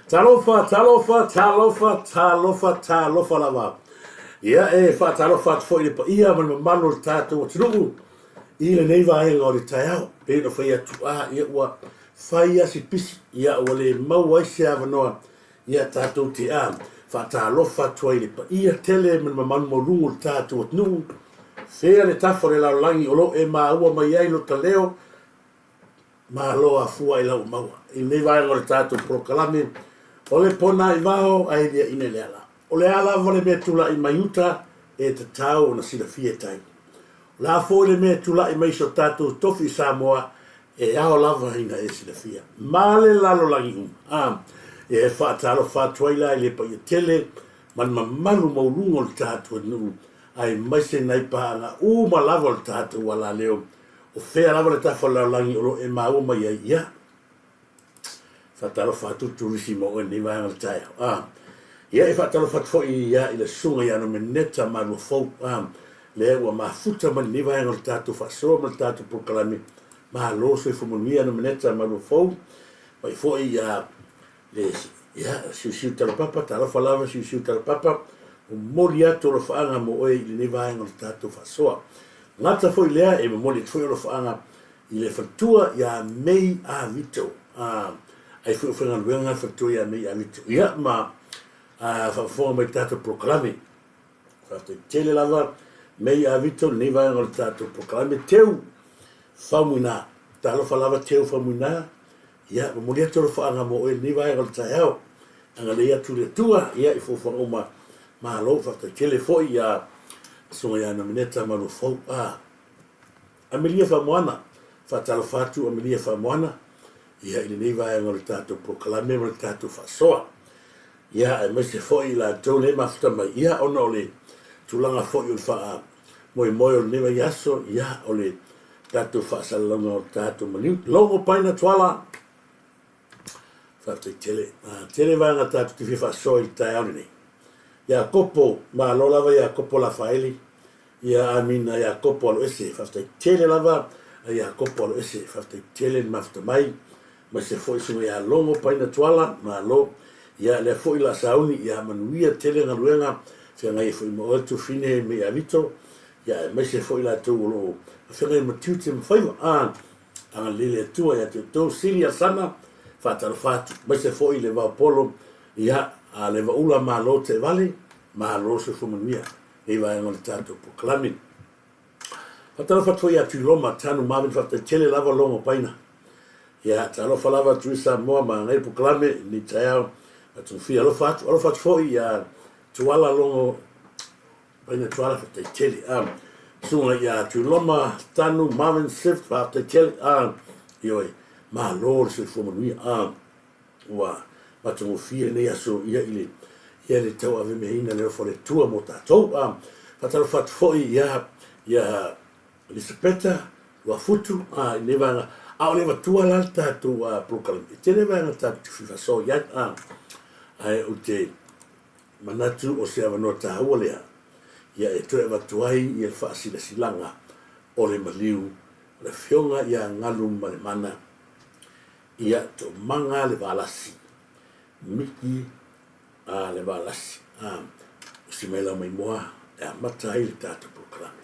Talofa, talofa, talofa, talofa, talofa lava. Ia e faatalofa atu foi i le paia ma le mamalu o le tatou atunuu i lenei vaega o le taeao. Pei ona fai atu, a, ia ua fai lava si pisi, ia ua le maua ai se avanoa ia tatou te a faatalofa atu ai i le paia tele ma le mamalu maualuga o le tatou atunuu. Fea le tafa o le lalolagi o lo o e maua mai ai lota leo, Malo afua i lau maua i lenei vaega o le tatou polokalame o le pona i vaho ae liaina i le ala. O le a lava le mea tulai mai uta e tatau ona silafia e tai. O le a foi le mea e tulai mai i so tatou tofi i Samoa e ao lava ina e silafia ma le lalolagi uma. A, e faatalofa atu ai la i le paia tele ma le mamalu maualuga o le tatou atunuu aemaise nai paaga uma lava o le tatou alaleo O fea lava le tafa o le lalolagi o lo o e maua mai ai? Ia, faatalofa atu le turisi ma oe i lenei vaega o le taeao. A, ia, e faatalofa atu foi ia i le susuga ia Nomeneta Maluafou, a, lea ua mafuta mai lenei vaega o le tatou faasoa ma le tatou polokalame. Malo soifua manuia Nomeneta Maluafou. Mai foi ia le, ia, Siusiu Talapapa, talofa lava Siusiu Talapapa, momoli atu alofaaga mo oe i lenei vaega o le tatou faasoa. Gata foi lea e momoli atu foi alofaaga i le faletua ia May Avito, a, ai foi o faigaluega le faletua ia May Avito, ia, ma a, faafofoga mai i le tatou polokalame. Faafetai tele lava May Avito lenei vaega o le tatou polokalame. Teu Faumuina, talofa lava Teu Faumuina, Ia, momoli atu alofaaga mo oe i lenei vaega o le taeao. Agalelei atu le Atua, ia, i fuafuaga uma. Malo, faafetai tele foi ia Susuga ia Nomeneta Maluafou. A, Amelia Faamoana, faatalofa atu Amelia Faamoana, ia, i lenei vaega o le tatou polokalame ma le tatou faasoa. Ia, aemaise foi i latou nei mafuta mai, ia, ona o le tulaga foi o le faamoemoe o lenei vaiaso, ia, o le tatou faasalalauga o tatou maliu. Logo Paina Tuala, faafetai tele. Tele vaega tatou te fia faasoa i le taeao lenei. Iakopo, malo lava Iakopo Lafaeli, ia Amina Iakopo Aloese, faafetai tele lava a Iakopo Aloese, faafetai tele le mafuta mai, aemaise foi susuga ia Logo Paina Tuala, malo. Ia lea foi la sauni, ia manuia tele galuega, feagai ai foi ma oe Tufine me Iavito, Ia aemaise foi latou o lo o feagai ma tiute ma faiva. A, agalelei le Atua ia te outou, Sili Asana, faatalofa atu, aemaise foi le Vaopolo, ia, a le Vaula malo Teevale, malo soifua manuia, nei vaega o le tatou polokalame. Faatalofa atu foi ia Tuiloma, Tanu Marvin, faafetai tele lava Logo Paina. Ia, talofa lava Tui Samoa ma nei polokalame, nei taeao, atufia alofa atu, alofa atu foi ia Tuala Logo Paina Tuala faafetai tele a susuga ia Tuiloma Tanu Marvin Swift faafetai tele a ioe malo le soifua manuia a ua matagofie lenei aso ia i le ia le tauavemeaina le alofa o le Atua mo tatou a faatalofa atu foi ia ia Elisapeta Luafutu a i lenei vaega a o le avatua la le tatou polokalame e tele vaega tatou te fia faasoa i ai a ae ou te Manatu o se avanoa taua lea ia e toe avatu ai ia le faasilasilaga o le maliu o le Afioga ia Galumalemana ia Toomaga le Valasi, Miki a le Valasi, a usi mai lau maimoa e amata ai le tatou polokalame.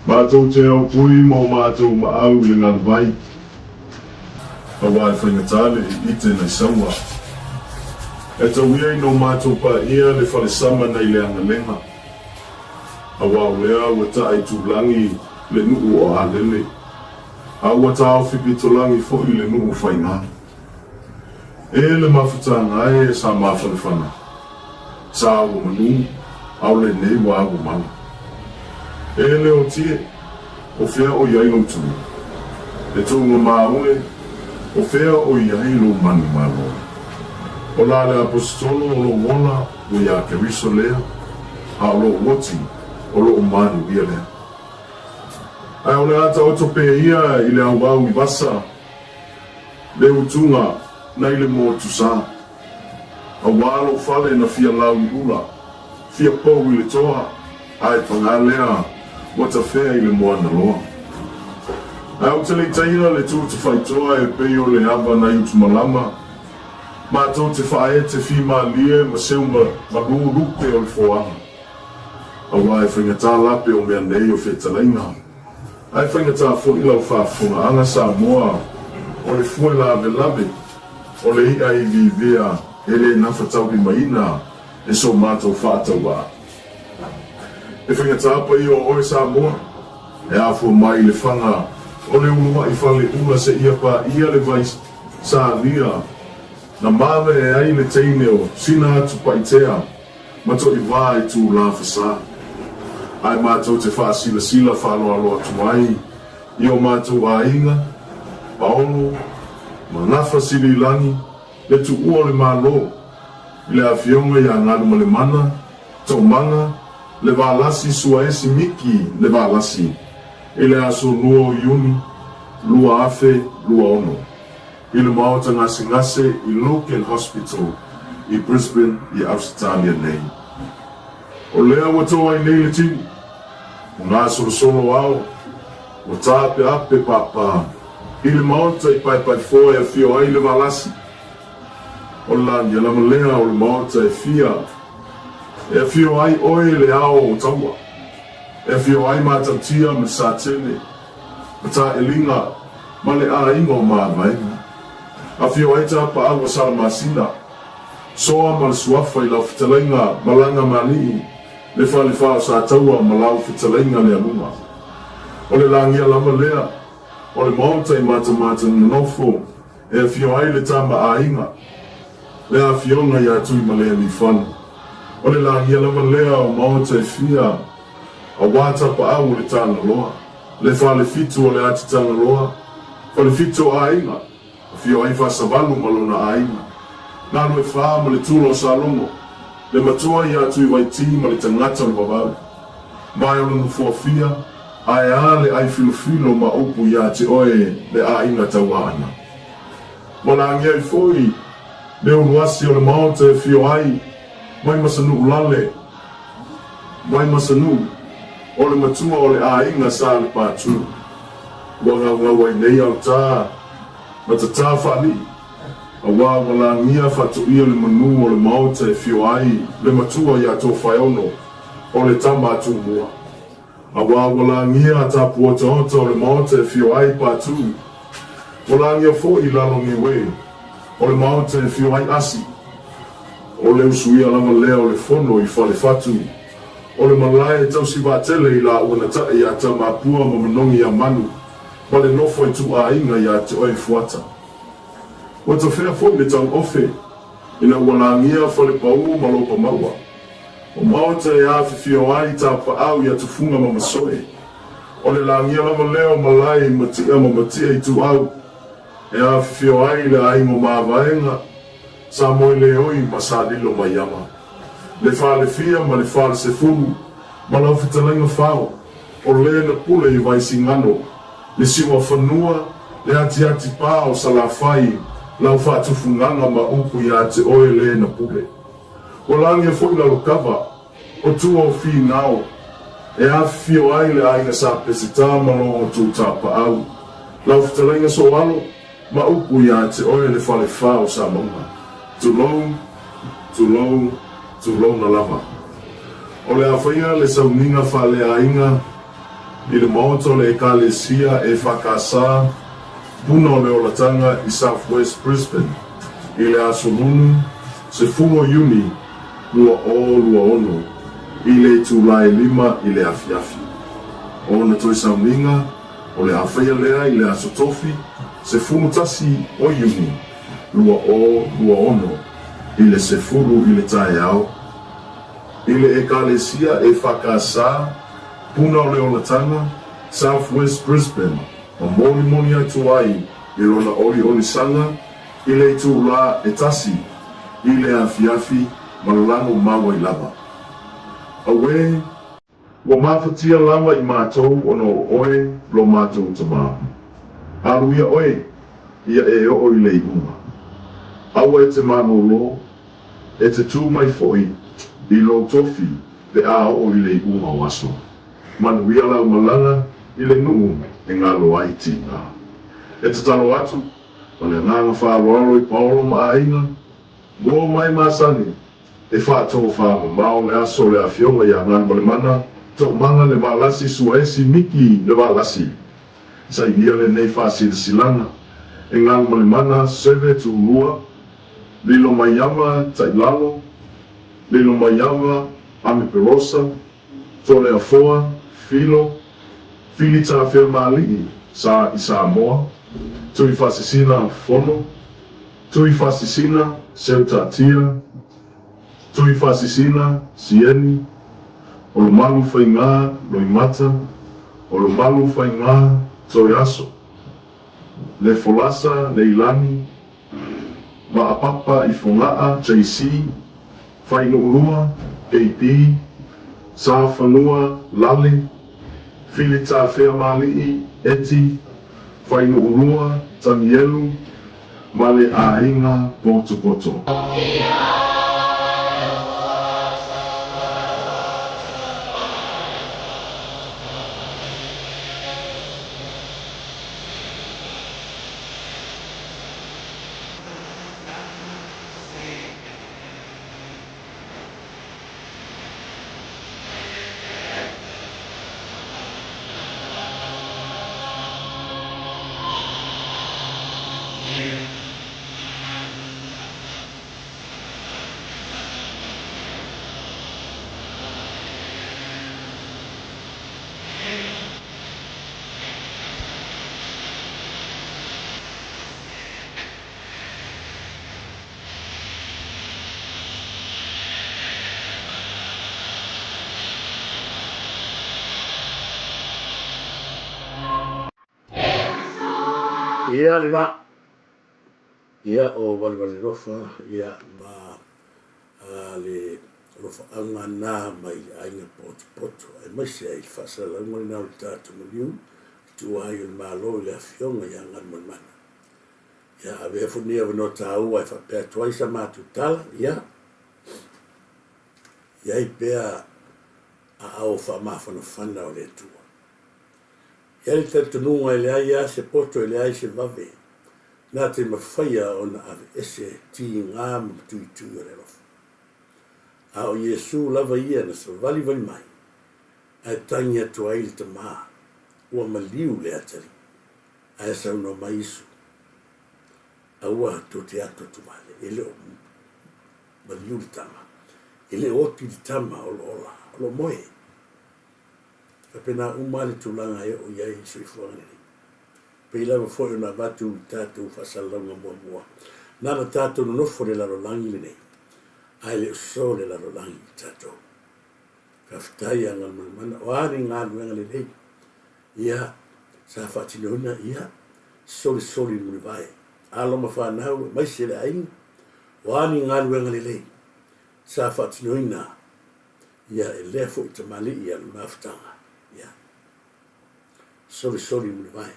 Matou te aupui ma o matou maau i le galu vai, aua e faigata le ite nai saua. E tauia ina o matou paia le falesama nai le agalega, aua o lea ua taa i tulagi le nuu o Alele, a ua taofi pitolagi foi le nuu o Faiga. E le mafutaga e sa mafanafana, sa ua manu, a o lenei ua ua mala. E le o tie, o fea o i ai lou tuli? E touga maue, O fea o i ai lou manumalo? O la le Aposetolo o lou ola ua iā Keriso lea, a o lou oti o loo manuia lea. Ae o le a taoto pea ia i le auau i vasa le utuga nai le motu sa. Auā lou fale na fia lau i ula, fia pou i le toa, ae pagā lea ua tafea i le moana loa. Ae ou te le i taia le tu tafaitoa e pei o le ava nai Utumalama, matou te faaete fimalie ma seu malū lupe o le foaga. Aua e faigata lape o mea nei o fetalaiga, ae faigata foi lau faafofogaaga Samoa o le fue lavelave o le i'a iviivia e le nafataulimaina e so matou faatauaa. E faigata paia o oe Samoa, e afua mai i le faga o le ulua'i faleula seia paia le vai salia na mavae ai le teine o sina atu Pa'itea ma to'ivā i tūlā fasā. Ae matou te faasilasila faaaloalo atu ai i o matou aiga, Paolo ma Gafa Sililagi, le tuua o le Malo, i le Afioga iā Galumalemana, Toomaga, le Valasi Suaesi Miki le Valasi, i le aso 2 o Iuni 2026, i le Maota Gasegase i Lucan Hospital i Brisbane i Ausetalia nei. O lea ua to ai nei le tiu, ua gasolosolo ao, ua taapeape pāpā i le Maota i Paepaefoa e afio ai le Valasi. O le lagia lava lea o le Maota e fia e afio ai oe le ao o taua, e afio ai Matautia ma le Satele, Mataeliga ma le aiga o Mavaega. Afio ai Tapaau o Salamasina, Soa ma le Suafa i lau fetalaiga Malaga Malii, le Falefa o Sataua ma lau fetalaiga Lealuga. O le lagia lava lea o le Maota i Matamata Nonofo e afio ai le tama aiga, le afioga ia Tuimalealiifano. O le lagia lava lea o Maota e fia aua Tapaau o le Tagaloa, le Falefitu o le Ati Tagaloa, Falefitu o Aiga, afio ai Fasavalu ma lona aiga, Galuefā ma le Tula o Salogo, le matua ia Tuivaiti ma le tagata o le vavau. Mae o le Nofoafia, ae a le ai filofilo ma upu ia te oe le aiga tauaana. Ua lagia ai foi le uluasi o le Maota e afio ai mai Masanu'ulale, mai Masanuu, o le matua o le aiga sa le Patu. Ua gaugau ai nei autā ma tatā faalii, aua ua lagia faatoia le manu o le Maota e fio ai le matua iā Tofaeono o le tama a Tumua. Aua ua lagia a tapuotaota o le Maota e fio ai Patu. Ua lagia foi i lalo Niue o le Maota e fio ai Asi. O le usuia lava lea o le fono i Falefatu, o le malae e tausi vaatele i laua na taʻi iā Tamapua ma Manogi iā Manu ma le nofo ituaiga iā te oe Fuata. Ua tafea foi le tauofe ina ua lagia Falepaū ma Lopamaua. O Maota e afifio ai Tapaau iā Tufuga ma Masoe. O le lagia lava lea o malae i Matia ma Matia Ituau e afifio ai le aiga o Mavaega, Samoeleoi ma Salilo Maiama, le Falefia ma le Falesefulu ma lau fetalaiga Fao, o le na pule i Vaisigano, le Siuafanua, le atiati pa o Salafai, lau faatufugaga ma upu ia te oe le na pule. Ua lagia foi Lalokava, o tua o Finao, e afifio ai le aiga Sa Peseta ma lo outou tapaau, lau fetalaiga Soalo, Ma upu ia te oe le fale fa o Samauga. Tulou, tulou, tulouna lava. O le a faia le sauniga faaleaiga i le maota o le Ekalesia EFKS Puna o le Olataga i South West Brisbane i le aso Lunu 10 o Iuni 2026 i le itula e 5 i le afiafi. O ona toe sauniga O le a faia lea i le aso Tofi 11 o Iuni 2026 i le 10 i le taeao i le Ekalesia EFKS Puna o le Olataga, South West Brisbane, ma molimoli atu ai. i lona oliolisaga i le itulā e tasi i le afiafi ma lago mau ai lava. Auē! Ua mafatia lava i matou ona o oe lo matou Tamā. Alu ia oe, ia e oo i le iuga. Aua e te malōlō, e te tū mai foi i lou tofi pe a oo i le iuga o aso. Manuia lau malaga i le nuu e galo ai tiga. E tatalo atu ma le agaga faaaloalo i Paolo ma aiga, uo mai masani e faatofamamao le aso o le afioga ia Galumalemana Toomaga le Valasi Suaesi Miki le Valasi. Sainia lenei faasilasilaga e Galumalemana Seve Tulua Lilomaiava Tailalo Lilomaiava Amiperosa Toleafoa, Filo, Fili Tafeamaali'i sa i Samoa, Tuifasisina Fono, Tuifasisina Seutatia, Tuifasisina Sieni, Olomalu Faigā Loimata, Olomalu Faigā Toeaso, Lefolasa Leilani, Vaapapa i Fogaa, JC, Whainuulua, KP, Sa Fanua, Lale, Fili Tafeamaali'i, Eti, Whainuulua, Tanielu, ma le Aiga Potopoto. Ia le va. Ia o Valevalelofa ia ma le alofaaga na mai le aiga potopoto aemaise ai le faasalalauga lena o le tatou maliu i tua ai o le Malo i le Afioga ia Galumalemana. Ia avea foi lenei avanoa taua e faapea atu ai sa matou tala, ia, i ai pea aao faamafanafana o le Atua. I ai le talitonuga e leai lava se poto e leai se vave na te mafaia ona aveese tiga ma matuitui o le alofa. A o Iesu lava ia na savalivali mai ae tagi atu ai le Tama, ua maliu le atalii. Ae saunoa mai Isu, Aua tou te atu atu vale, e le o maliu le tama, e le o oti le tama o lo ola, o lo moe. Faapena uma le tulaga e oo i ai i le soifuaga lenei. Pei lava foi ona avatu i tatou faasalalauga muamua, nana tatou nonofo i le lalolagi lenei, ae le o so le lalolagi i tatou. Faafetai ia Galumalemana, o a ni galuega lelei, ia, sa faatinoina, ia, solisoli mulivae, alo ma fanau aemaise le aiga, o a ni galuega lelei sa faatinoina, ia, e lea foi tamalii a le mafutaga, ia, solisoli mulivae.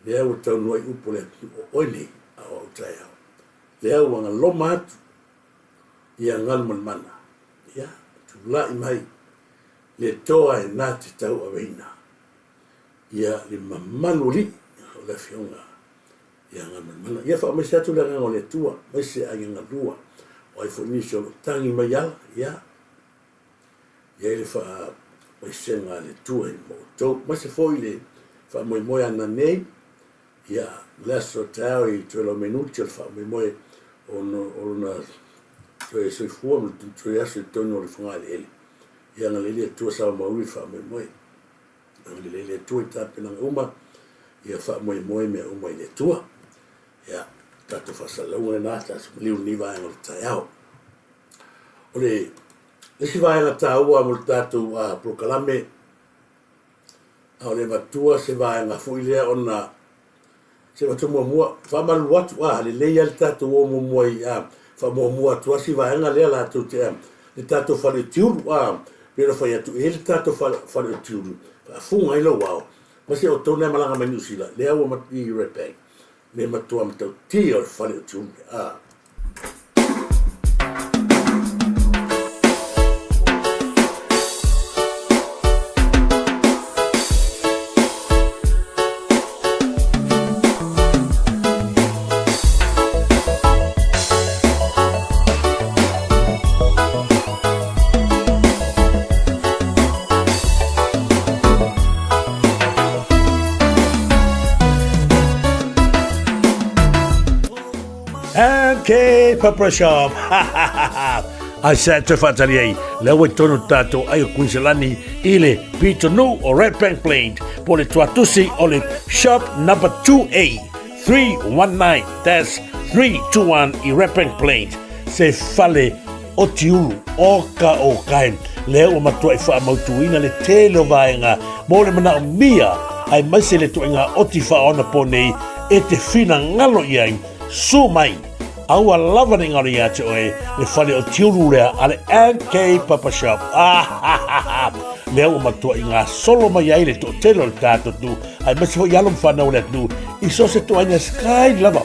Lea ua taunuu ai upu o le atunuu, o oe nei a o au taeao. Lea ua galoma atu ia Galumalemana, ia, tulai mai le toa e na te tauaveina ia le mamalu alii o le Afioga ia Galumalemana. Ia faamaise atu le agaga o le Atua, maise aiga galua, o ai foi nisi o lo o tagi mai ala, ia, i ai le faamaisega a le Atua i ma outou, maise foi le faamoemoe ana nei, Ia, o le aso taeao i toe minuti o le faamoemoe o lona toe soifua ma le toe aso i totonu o le fogaeleele. Ia agalelei le Atua sao mauli le faamoemoe. Agalelei le Atua i tapenaga uma, ia faamoemoe mea uma i le Atua. Ia, tatou faasalalauga lena, tatou maliu lenei vaega o le taeao. O le isi vaega taua mo le tatou polokalame, A o le avatua se vaega foi lea ona Se avatu muamua, faamalulu atu, a, lelei lava le tatou o muamua i, a, faamuamua atu lava si vaega lea latou te, a, le tatou fale o Tiulu, a, pei ona fai atu, e i ai le tatou fale, fale o Tiulu, faafuga ai lou ao, ma se outou na e malaga mai Niu Sila, lea ua i Redbank, le matua matautia o le fale o Tiulu, a. MK Pepper Shop. Ai sa te whaatari ai, lea ua tonu tātou ai o Queensland i le pitonuu o Red Bank Plains, po le tuatusi o le shop number 2A 319-321 i Red Bank Plains, se fale o tiulu o ka o kai. Lea ua matuai faamautuina le tele o vaega mo le manaomia aemaise le ituaiga oti faaonapo nei e te finagalo i ai. Sue mai, aua lava ne i galo ia te oe le fale o tiulu lea a le MK Papa Shop. Ah, lea ua matuai gasolo mai ai le toatele o le tatou atunuu aemaise foi alo ma fanau o le atunuu i so o se ituaiga sky lava.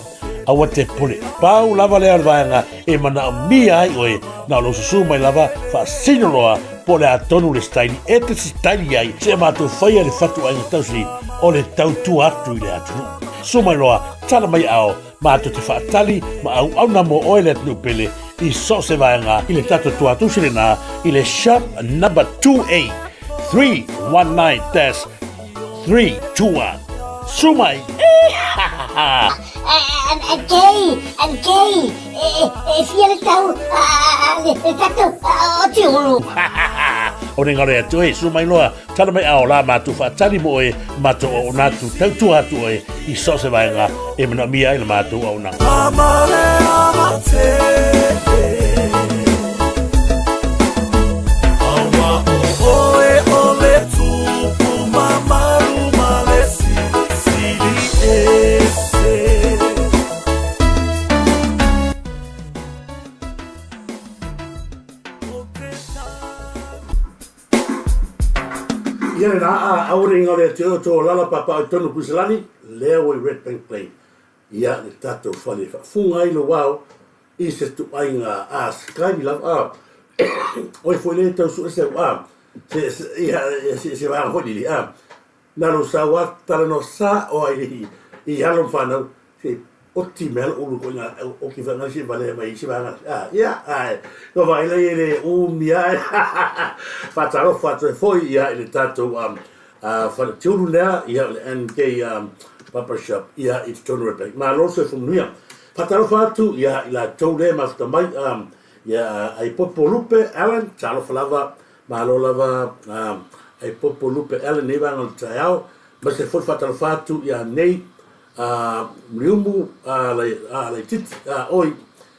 Aua te pule. Pau lava lea o le vaega e manaomia ai oe, na o lou susū mai lava, faasino loa, po o le a tonu le staili e te sitaili ai, seia matou faia le fatuaiga tausi o le tautua atu i le atunuu. Susu mai loa, tala mai ao, matou te faatali ma auauna mo oe le atunuu pele i so o se vaega i le tatou tuatusi lena i le Shop Number 2A 319-321. Susu mai! Kei, kei, e fia le tau le tatou o Tiulu. O ne ngaro atu e, susu mai loa, tala mai ao la matou faatali mo oe, matou auauna atu, tautua atu oe i so o se vaega e manaomia ai le matou auaunaga. Ia le aa aure inga le te o lala papa o tonu kuisalani lea ua i Red Bank Plain ia le tatou fale faafuga ai lou ao i se tuaiga a Skype lava a oi foi le tau sue seu a se se ia se se vaega foi lili a na lou sau a talanoa sao ai i i alo ma fanau se oti mea lo ulu ko ina o ki whanga si vale mai si vaega a ia ai no vai le le umi ai whatalofa atu e foi ia i le tatou um, fale tiulu lea ia o le NK um, Papa Shop ia i totonu o le Malo soifua manuia. Faatalofa atu ia i latou le mafuta mai um, ia ai Popo Lupe Allen, talofa lava, malo lava um, ai Popo Lupe Allen nei vaega o le taeao, ma se foi faatalofa atu ia nei uh, Muliumu uh, lai, uh, Laititi, uh, oi,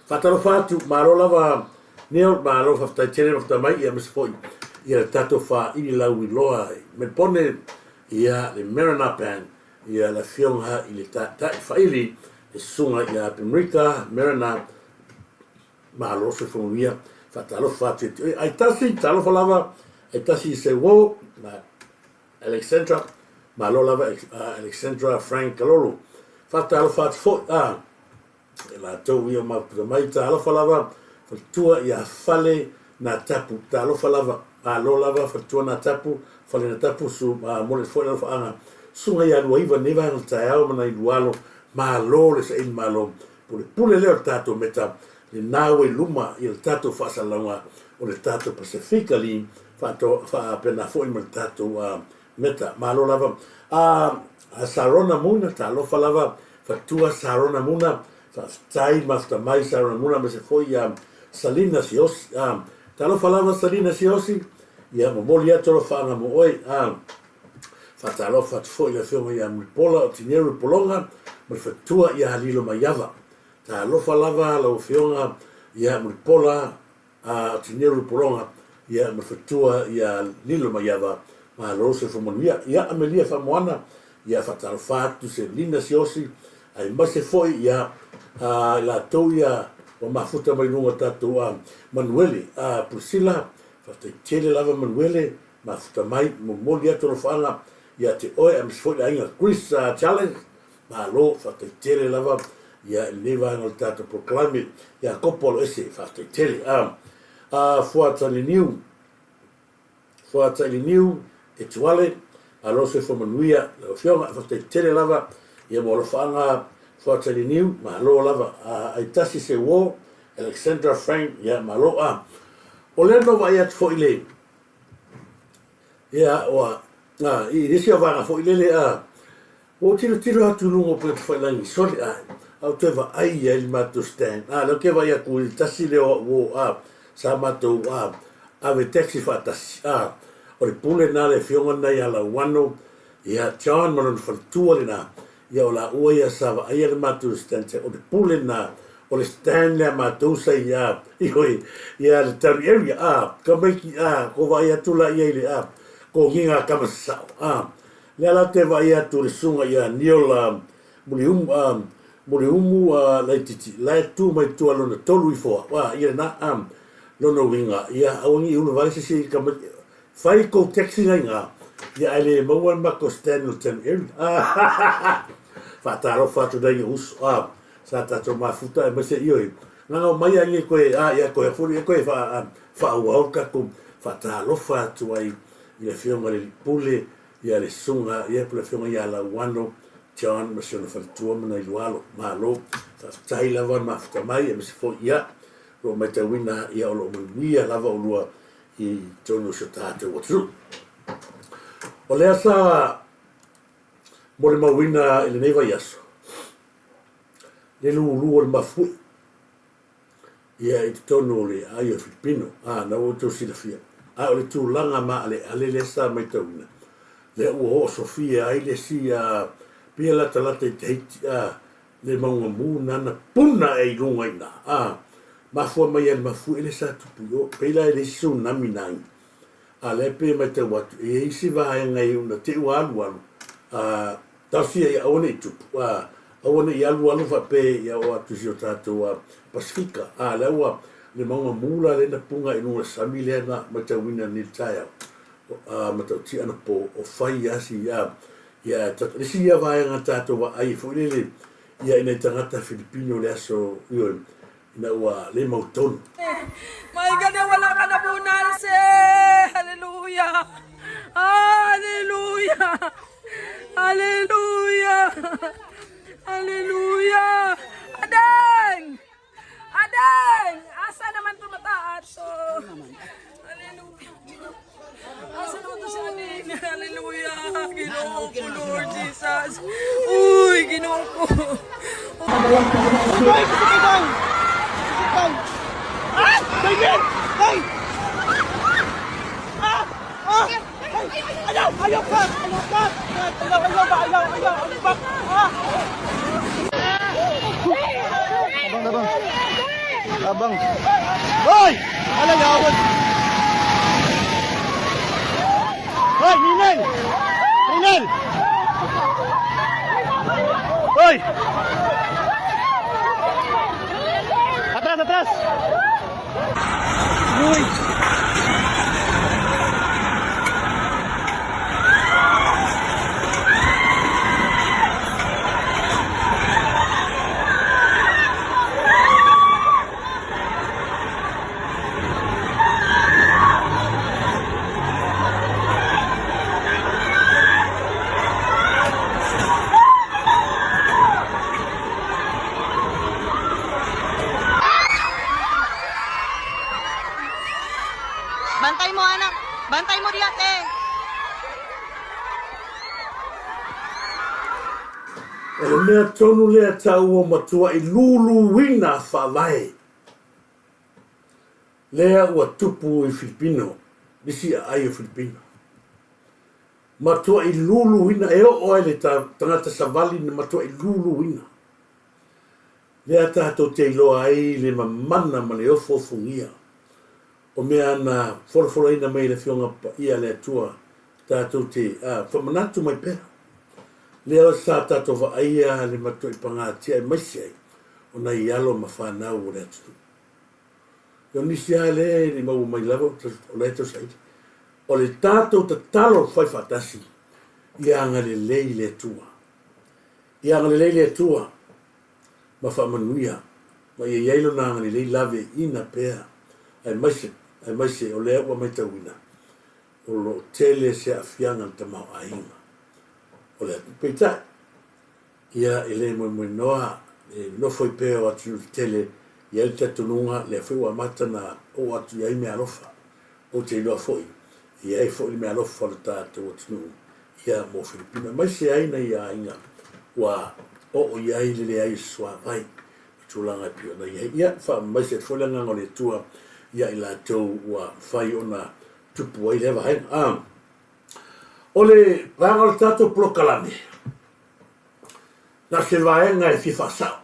faatalofa atu, malo lava Neil, malo faafetai tele mafuta mai ia ma se foi ia le tatou whaili lau iloa i Melbourne, ia le Mariner Band, ia le afioga i le taitai faili le susuga ia Pemrika Mariner, malo soifua manuia, faatalofa atu ia te oe. Ai tasi, talofa lava, ai tasi i se uo, ma Alexandra, malo lava Alexandra Frank Kalolo. Faatalofa atu foi, a, e latou ia o maputa mai, talofa lava, faletua ia Fale na Tapu, talofa lava, malo lava, faletua na Tapu, Fale na Tapu, su, mo le foi le alofaaga, susuga ia Luaiva nei vaega o le taeao ma nai lualo, malo le saili malo, pulepule lea o le tatou meta, lena ua i luma i le tatou faasalalauga o le tatou Pasefika li, faapena foi ma le tatou meta, malo lava. A Sarona Muna, talofa lava, faletua Sarona Muna, faafetai mafuta mai Sarona Muna, aemaise foi ia Salina Siosi, talofa lava Salina Siosi, ia momoli atu alofaaga mo oe, faatalofa atu foi i le afioga ia Mulipola o Tineru Pologa ma le faletua ia Lilo Maiava. Talofa lava lau afioga ia Mulipola a o Tineru Pologa ia ma le faletua ia Lilo Maiava. Malo soifua manuia. Ia Amelia Faamoana, ia faatalofa atu Selina Siosi, Aemaise foi ia i latou ia ua mafuta mai luga o tatou a Manuele a Priscilla, faafetai tele lava Manuele mafuta mai, momoli atu alofaaga ia te oe aemaise foi le aiga Chris Charles, malo faafetai tele lava ia i lenei vaega o le tatou polokalame Iakopo Aloese, faafetai tele a Fuataliniu. Fuatailiniu Etuale, malo le soifua manuia lau afioga, faafetai tele lava ia mo alofaaga Fuatailiniu, malo lava Aitasi Seuo, Alexandra Frank, ia malo a. O lea na ou vaai atu foi i le ia ua i le isi vaega foi lele a Ua ou tilotilo atu i luga o Upegatafailagi, sole ae, a ou toe vaai i ai i le matou stand, a, lea ou te vaai atu i le tasi lea o au uo, a, sa matou, a, ave taxi faatasi, a, o le pule lena a le afioga lena ia Lauano, ia, John ma lona faletua lena, ia o laua ia sa vaaia le matou stand, o le pule lena, o le stand lea a matou sa i, a, ioe, ia le town area, a, tamaiti, a, ko vaai atu la ia i le, a, kogiga a tama sasao, a, Lea la te vaai atu le susuga ia Neil Muliumu, Muliumu Laititi, la e tu mai tua lona tolu ifo a, ia lena, lona uiga, ia aua ne i ulu vale se isi tamaiti, fai kou taxi la iga, ia ae le maua le matou stand o le town area. Faatalofa atu nai ou uso, a, sa tatou mafuta aemaise ioe, gagau mai a nei koe, a, ia koe foi e koe faaauau le tatou faatalofa atu ai i le Afioga i le Alii Pule, ia le Susuga ia po le Afioga ia Lauano John ma si ona faletua ma nai lua alo. Malo, faafetai lava le mafuta mai aemaise foi ia o lo o matauina ia o lo o manuia lava olua i totonu o si o tatou atunuu. O lea sa molimauina i lenei vaiaso le lulu o le mafuie ia i totonu o le aai o Filipino, a, na ua outou silafia. A o le tulaga maaleale lea sa maitauina, lea ua oo sofia ai le isi, a, pei e latalata i Tahiti, a, le mauga mu nana puna ae i luga i ina, a, mafua mai ai le mafuie lea sa tupu i o, pei la e leai se tsunami na ina. A lea pei e maitau atu, e i ai isi vaega e una te i ua alualu, a, Talosia ia aua ne i tupu, ā, aua ne i alualu faapea ia oo atu i si o tatou Pasifika, ā, lea ua le mauga mū la lea na puga i luga o le sami lea na matauina nei i le taeao, ā, matautia anapo o fai lava si, ā, ia, le isi ia vaega tatou vaai ai foi lele ia i nai tagata Filipino i le aso, ioe, ina ua le mautonu. My God, wala ka na po, Nancy! Hallelujah! Hallelujah! Hallelujah! Hallelujah! Adeng! Adeng! Asa naman to mataat to? Hallelujah! Asa naman to si Adeng? Hallelujah! Ginoo ko, Lord Jesus! Uy, ginoo ko! Uy, kasi kay Ah! David! Ay! Ah! Ah! Ay! Ayaw! Ayaw ka! Ayaw ka! Ayaw! Ayaw ba? Ayaw! Ayaw! Ayaw ba? Ah! Abang, abang. Abang. Hoy! Alay, awon. Hoy, Ninel! Ninel! Hoy! Atras, atras! Uy! Bantay mo anak. Bantay mo diya, te. O le mea tonu lea taua matuai luluina faavae lea ua tupu i Filipino, nisi aai o Filipino. Matuai luluina, e oo ai le tagata savali na matuai luluina. Lea tatou te iloa ai le mamana ma le ofuofugia o mea na folafolaina mai e le Afioga Paia a le Atua tatou te famanatu mai pea. Lea la sa tatou vaaia le matuai pagatia aemaise ai o nai alo ma fanau o le atunuu. O nisi lava lea e le i maua mai lava o la e tau saili. O le tatou tatalo fai faatasi, ia agalelei le Atua. Ia agalelei le Atua ma faamanuia ma ia i ai Lona agalelei laveaiina pea aemaise aemaise o lea ua maitauina o lo o tele se aafiaga i le tamaoaiga o le atunuu. Peitai, ia e le moemoenoa le nofo ai pea o atunuu tetele i ai le talitonuga lea foi ua amata ona oo atu i ai meaalofa. Ou te iloa foi, e i ai foi le meaalofa o le tatou atunuu ia mo Filipino, aemaise ai nai aiga ua oo i ai le leai o se suavai ma tulaga e pei ona i ai. Ia, faamaise atu foi le agaga o le Atua ia i latou ua mafai ona tupu ai lea vaega. A o le vaega o le tatou polokalame, na o se vaega e fia faasao.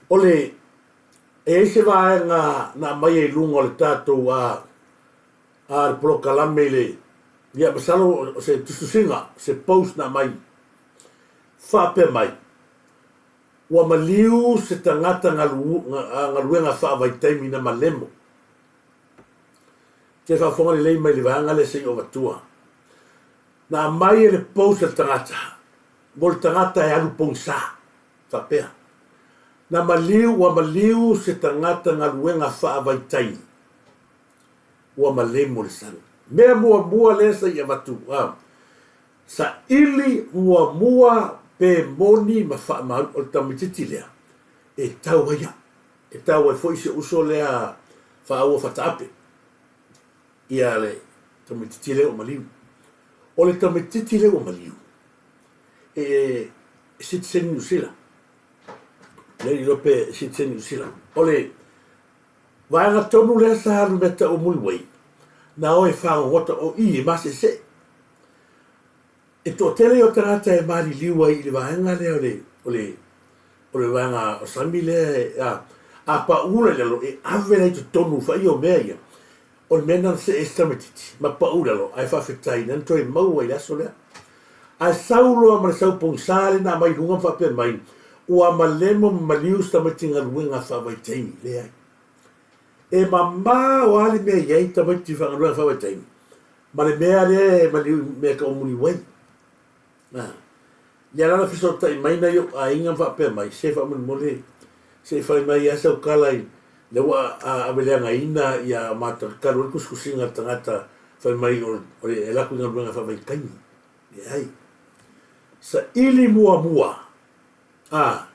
O le, e i ai se vaega na aumaia i luga o le tatou a, a le polokalame i le, ia masalo o se tusitusiga, se post na aumai, faapea mai, Ua maliu se tagata galu, galuega faavaitaimi na malemo. Te faafofoga lelei mai i le vaega lea se i ou avatua. Na aumai e le post a le tagata, mo le tagata e alu pogisa, faapea, Na maliu, ua maliu se tagata galuega faavaitaimi, ua malemo le sami. Mea muamua lea sa i avatu, a, saili muamua pe moni ma faamaoni, o le tamaitiiti lea e tau ai au, e tau ai foi si ou uso lea Faaua Fataape, ia le tamaitiiti lea ua maliu. O le tamaitiiti lea ua maliu, e sitiseni Niu Sila. Le iloa pe sitiseni Niu Sila. O le vaega tonu lea sa alu mea tau o Muliwai, na o e fagogota o i e maseese. E toatele ia o tagata e maliliu ai i le vaega lea o le, o le, o le vaega o sami lea e, a, a pau la i lalo, e ave la i totonu fai o mea ia. O le mea lena na see ai si tamaitiiti ma pau i lalo, ae faafetai na toe maua i le aso lea. Ae sau loa ma le sau pogisa lea na aumai i luga ma faapea mai, Ua malemo ma maliu si tamaiti galuega faavaitaimi. Leai. E mamao lava le mea e i ai tamaiti galuega faavaitaimi ma le mea lea e maliu i mea e tau muliuai. Ia la na fesootai mai nai ou aiga ma faapea mai, se faamolemole se i fai mai lava sau tala i lea ua aveleagaina ia matou talu ai le tusitusiga a le tagata fai mai o le e alu atu i galuega faavaitaimi. Leai. Saili muamua, a.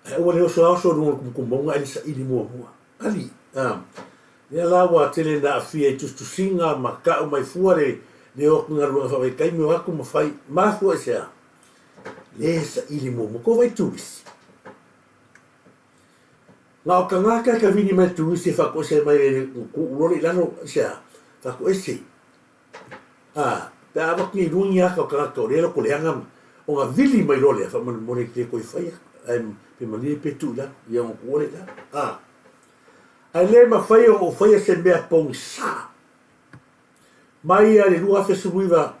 Ae aua le oso a oso i luga o le kumukumauga ae le saili muamua. Ali, a. Lea la ua tele ina aafia i tusitusiga ma tau mai fua le le o atu i galuega faavaitaimi o atu ma fai. Mafua i se a? Le saili muamua. Kou vaai turisi. Na o tagata e kavili mai le turisi e faatoese mai e tuu loa le i lalo i se a? Faatoese. A, pe a avatu nei lua ni ata o tagata o lea loko leaga ona vili mai loa lea faamolemole e te toe faia ae pe malie pe tuu i lalo ia ona tuua lea i lalo. A, ae le mafai ona ou faia se mea pogisa mai lava i le 2019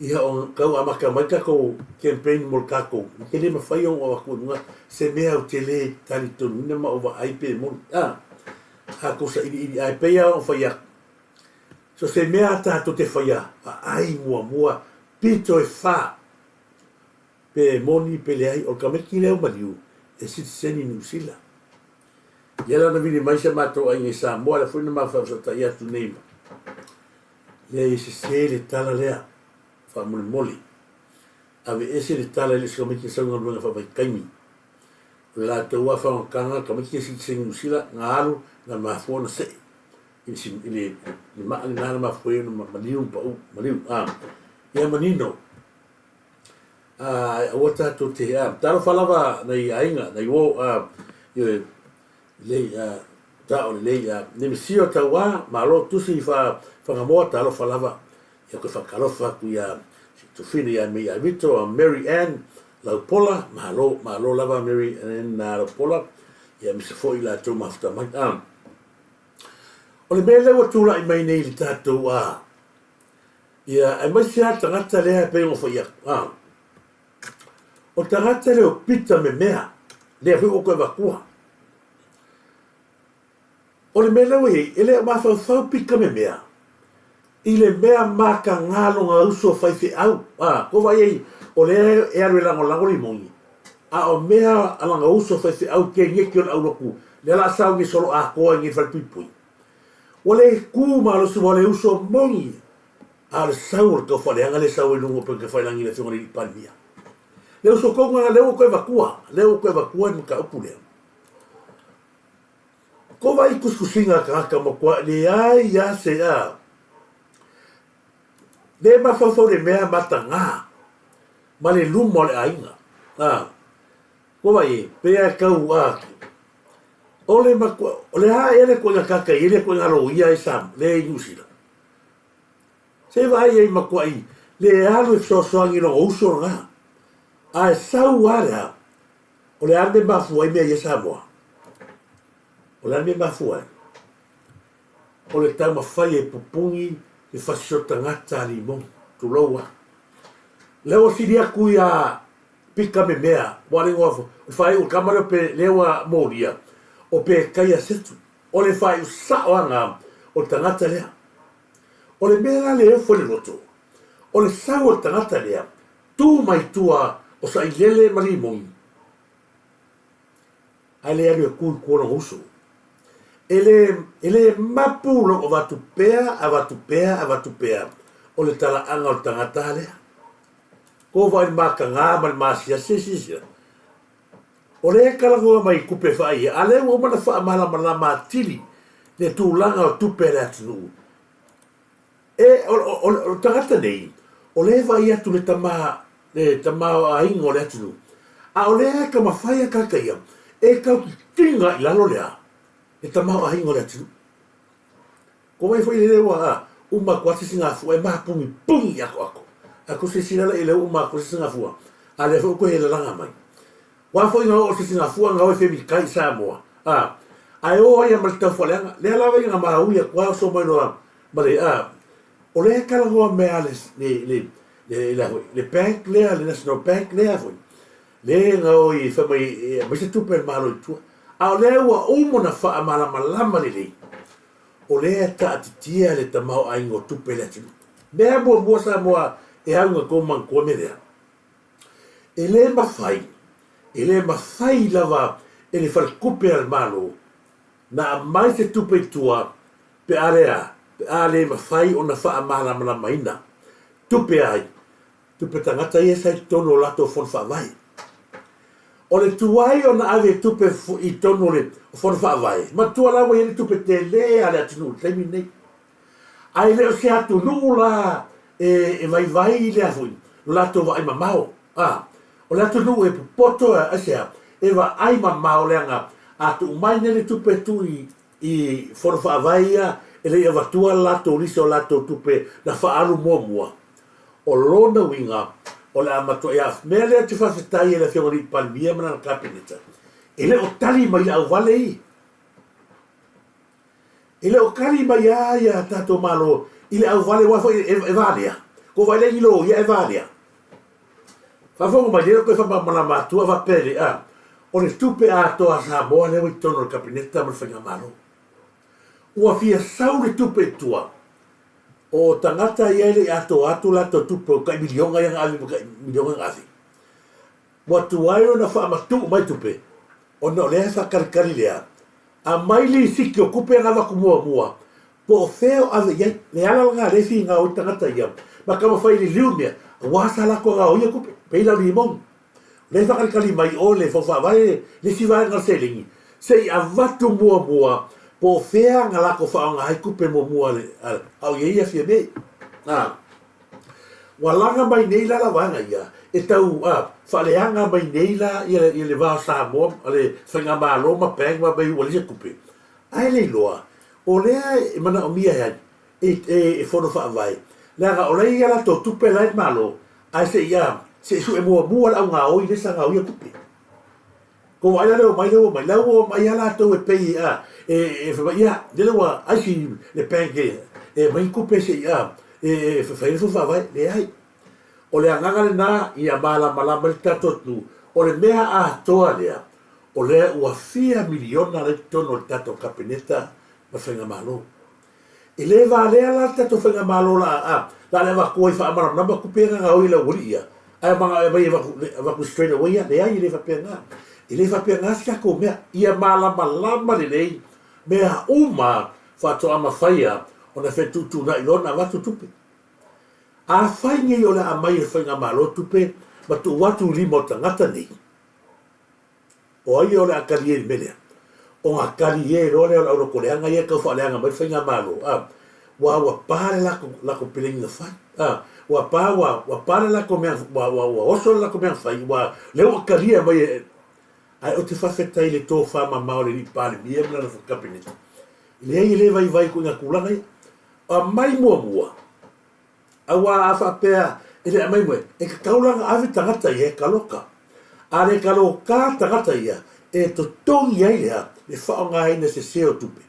ia ona tau amata mai le tatou campaign mo le tatou ou te le mafai ona ou avatu i luga se mea ou te le talitonuina ma ou vaai pe moni. A, tatou sailiili ae pei lava ona ou fai atu So se mea a tatou te faia vaai muamua pito e fa pe moni pe leai o le tamaiti lea o maliu e sitiseni Niu Sila. Ia la na vili mai si a matou aiga i Samoa lea foi na ma faafesootai atu nei ma leai e sese le tala lea faamolemole aveese le tala i le isi tamaiti na sau i galuega faavaitaimi o le latou a faagataga tamaiti e sitiseni Niu Sila na alu na mafua ona see i le maa lena na mafua ai ona maliu ma pau, maliu, a, ia manino, a, aua tatou te, a, talofa lava nai aiga, nai uo, a, ioe, lelei, a, tao lelei, a, Nemesia o Tauā, malo tusi i Whangamoa, talofa lava, ia koe whakalofa atu ia Tufina ia Mei Aivito, a Mary Ann Laupola, malo, malo lava Mary Ann Laupola, ia misa foi latou mafuta mai, a. O le mea lea ua tulai mai nei i le tatou a. Ia, aemaise lava le tagata lea e pei ona fai atu, a. O le tagata lea o Pita Memea, lea foi ua toe avatua. O le mea lea ua i ai, e le o mafaufau Pita Memea i le mea mataga lona uso faifeau. A, kou vaai ai, o lea e alu e lagolago Limoni, a o mea a lana uso faifeau keneti o le aulotu, lea o le a sau nei solo atoa i nei falepuipui. Ua le tu malosi ua le uso moni, a o le sau o le taufaaleaga lea e sau ai luga o upegatafailagi i le Afioga i le Alii Palemia. Le uso tonu lena, lea ua toe avatua, lea ua toe avatua le mataupu lea. Ko vaai i tusitusiga a tagata matua leai a se a le mafaufau le mea mataga ma le luma o le aiga. A ko vaai e pe a tau a o le matua o le a ea le koina kaka i le koina loia i Sam le i New Zealand. Se vaai ai matua i le alu e fesoasoani i lona uso lena. Ae sau a le a O le a le mea e mafua ai mea ia Samoa? O le a le mea e mafua ai? O le taumafai e pupuni le fasiso tagata a Limoni, tulou a. Lea ua sili atu ia Pita Memea, ua le igoa o le faaiu o le tama lea pe lea ua molia, o Petaia Setu. O le faaiu sao lava na o le tagata lea. O le mea la lea e ofo i le loto, o le sau o le tagata lea, Tu mai tua o Sailele ma Limoni, ae le alu e tu i tua lona uso. E le, e le mapu lou avatu pea, avatu pea, avatu pea o le talaaga o le tagata lea. Ko vaai le mataga ma le maasiasi, silasila. O lea e talanoa mai i tupe faaia, a lea ua uma ona faamalamalama atili le tulaga o tupe a le atunuu. E, o, o, o le tagata nei, o lea e vaai atu le tama, le tamaoaiga o le atunuu, a o lea e taumafai a tagata ia e tautitiga i lalo le a? Le tamaoaiga o le atunuu. Ko wai foi lele ua a, uma atu a se sigafua e māpugipugī i akoako. A ko silasila la i lea ua uma atu se sigafua, a lea foi ua toe lalaga mai. Ua foi na oo se sigafua na o e femikai i Samoa, a, ae o ai a ma le taufaaleaga. Lea lava ia na maui atu a oso mai loa ma le, a, o lea e talanoa mea le, le, le, le, le, le, le bank lea, le National Bank lea foi, le na o i fai mai e aumai se tupe a le Malo i tua. A o lea ua uma ona faamalamalama lelei, o lea e taatitia le tamaoaiga o tupe i le atunuu. Mea muamua Samoa e au ina tou manatua mea lea. E le mafai, e le mafai lava e le faletupe a le Malo na aumai se tupe i tua pe a le a, pe a le mafai ona faamalamalamaina tupe ai, tupe tagata ia sa i totonu o latou fono faavae. O le tuai ona ave tupe i totonu o le fono faavae, matua la ua i ai le tupe tele a le atunuu i le taimi lenei. Ae le o se atunuu la e vaivai lea foi lo latou vaai mamao. A, o le atunuu e popoto aisea e vaai mamao leaga a tuu mai nei le tupe e tuu i fono faavae ia e le i avatua le latou lisi o latou tupe na faaalu muamua. O lona uiga o le a matuai aafia. Mea lea ou te faafetai ai i le Afioga i le Palemia ma lana Kapeneta e le o tali mai i le auvale ia. E le o kali mai a ia tatou Malo i le auvale aua foi e valea. Ko vaai lea i loia e valea. Faafofoga mai lea koe faamalamalama atu a faapea le a o le tupe atoa a Samoa lea ua i totonu o le Kapeneta ma le Faigamalo. Ua fia sau le tupe i tua o tagata ia e le i atoa atu latou tupe o tai miliona ia na ave ma tai miliona na ave. Ua tuai ona faamatuu mai tupe ona o lea e faatalitali lea Aumai lisiti o tupe na avatu muamua, po o fea o ave i ai. Le ala lena lea e finau ai tagata ia, ma taumafai e liliu mea, aua sa latou gaoia tupe, pei la o limoni. O lea e faatalitali mai o le Fono Faavae le isi vaega o le seleni, se i avatu muamua po o fea na latou faaaoga ai tupe muamua a o i ai ia Fiame. A. Ua laga mai nei la la vaega ia e tau faaleaga mai nei la ia le va o Samoa ma le Faigamalo ma bank ma mea ua leai se tupe. Ae le iloa o lea e manaomia e ai e Fono Faavae leaga o la e i ai a latou tupe la e i le Malo ae se i se i sue muamua le au gaoi lea sa gaoia tupe. Ko vaai la lea ua mai lea ua mai la ua omai a latou e pay e fai mai ia lele ua aisi le bank e aumai ni tupe se i. e fai ai le fono faavae. Leai. O le agaga lena ia malamalama ai le tatou atunuu, o le mea atoa lea, o lea ua fia miliona la i totonu o le tatou Kapeneta ma le Faigamalo. E le valea la le tatou Faigamalo la a la le avatua i faamalamalama tupe ia na gaoi e le aualii ia, ae manao e aumai e avatu avatu straight away ia. Leai e le faapena. E le faapena se tatou mea. Ia malamalama lelei mea uma faatoa mafaia ona fetuutuunai loa ona avatu tupe. Afai nei o le a aumai e le Faigamalo tupe ma tuu atu i lima o tagata nei, o ai o le a talie i le mea lea? Ona talie loa lea o le aulotoleaga ia e tau faaleaga mai le Faigamalo, a, ua, ua pa le latou, latou peleni na fai, a, ua pa, ua, ua pa le latou mea, ua, ua, ua oso le latou mea na fai, ua, lea ua talia mai e, ae ou te faafetai i le tofa mamao o le Alii Palemia ma lana Kapeneta. Leai e le vaivai ituaiga tulaga ia. Aumai muamua, aua a faapea e le aumai muamua, e tatau la ona ave tagata ia e taloka. A le taloka tagata ia, e totogi ai lea le faaaogaina sese o tupe.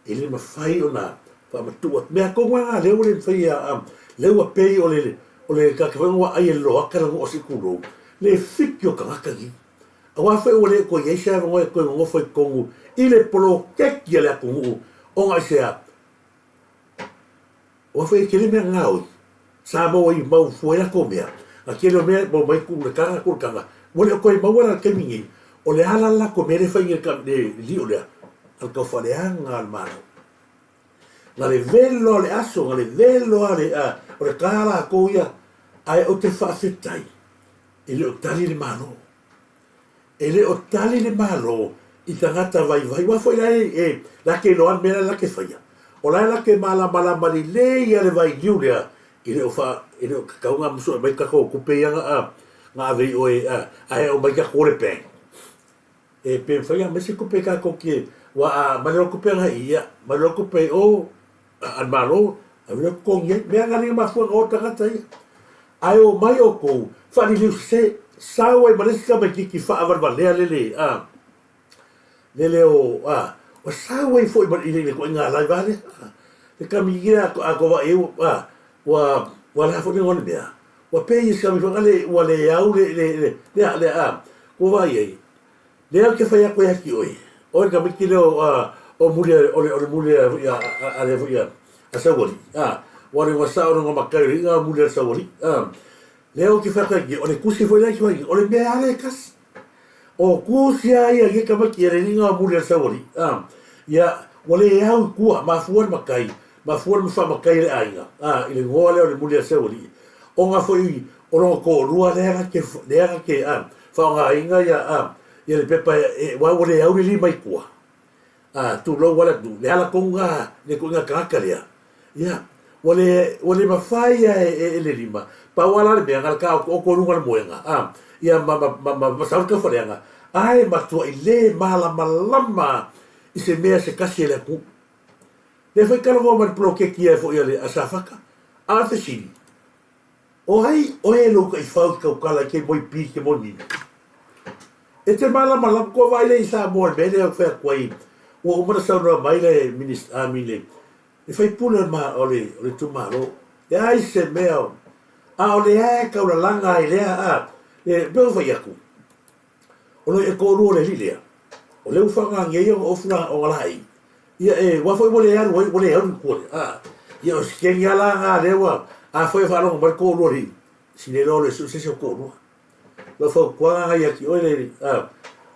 E le mafai ona faamatuu atu. Mea tonu lava na lea ua le mafai a, lea ua pei o le o le tagata foi ua ai e le loaka lana osi tulou, le fiki o tagata nei. Aua foi ua le toe i ai se avanoa e toe nonofo i totonu i le poloketi a le atunuu ona i se a? Aua foi e tele mea gaoi sa maua i mau fua ai latou mea, a tele o mea maua mai tuu le taga tuu le taga, ua le o toe maua la i le taimi nei, o le a la le latou mea lea e fai nei le lio lea, a le taufaaleaga a le Malo. Na le velo a le aso, na le velo a le, o le ta latou ia, ae ou te faafetai, e le o tali le Malo. E le o tali le Malo i tagata vaivai, aua foi la e la ke iloa le mea la la ke faia. O la e la ke malamalama lelei ia le vailiu lea, e le o fa, e le o tatau ona masoe mai tatou tupe ia na na ave i oe ae aumai tatou le bank. E pe mafai ona aumai se tupe tatou te, aua a aumai loa tupe na i ia, aumai loa tupe i o a le Malo, ave loa totogi ai. Mea na lea e mafua ona o tagata ia. Ae omai outou, faaliliu sese, sau ai ma le isi tamaititi faavalevalea lele a, lele o, a, ua sau ai foi ma i le ituaiga live a lea, a, le tamaititi lea a tou vaai i ai ua, a, ua, ua le a foi le igoa o le mea, ua pei e si tamaiti foi lea ua le au le, le, le, le, le, a, ua vaai i ai, Lea ou te fai atu ia te oe, oe le tamaiti lea o, a, o muli a, o le, o le muli a, a, a, a le foi a, a Saualii, a, ua le igoa sao o le igoa matai o le iʻa o muli a Saualii, a. Lea ou te fai atu ai i, o le tusi foi lea e fai, o le mea lava lea e tasi. O tusi lava ia a ia tamaiti a le iʻa o muli a Saualii, a, ia, ua le au i tua, mafua le matai, mafua le faamatai e le aiga, a, i le igoa lea o le muli a Saualii, ona foi o lona toalua lea na te, lea na te, a, faaaogaina ia, a, ia le pepa e, aua ua le au le lima i tua. A, tulou lava le atunuu, le ala tonu lena le ituaiga tagata lea, ia, ua le, ua le mafai lava e, e, e le lima, pau lava la le mea, na o le taotooto i luga o le moega, a, ia ma, ma, ma, ma, ma sau le taufaleaga, ae matuai le malamalama i se mea se tasi e le atunuu. Lea foi talanoa mai le poloketi ia foi a le, a Safata, a o le fesili, O ai oe e lou taifau i tautala i ke moe pi i ke moe mimi? E te malamalama kua vaai lea i Samoa i le mea lea ou fai atu ai ua uma ona saunoa mai le Minista, I mean le le faipule o le ma o le o le itumalo. Leai se mea o a o lea e taulalaga ai lea a le pei ona fai atu o lo e toalua o le alii lea o lea ua faaaoga nei ona ofu la ona laei ia e aua foi ua le alu ai ua le alu i tua lea a ia o si keni lava la na lea ua afai o faalogo mai le toalua o le alii sili loa le sue se isi o toalua lau fautuaga na ia te oe le a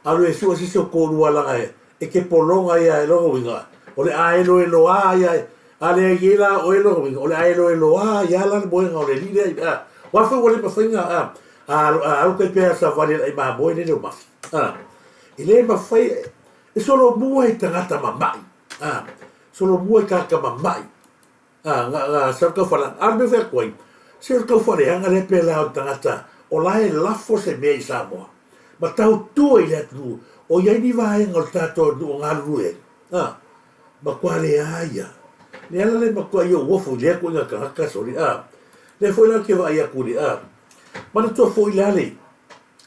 alu e sue se isi o toalua laga e e te pologa ia e lona uiga o le aeloeloa ia a leai nei la oe lona uiga o le aeloeloa ia la le moega o le alii lea a aua foi ua le mafai na a A alu kai pea savali e ai mamoe lele o mafi. A, e le mafai e solomua i tagata mama'i. A, solomua i tagata mama'i. A, nga, nga sa tau whale, a le mea whai atu ai, se o le tau whaleanga lea pēlā o le tagata, o la e lafo se mea i Samoa. Ma tautua i le atunuu, o i ai ni vaega o le tātou atunuu o galulue ai. A, matua leai ia. Le ala le matua i ou ofo i lea ituaiga tagata, sole, a, lea foi la ou te vaai atu i le, a, Manatua foi la le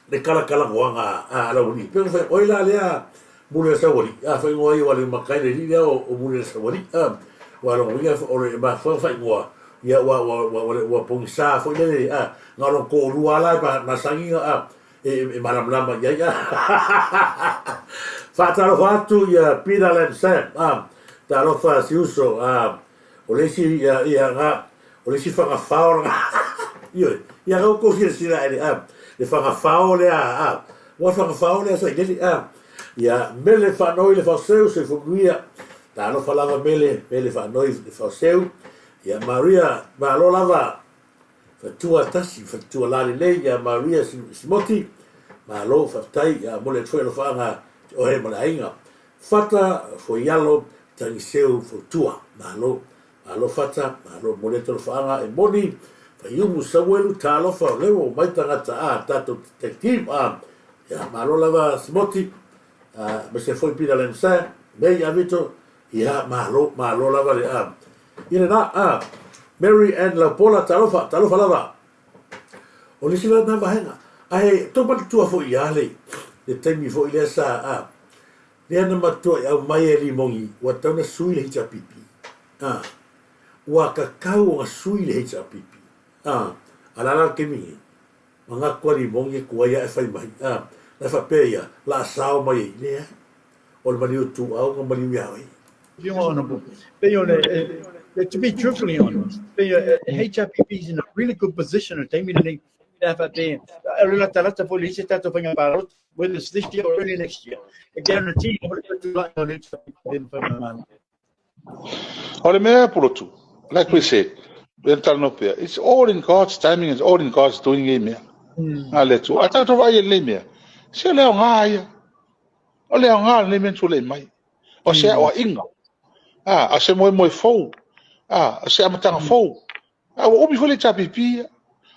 le kalakalanoaga a Laualii, pei ona fai, oi la lea Mulilasaualii, a faaigoa ai aua le matai le alii lea o Mulilasaualii, a, aua lona uiga o le mafuaaga faaigoa ia ua ua ua ua ua pogisa foi lele a na o lona toalua lava la e masani a e e malamalama i ai a. Faatalofa atu ia Peter Lam Sam a, talofa si uso a, o le isi ia ia na o le isi fagafao lena ioe ia na outou silasila ae le a le fagafao lea a ua fagafao lea sailele a ia mele faanoi le faoseu soifua manuia talofa lava mele mele faanoi le faoseu ia Maria malo lava fatua tasi fatua la lelei ia Maria Simoti malo faafetai ia momoli atu foi alofaaga te oe ma le aiga Fata Foialo Tagiseu Fautua malo Malo Fata, malo momoli atu alofaaga e moni, Faiumu Sauelu talofa o lea ua omai tagata a tatou tag team a ia malo lava Simoti a aemaise foi Peter Lemsa May Avito ia malo malo lava le a i lena a Mary Ann Laupola talofa talofa lava o le isi la lena vaega ae tou manatua foi ia le le taimi foi lea sa a Lea na matuai aumai e Limogi ua tatau na sui le HRPP. A. Ua tatau ona sui le HRPP. A. A la la le taimi nei, manatu a Limogi e tuai ae fai mai. A. La faapea ia, la sao mai ai. Leai. O le maliu ituau na maliu ia oe. Afioga Honourable, pei o le, to be truthfully honest, pei o HRPP is in a really good position i le taimi lenei, pe a faapea, o le latalata foi i le isi tatou faiga palota, whether it's this year or early next year, e guarantee lava le tulaga o le HRPP. O le mea Pulotu, like we said, e talanoa pea, it's all in God's timing, it's all in God's doing nei mea. A le Atua. A tatou vaai i lenei mea, se o le aoga ia. O le aoga o lenei mea na tulai mai. O se aoaiga. A, o se moemoe fou. A, o se amataga fou. A ua umi foi le HRPP ia.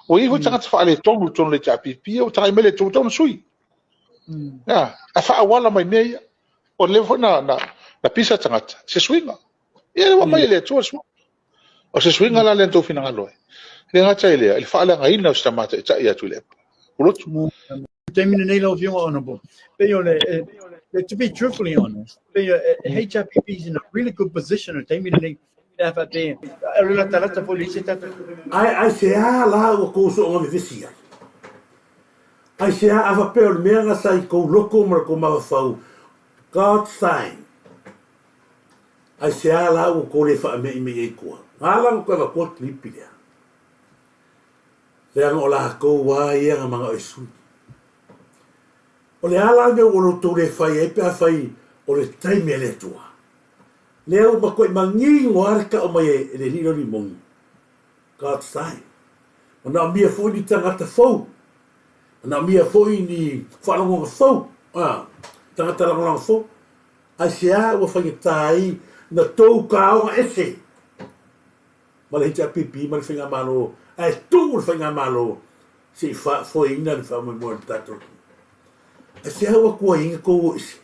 Ua i ai foi tagata faaletonu i totonu o le HRPP ia, ua tagai mai le Atua, ua tatau ona sui. A, a faaauala mai mea ia. Ua leva foi na, na, na pisa tagata, se suiga. Ia lea ua aumai e le Atua le suiga. O se suiga la lea na tou finagalo ai. E le gata i lea, i le faaleagaina o si tama taitai ia Tuilaepa. Pulotu. Taimi lenei lau Afioga Honourable, pei o le, to be truthfully honest, pei o HRPP is in a really good position i le taimi lenei, pe a faapea, o le latalata foi i le isi tatou. Ae aisea la ua tou soonga vevesi ai? Aisea a faapea o le mea na sa i tou loto ma le tou mafaufau, God's time, aisea la ua tou le faameimei ai tua? Na ala ona toe avatua le kilipi lea. Leaga o latou a ia na manao e sui. O le a la le mea ua loutou le fai ai pe afai o le taimi a le Atua? Lea ua matuai manino a le tao mai e le Alii leo limoni. God's time. Manaomia foi ni tagata fou. Manaomia foi ni faalogoga fou. Ah, tagata lagolago fou. Aisea ua faigata ai na tou kaoga ese ma le HRPP ma le Faigamalo, ae tuu le Faigamalo se i faafoeina le faamoemoe o le tatou atunuu. Aisea ua tuaiina tou o ese?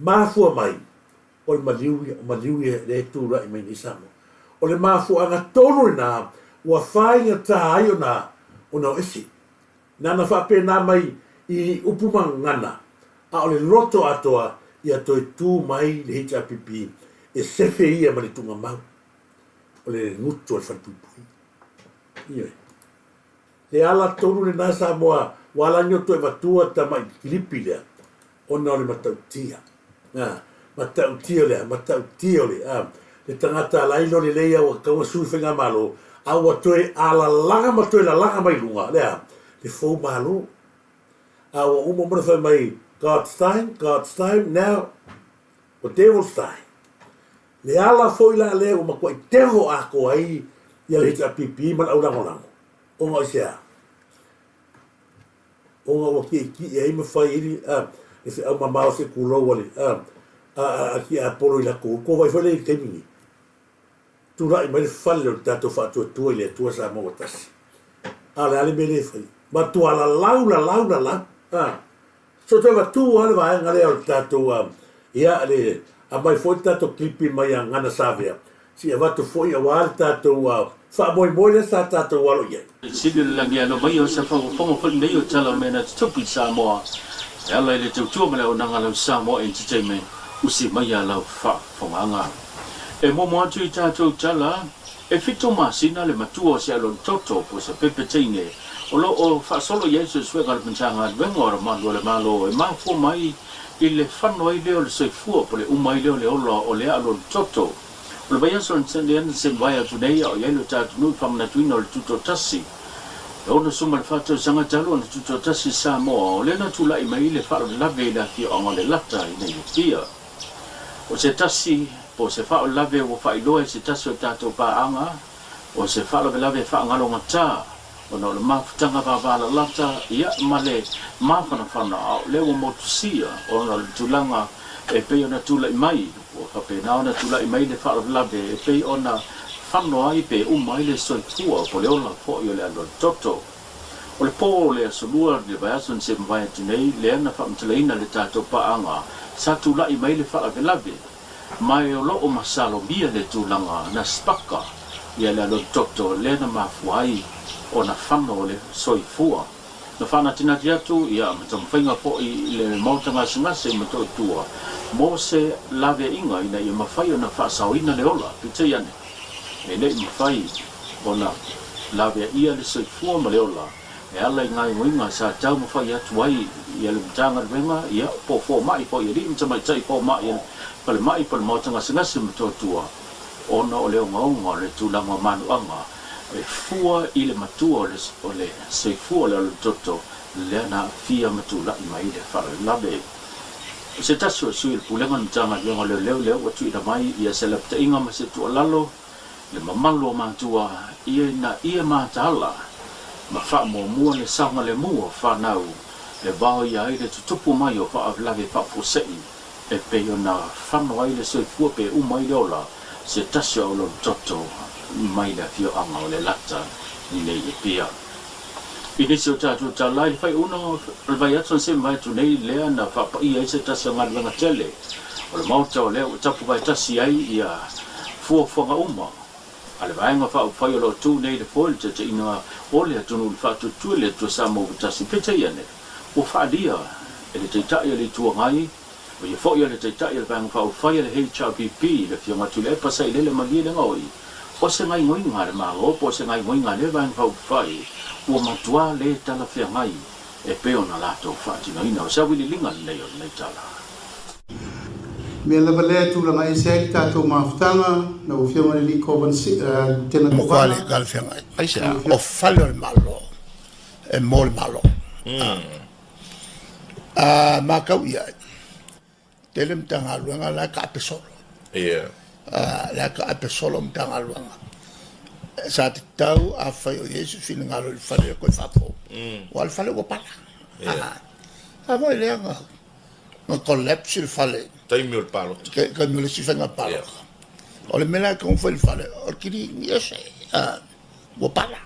Mafua mai, o le maliu ia, o maliu ia lea e tulai mai nei Samoa. O le mafuaaga tonu lena ua faigata ai ona ona o ese. Nana faapena mai i upu ma gagana, a o le loto atoa ia toe tu mai le HRPP e sefe ia ma le tuugamau o le gutu o le falepuipui. Ioe. Le ala tonu lena Samoa ua ala ai ona toe avatua tamai kilipi lea ona o le matautia. A, matautia o le a? Matautia o le a? Le tagata ala ai loa lelei a ua tatau ona sui faigamalo, a ua toe alalaga ma toe lalaga mai luga, le a? Le fou malo. A ua uma uma ona fai mai, God's time, God's time, now, ua devil's time. Le ala foi la lea ua matuai devil atoa ai ia le HRPP ma le aulagolago, ona o se a? Ona ua kiʻekiʻe ai ma fai ai le feau mamao se tulou a le a tiapolo i latou. Ua vaai foi lea i le taimi nei, tulai mai le fale o le tatou faatuatua i le Atua Samoa ua tasi. A o le a le mea lea e fai? Matua lalau, lalau, lalau. A. So toe avatu lava le vaega lea o le tatou, ia, le aumai foi le tatou kilipi mai a Gana Savea, se i avatu foi aua le tatou faamoemoe lea sa tatou alo i ai. Sili o le lagi alo mai o se faafofoga foi lenei o tala o mea na tutupu i Samoa e ala i le tautua ma le auaunaga a lau Samoa Entertainment usi mai a lau faafofogaaga. E muamua atu i tatou tala. E fitu masina le matua o se alolitoto po o se pepe teine o lo o faasolo i ai suesuega a le Matagaluega o Malu a le Malo e mafua mai i le fano ai lea o le soifua po o le uma ai lea o le ola o lea alolitoto. O le vaiaso lea na se mavae atu nei a o i ai lo tatou atunuu i le faamanatuina o le Tutoatasi. E 64 tausaga talu ona tutoatasi Samoa, o lea na tulai mai le faalavelave i le afioaga o Lelata i nei Apia. O se tasi, po o se faalavelave ua faailoa e se tasi o tatou paaga, o se faalavelave faagalogata ona o le mafutaga vavalalata, ia, ma le mafanafana, a o lea ua motusia ona o le tulaga e pei ona tulai mai, ua faapena ona tulai mai le faalavelave e pei ona fano ai pe uma ai le soifua po o le ola foi o le alualutoto. O le po o le Aso Lua i le vaiaso na se mavae atu nei, lea na faamatalaina le tatou paaga sa tulai mai le faalavelave, ma e o lo o masalomia le tulaga na sipaka ia le alualutoto lea na mafua ai ona fano o le soifua. Na faanatinati atu ia ma taumafaiga foi i le Maota Gasegase i Motootua mo se laveaiga ina ia mafai ona faasaoina le ola, peitai ane, e le i mafai ona laveaia le soifua ma le ola e ala i gaoioiga sa taumafai atu ai ia le Matagaluega, ia, po o fomai foi, alii ma tamaitai fomai o le falemai po o le Maota Gasegase i Motootua ona o le ogaoga o le tulaga o manuaga e fua i le matua o le soifua o le alolototo lea na aafia ma tulai mai le faalavelave. O se tasi o sui o le Pulega o le Matagaluega o Leoleo lea ua tuuina mai ia se lapataiga ma se tuualalo i le mamalu o matua ina ia mataala ma faamuamua le saogalemu o fanau e vaoia ai le tutupu mai o faalavelave faafuasei e pei ona fano ai le soifua pe uma ai le ola se tasi o aulautoto mai le afioaga o Lelata i nei Apia. I nisi o tatou tala i le faaiuga o le vaiaso na sema atu nei lea na faapaia ai se tasi o galuega tele o le Maota o lea ua tapu vaetasi ai ia fuafuaga uma a le Vaega Faaupufai o lo o tu nei i le foe i le taitaiga o le atunuu i le faatuatua i le Atua Samoa ua tasi. Peitai ane, ua faaalia e le Taitai o le Itu Agai, o ia foi o le Taitai o le Vaega Faaupufai a le HRPP, le Afioga Tuilaepa Sailele Malielegaoi, o se gaoioiga a le Malo po o se gaoioiga a lea Vaega Faaupufai ua matua le talafeagai e pei ona latou faatinoina. O se auiliiliga lenei o lenei tala. Mea lava lea e tulaga ese ai le tatou mafutaga, lau Afioga i le Alii Kovana, Lutena Matua le Kovana, talafeagai. Aisea? lau Afioga. O fale o le Malo e mo le Malo. A matau i ai, tele Matagaluega la e taape solo. La e taape solo Matagaluega. Sa tatau afai o i ai se finagalo i le fale e toe faafou, aua o le fale ua pala. A foi lea na collapse le fale. Taimi o le palota. Taimi o le isi faiga palota. O le mea la e tatau ona fai i le fale, o le kilini ese, ua pala.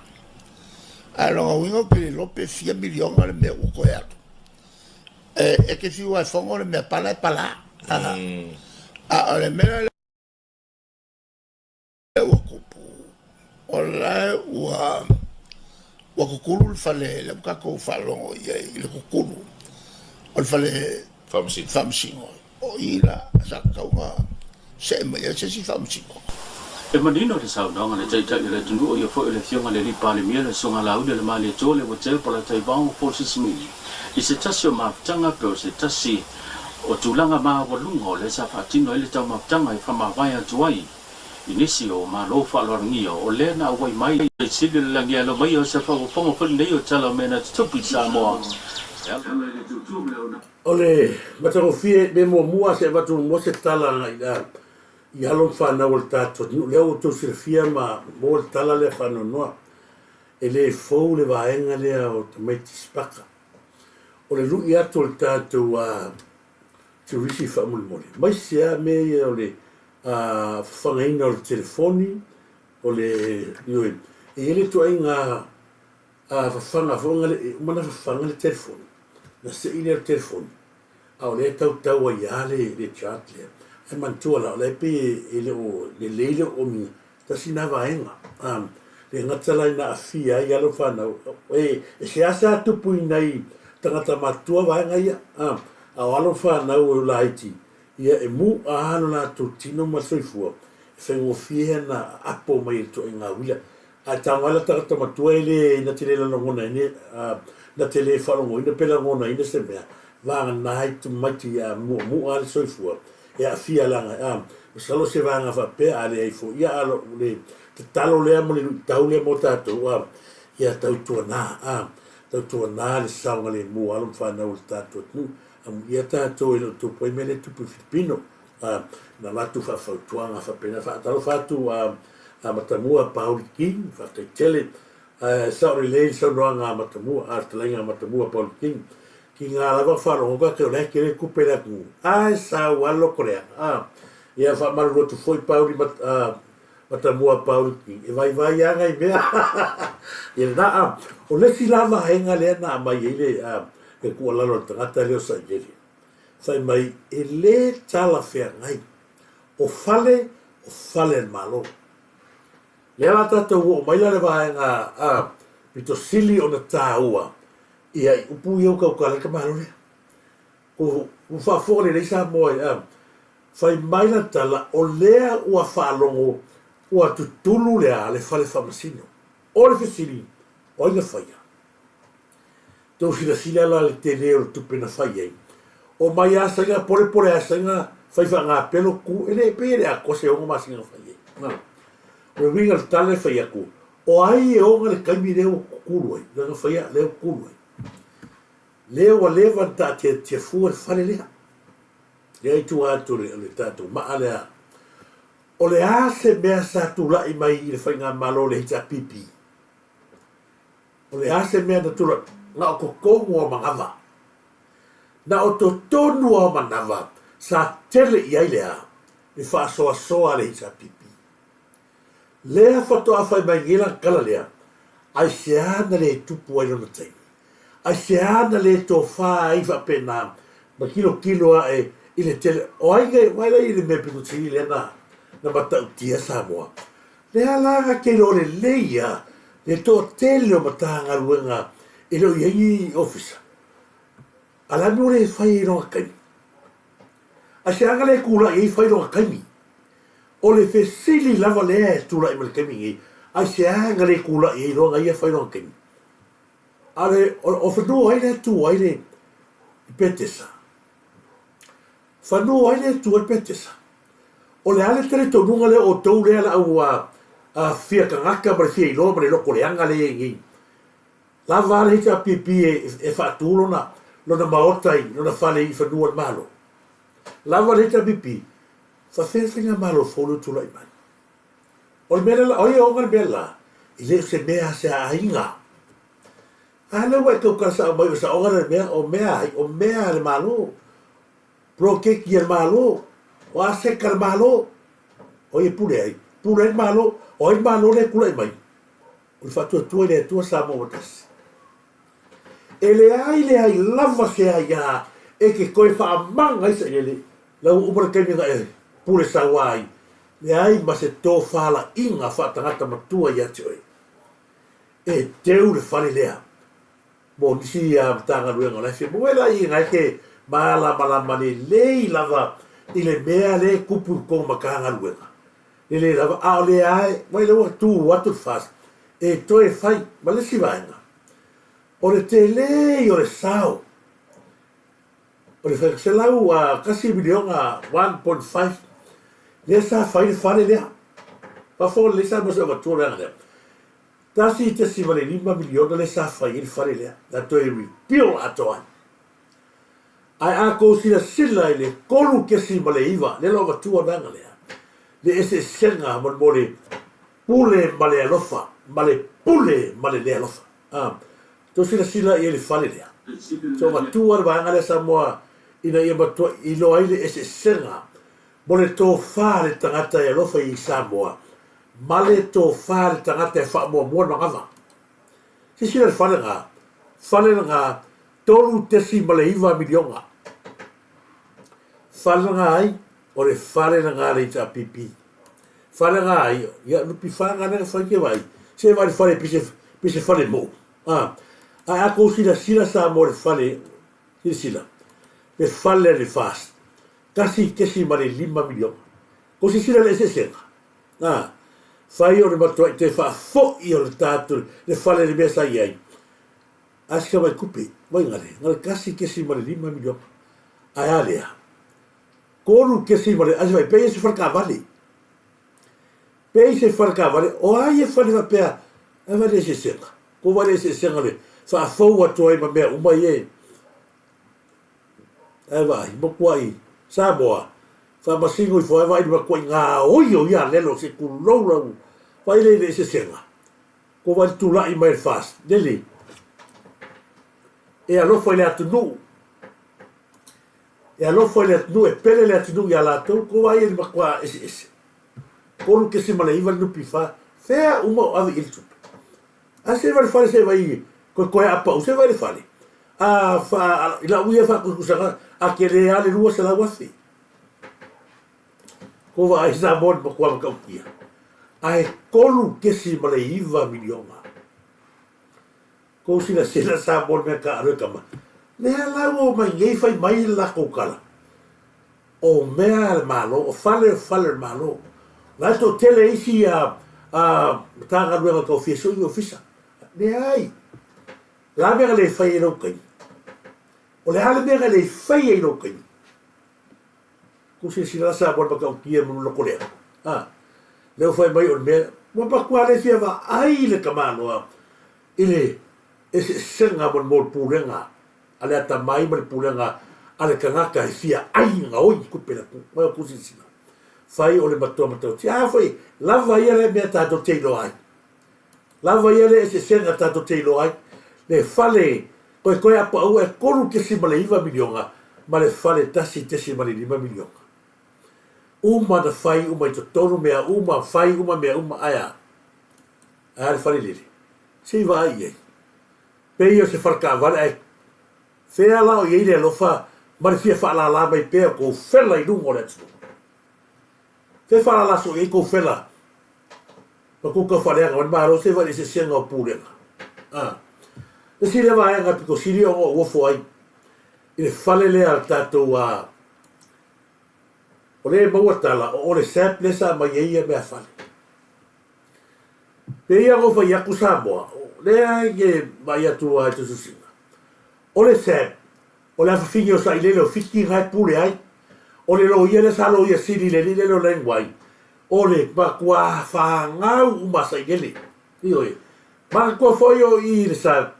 Ae o lona uiga ou te le iloa pe fia miliona le mea ua toe alu. E te fiu lava e fono le mea pala e pala. A o le mea lea ua tupu, o la ua ua kukulu le fale lea ua tatou faalogo i ai i le kukulu o le fale Faamasino. Faamasino. O i la sa tatau ona see mai ai se isi faamasino. E manino le saunoaga a le Taitai o le atunuu, o ia foi o le Afioga i le Alii Palemia, le Susuga Laauli Lemalie Polataivao Fosi Smith, i se tasi o mafutaga pe o se tasi o tulaga maualuga o lea sa faatino ai le taumafutaga e faamavae atu ai i nisi o Malo faaaloalogia o lea na auai mai i sili o le lagi alo mai o se faaopoopoga foi lenei o tala o mea na tutupu i Samoa e ala i le tuutuu ma le ona. O le matagofie mea muamua se avatu muamua se tala agai i i alo ma fanau o le tatou atunuu lea ua outou silafia ma maua le tala lea faanoanoa e le fou le vaega lea o tamaiti sipaka o le lui atu o le tatou turisi faamolemole maise a mea ia o le fafagaina o le telefoni o le ioe e i ai le ituaiga fafaga foi na e uma ona fafaga le telefoni na sei lea o le telefoni a o lea e tautau ai lava le chart lea. Ae manatua la, o la e pei e le o lelei le oomiga, tasi lena vaega. Le gata la ina aafia ai alo ma fanau, e seasea tupu i nai tagata matutua vaega ia, a o alo ma fanau laiti, ia e mu'a lava lo latou tino ma le soifua. E faigofie ana apo mai e le ituaiga uila. Ae tago ai la tagata matua e le na te le lalogonaina, na te le faalogoina pe lagonaina se mea, vagana ai tamaiti ia muamua le soifua e aafia leaga a masalo se vaega faapea a leai foi ia a le tatalo lea ma le luitau lea mo tatou a ia tautuana a tautuana le saogalemu o alo ma fanau o le tatou atunuu amuia tatou e le o tupu ai mea lea e tupu i Filipino a na avatu faafautuaga faapena faatalofa atu a a Matamua Pauli King faafetai tele ae sao lelei le saunoaga a Matamua a le fetalaiga a Matamua Pauli King ki ngā lava faalogo ka ke o lae kele kupe le atunuu ae sau a loko leaga a ia faamalulu atu foi Pauli mat, a, Matamua Pauli King e vaivai a ngai mea ia lena a o le isi la vaega lea na aumai ai le a, le tuualalo a le tagata lea o Sailele fai mai e lē talafeagai o fale o fale a le Malo. Lea la tatou oo mai la le vaega a pito sili ona taua ia i upu ia ua tautala ai le tamaloa lea. Ua ua faafofoga lelei Samoa i a fai mai lana tala o lea ua faalogo ua tutulu le a le fale faamasino. O le fesili, o ai na faia? Tou silasila la le tele o le tupe na fai ai. O mai a saina polepole a saina fai faagapelo ku e le pei e le atoa se 6 masina na fai ai. Na. O le uiga o le tala e fai atu, o ai e ona le taimi lea ua tutulu ai, lea na faia lea ua tutulu ai. Lea ua leva ona taatiatia fua le fale lea. Lea i tua atu o le, o le tatou maa lea. O le a se mea sa tulai mai i le faigamalo o le HRPP? O le a se mea na tulai? Na o totonu o manava. Na o totonu o manava sa tele i ai le a? Le faasoasoa a le HRPP. Lea faatoa fai mai nei lana tala lea, aisea na le tupu ai lona taimi? Aisea na le tofa ai faapena ma tilotilo ae i le tele o ai nei, vaai la i le mea pito sili lea na, na matautia Samoa. Lea la na te iloa lelei lava le toatele o Matagaluega e le o i ai ni ofisa. A le a le mea ua le fai ai lona taimi? Aisea na le tulai ai fai lona taimi? O le fesili lava lea e tulai mai le taimi nei, aisea na le tulai ai lona ia fai lona taimi? A le, o, o fanua ai lea tu ai le Petesa? Fanua ai lea tu ai le Petesa? O le a le talitonuga lea o outou lea la ua fia tagata ma le fia iloa ma le loto leaga lea e i ai nei? Lava a le HRPP e, e faatu lona, lona maota i, lona fale i fanua o le Malo. Lava le HRPP, faafefea le faigamalo fou lea ua tulai mai? O le mea lea la, o ai e ona le mea la? E le o se mea a se aiga. A lea ua e tautala sao mai o saoga le mea, o mea ai, o mea a le Malo. Poloketi a le Malo, o aseta a le Malo, o ai e pule ai? Pule ai le Malo, o ai le Malo lea e tulai mai? O le Faatuatua i le Atua Samoa ua tasi. E leai leai lava se aiā e te toe faamaga ai sailele, la ua uma le taimi na e pule saua ai, leai ma se tofalaiga faatagata matua ia te oe. E teu le fale lea mo nisi Matagaluega o la e fia maua e la i ina e te malamalama lelei lava i le mea lea e tupu i totonu o Matagaluega. Lelei lava, a o lea lava e, vaai lea ua tu atu le FAST e toe fai ma le isi vaega. O le tele ia o le sao, o le $101 1.5 lea sa fai le fale lea. Faafofoga lelei Samoa se i ou avatua le vaega lea. $1.5 miliona lea sa fai ai le fale lea, na toe rebuild atoa ai. Ae a tou silasila i le 3.9, lea la ua avatua le vaega lea, le eseesega mo le pule ma le alofa, ma le pule ma le le alofa. A tou silasila i ai i le fale lea, se ua avatua le vaega lea Samoa ina ia matua iloa ai le eseesega mo le tofa a le tagata e alofa i Samoa ma le tofa a le tagata e faamuamua le manava. Silasila i le fale lena, fale lena $3.9 miliona. Fale lena ai, o le fale lena a le HRPP. Fale lena ai, ia lupi whanga lena whai ke vai. Se vai le fale pise, pise fale mo. Ah, ae a kou silasila Samoa le fale, silasila, le fale a le FAST, 1.5 miliona. Kou silasila le eseesega. Nā, fai o le matuaʻi toe faafoʻi o le tatou le fale i le mea sa i ai. A si ka vaikupe, vaigale, na o le 1.5 miliona. Ae a lea? Tolu kesima le, a se vai, pei e se fale taavale. Pei se fale taavale, o a ia fale faapea, ai vai le eseesega. Ko vai le eseesega le faafou atu ai ma mea uma ia e. Ae vaai, matuai Samoa, faamasino ifo ai vaai le matuai gaoi o ia alelo se tulou lau vaai le i le eseesega. Ko vai le tula'i mai le FAST, lele e alofa i le atunuu. E alofa i le atunuu, e pele le atunuu iā latou, ko vai e le matua eseese. 3.9 le NPF, fea uma o ave i ai le tupe? A se vai le fale se vai koe koe a pau, se vai le fale. A fa, i lau ia faakusikusaga, a kele a le 200,000. Ko vaai Samoa le matua matautia. Ae 3.9 miliona. Kou silasila Samoa le mea taalo e tama. Lea la ua omai nei fai mai le latou tala, o mea a le Malo, o fale o fale o le Malo. La e toatele isi a Matagaluega tau fia sui i ofisa. Leai. O le a mea na le fai ai lou taimi? O le a le mea na le fai ai lou taimi? Kou silasila la Samoa le matautia ma le loko lea. A, lea ua fai mai o le mea, ua matua le fia vaai le tamaloa i le eseesega mo le mo le pulega a le atamai ma le pulega a le tagata e fia ai gaoi i tupe la tu mai o kou silasila. Fai o le matua matautia. A foi, lava ia lea mea tatou te iloa ai. Lava ia lea eseesega tatou te iloa ai, le fale koekoe a paua e 3.9 miliona ma le fale 1.5 miliona. Uma na fai uma i totonu mea uma, fai uma mea uma, ae a? Ae a le fale lele? Se i vaai i ai. Pei o se fale taavale ae fea la o i ai le alofa ma le fia faalala mai pea o kou fela i luga o le atunuu? Fea faalala soo i ai kou fela ma kou tau faaleaga mai le Malo se vaai i le eseesega o pulega? A. Le isi lea vaega pito sili ona ou ofo ai i le fale lea a le tatou a o lea e maua tala o o le SAP lea sa aumai ai ia meafale. Pei ona ou fai atu Samoa, o lea e vaai atu lava i tusitusiga, o le SAP, o le afafine o Sailele o Fiti na e pule ai. O le loia lea sa loia sili i le alii lea o Lang Wai, o le matua fanau uma a Sailele. Ioe. Manatua foi o i i le SAP,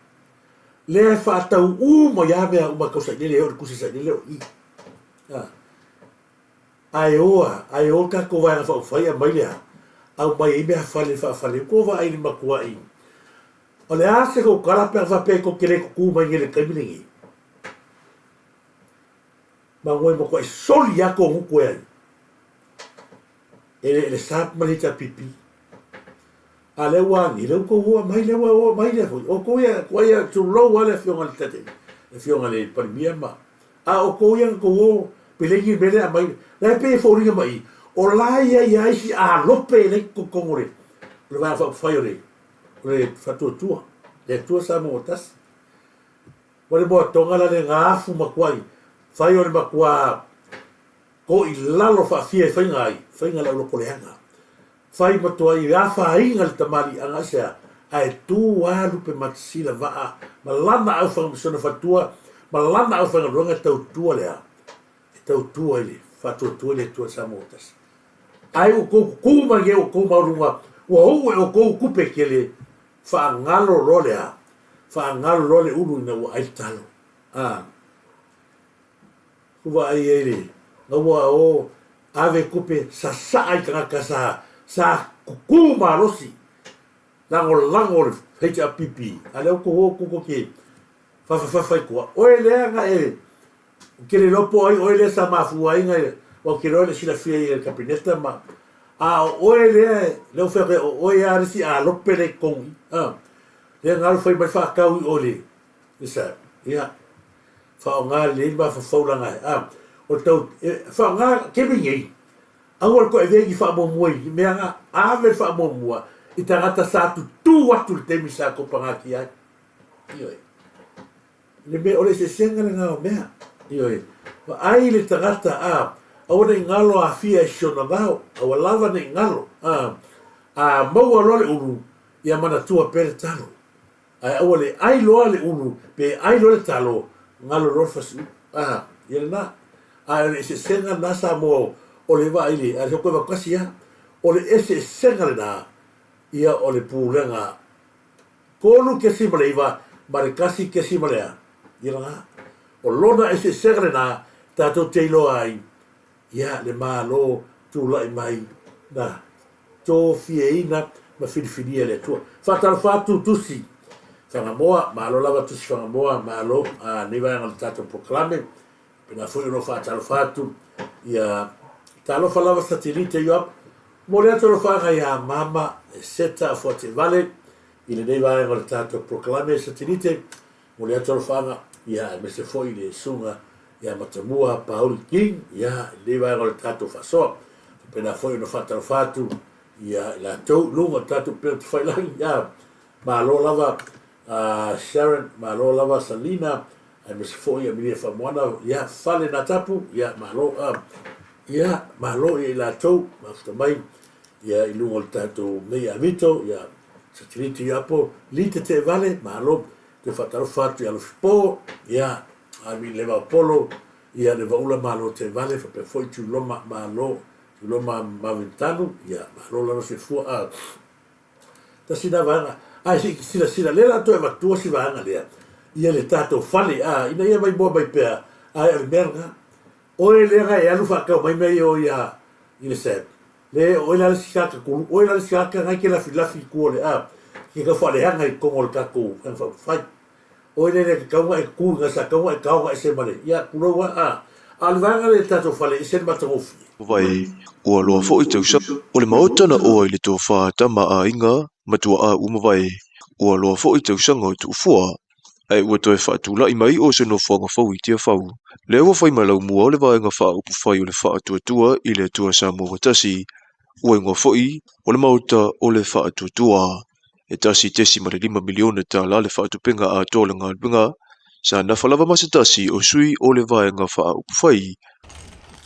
lea e faatau uma ia mea uma tau Sailele, e oo i le tusi a Sailele o i. Ae o a, ae o le tatou Vaega Faaupufai aumai le a? Aumai ai meafale faafale ua vaai i le matuai. O le a se tou tala pe a faapea tou te le tutu mai nei i le taimi lenei? Maua e matuai soli lava tou gutu e ai e le SAP ma le HRPP. A lea ua agi, lea ua tou o aumai, lea ua o aumai lea foi. O tou ia, kuai ia, tulou lava le afioga i le Taitai, le afioga i le Palemia ma, a o tou ia na tou o pelegi le mea lea aumai, la e pei e foliga mai i, o la e i ai lava isi alope e leai totonu o le, o le Vaega Faaupufai o le, o le Faatuatua, le Atua Samoa ua Tasi. Ma le moatoga la le gafu matuai, fai o le matua ko i lalo faafia e faiga ai, faiga le aulokoleaga. Fai matuai afaina le tamaliiaga aisea? Ae tu a lupe matasila vaa ma lana aufaigamisiona faletua ma lana aufaigaluega e tautua le a? E tautua i le faatuatua i le Atua Samoa ua tasi. Ae ua tou tutu mai nei outou maualuga ua uu e outou tupe tele faagalo loa le a? Faagalo loa le ulu ina ua ai le talo. A. Ku vaai ai le gaua o ave tupe sasaa i tagata sa sa tutu malosi lagolago le HRPP a lea ua tou o tou te fafafafa i tua oe lea na e ou te le iloa po o ai oe lea sa mafua ai na ou te iloa e le silafia i le Kapeneta ma a o oe lea lea ua fai atu ai o oe lava le isi alope lea i totonu i i lea na alu fai mai faatau i o i le SAP ia Faaaoga lelei le mafaufau leaga e a o le tau e faaaoga taimi nei aua le toe avea ni faamuamua i mea na ave le faamuamua i tagata sa tutū atu i le taimi sa kopagatia ai. Ioe. Le mea o le eseesega lena o mea. Ioe. Vaai le tagata a. Aua ne i galo aafia i si ona vao, aua lava ne i galo, a, a maua loa le ulu, ia manatua pea le talo. Ae aua le ai loa le ulu, pe ai loa le talo, galo loa le fasiulu. A, ia lena. Ae o le eseesega lena Samoa o le vaai i le, a le hoko e vaukasi a. O le eseesega lena, ia o le pulega 3.9 ma le 1. a? Ia lena. O lona eseesega lena tatou te iloa ai, ia, le Malo tulai mai na tofiaina ma filifilia e le Atua. Faatalofa atu Tusi Fagamoa, malo lava Tusi Fagamoa, malo a nei vaega o le tatou polokalame. Pena foi o lo o faatalofa atu ia talofa lava Satelite Ioapo. Momoli atu alofaaga ia Mama Seta Afuatevale i lenei vaega o le tatou polokalame Satelite. Momoli atu alofaaga ia aemaise foi le susuga ia Matamua Pauli King ia i lenei vaega o le tatou faasoa. Faapena foi ona faatalofa atu ia i latou i luga o le tatou upega tafailagi ia malo lava Sharon, malo lava Salina, aemaise foi Amelia Faamoana, ia Fale Natapu, ia malo ia malo ia i latou mafuta mai ia i luga o le tatou nei Avito, ia Satelite ia Apo, Lita Teevale, malo, toe faatalofa atu ia Alofipo, ia Ami Leva Apollo, ia Levaula Malo Teevale, faapea foi Tuloma Malo, Tuloma Marvin Tanu, ia malo lava soifua. Tasi lena vaega. Ae se i silasila, lea la toe avatua si vaega lea, ia le tatou fale, a, ina ia maimoa mai pea, ae o le mea lena. Oe lea na e alu faatau mai mea ia o ia i le SAB, le o oe la le isi tagata tulu, oe la le isi tagata na e te lafilafi i tua o le, a, ke tau faaleaga i totonu o le tatou Faiga Faaupufai. Oe lea e tatau ona e tu i ina, sa tatau ona e taoga ese ma le, ia, tulou lava, a. A o le vaega lea i le tatou fale, e ese le matagofie. Vai, ua loa foi tausaga. O le maota na oa i le tofa tama a aiga ma tuaa ua mavae, ua loa foi tausaga o Tuufua, ae ua toe faatulai mai o se nofoaga fou i Tiafau. Lea ua fai ma laumua o le Vaega Faaupufai o le Faatuatua i le Atua Samoa ua Tasi, ua igoa foi o le Maota o le Faatuatua. E $1.5 miliona tala le faatupenga atoa o le galuega, sa nafa lava ma se tasi o sui o le Vaega Faaupufai.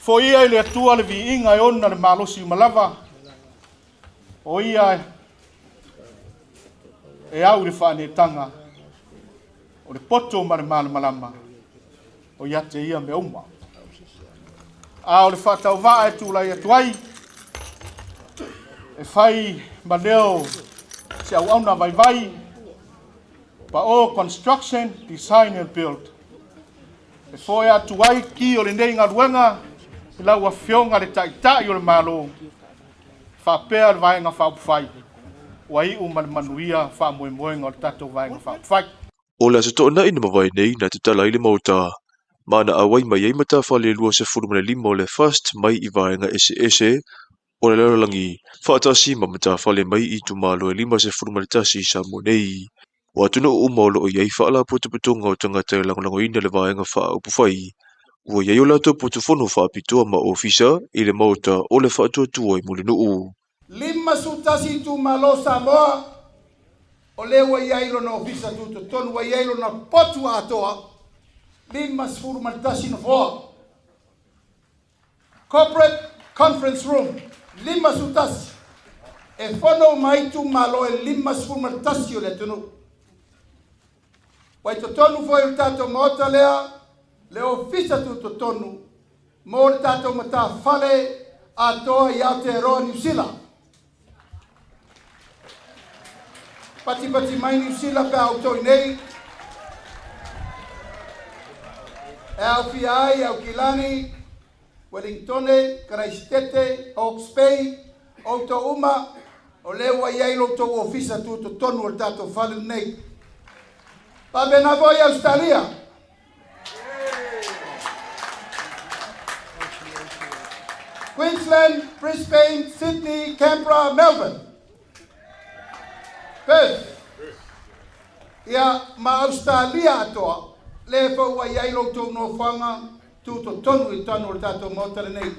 Foia i le Atua le viiga e ona le malosi uma lava, o ia e au i le faaneetaga o le poto ma le malamalama, o ia te ia mea uma. A o le faatauvaa e tulai atu ai, e fai ma leo se auauna vaivai, Pao Construction, Design and Build. E foe atu ai ki o lenei galuega i lau Afioga le Taitai o le Malo, faapea le Vaega Faaupufai, ua iu ma le manuia faamoemoega o le tatou Vaega Faaupufai. O le Aso Toonai na mavae nei na tatala ai le Maota, ma na auai mai ai matafale 25 o le FAST mai i vaega eseese o le lalolagi, faatasi ma matafale mai i itumalo e 51 i Samoa nei. O atunuu uma o lo o i ai faalapotopotoga o tagata e lagolagoina le Vaega Faaupufai, ua i ai o latou potufono faapitoa ma ofisa i le Maota o le Faatuatua i Mulinuu. 51 itumalo o Samoa o lea ua i ai lona ofisa tutotonu, ua i ai lona potu atoa, 51 nofoa. Corporate Conference Room, 51. E fono uma ai itumalo e 51 o le atunuu. Ua i totonu foi o le tatou Maota lea le ofisa tutotonu mo le tatou matafale atoa i Aotearoa Niu Sila. Patipati mai Niu Sila pe a outou i nei. E aofia ai Aukilani, Welingtone, Karaisitete, Hawke's Bay, outou uma, o lea ua i ai lo outou ofisa tutotonu o le tatou fale lenei. Faapena foi Ausetalia. Queensland, Brisbane, Sydney, Canberra, Melbourne. Perth. Ia, ma Ausetalia atoa, le foi ua i ai lo outou nofoaga tutotonu i totonu o le tatou Maota lenei.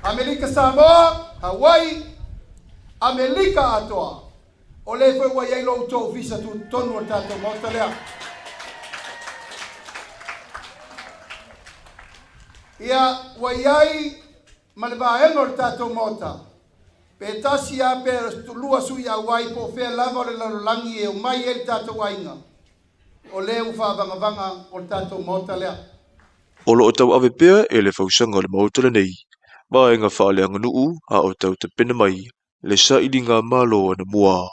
Amelika Samoa, Hawaii, Amelika atoa. O lea foi ua i ai lo outou ofisa tutotonu o le tatou Maota lea. Ia, ua i ai ma le vaega o le tatou Maota, pe tasi a pe lua sui auai po o fea lava o le lalolagi e omai ai le tatou aiga, o lea ua faavagavaga o le tatou Maota lea. O lo o tauave pea e le fausaga o le Maota lenei vaega faaleaganuu a o tau tapena mai le sailiga malo anamua.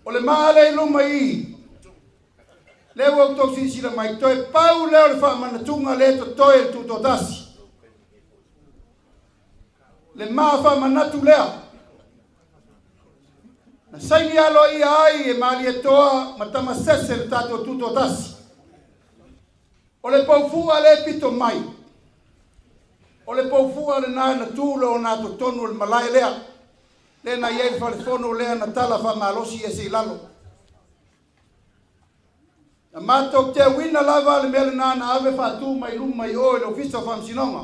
O le maa lea i luma i i, lea ua outou silasila mai, toe pau lea o le faamanatuga lea e totoe i le Tutoatasi. Le maa faamanatu lea, na saini aloaia ai e Malietoa ma Tamasese le tatou Tutoatasi. O le poufu'a lea e pito mai, o le poufu'a lena na tu le ogatotonu o le malae lea, lea na i ai le falefono lea na tala faamalosi ese i lalo. Na matou teuina lava le mea lena na ave faatu mai luma i o i le Ofisa o Faamasinoga.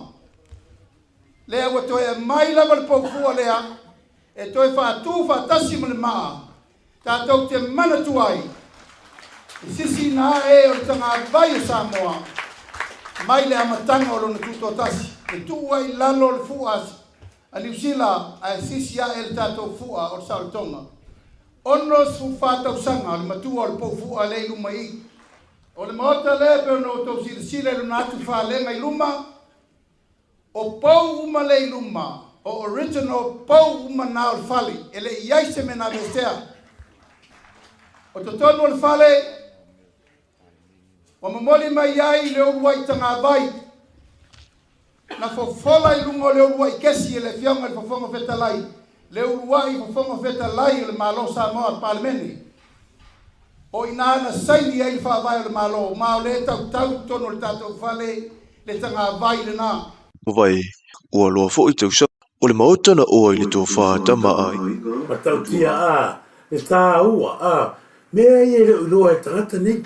Lea ua toe aumai lava le poufu'a lea e toe faatu faatasi ma le maa Tatou te manatua ai le sisiina ae o le tagavai o Samoa mai le amataga o lona tutoatasi, e tuu ai i lalo le fu'a a Niu Sila ae sisi ae le tatou fu'a o le saolotoga. 64 tausaga o le matua o le pou fu'a lea i luma i i. O le Maota lea e pei ona outou silasila i lona atu falega i luma, O pou uma lea i luma, o original pou uma na o le fale, e le i ai se mea na aveesea. O totonu o le fale, ua momoli mai ai le uluai tagavai, na fofola i luga o le uluai kesi e le Afioga i le Fofoga Fetalai, le uluai Fofoga Fetalai o le Malo o Samoa, le Palemene. O i ina na saini ai le Faavae o le Malo, ma o lea e tautau i totonu o le tatou fale le tagavai lena. Mavae, ua loa foi tausaga o le Maota na oa i le tofa tama a Aiga. Matautia a, le tāua a, mea ia e le o iloa e tagata nei.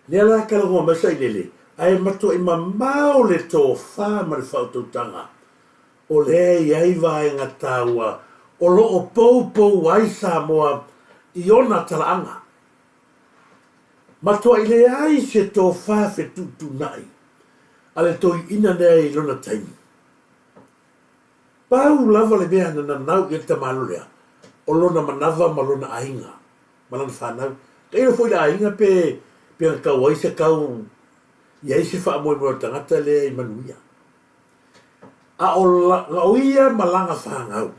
Lea la ka logoa mai sailele, ae matuai mamao le tofa ma le faautautaga O lea e i ai vaega taua o lo o poupou ai Samoa i ona talaaga. Matuai leai se tofa fetuutuunai a le toeaina lea i lona taimi. Pau lava le mea na nanau i ai le tamaloa lea, o lona manava ma lona aiga ma lana fanau. Tailo foi i le aiga pe pe na tau ai se tau i ai se faamoemoe o le tagata lea i manuia. A o na o ia ma lana fanau,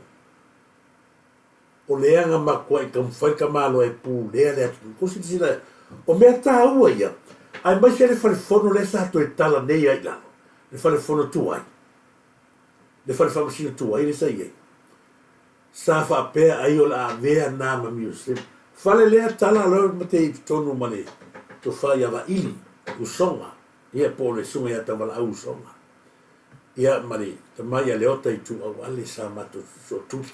o lea na matuai taumafai le tamaloa e pulea le atunuu. Tou silasila, o mea taua ia, aemaise le fale fono lea sa toe tala nei ai i lalo, le fale fono tuai, le fale faamasino tuai lea sa i ai. Sa faapea ai o le a avea na ma museum. Fale lea tala loa ma te i totonu ma le tofa ia Vaili, Usoga, ia po o le susuga ia Tauvalaau Usoga. Ia ma le tama ia Leota Ituau Ale sa matou sootuli.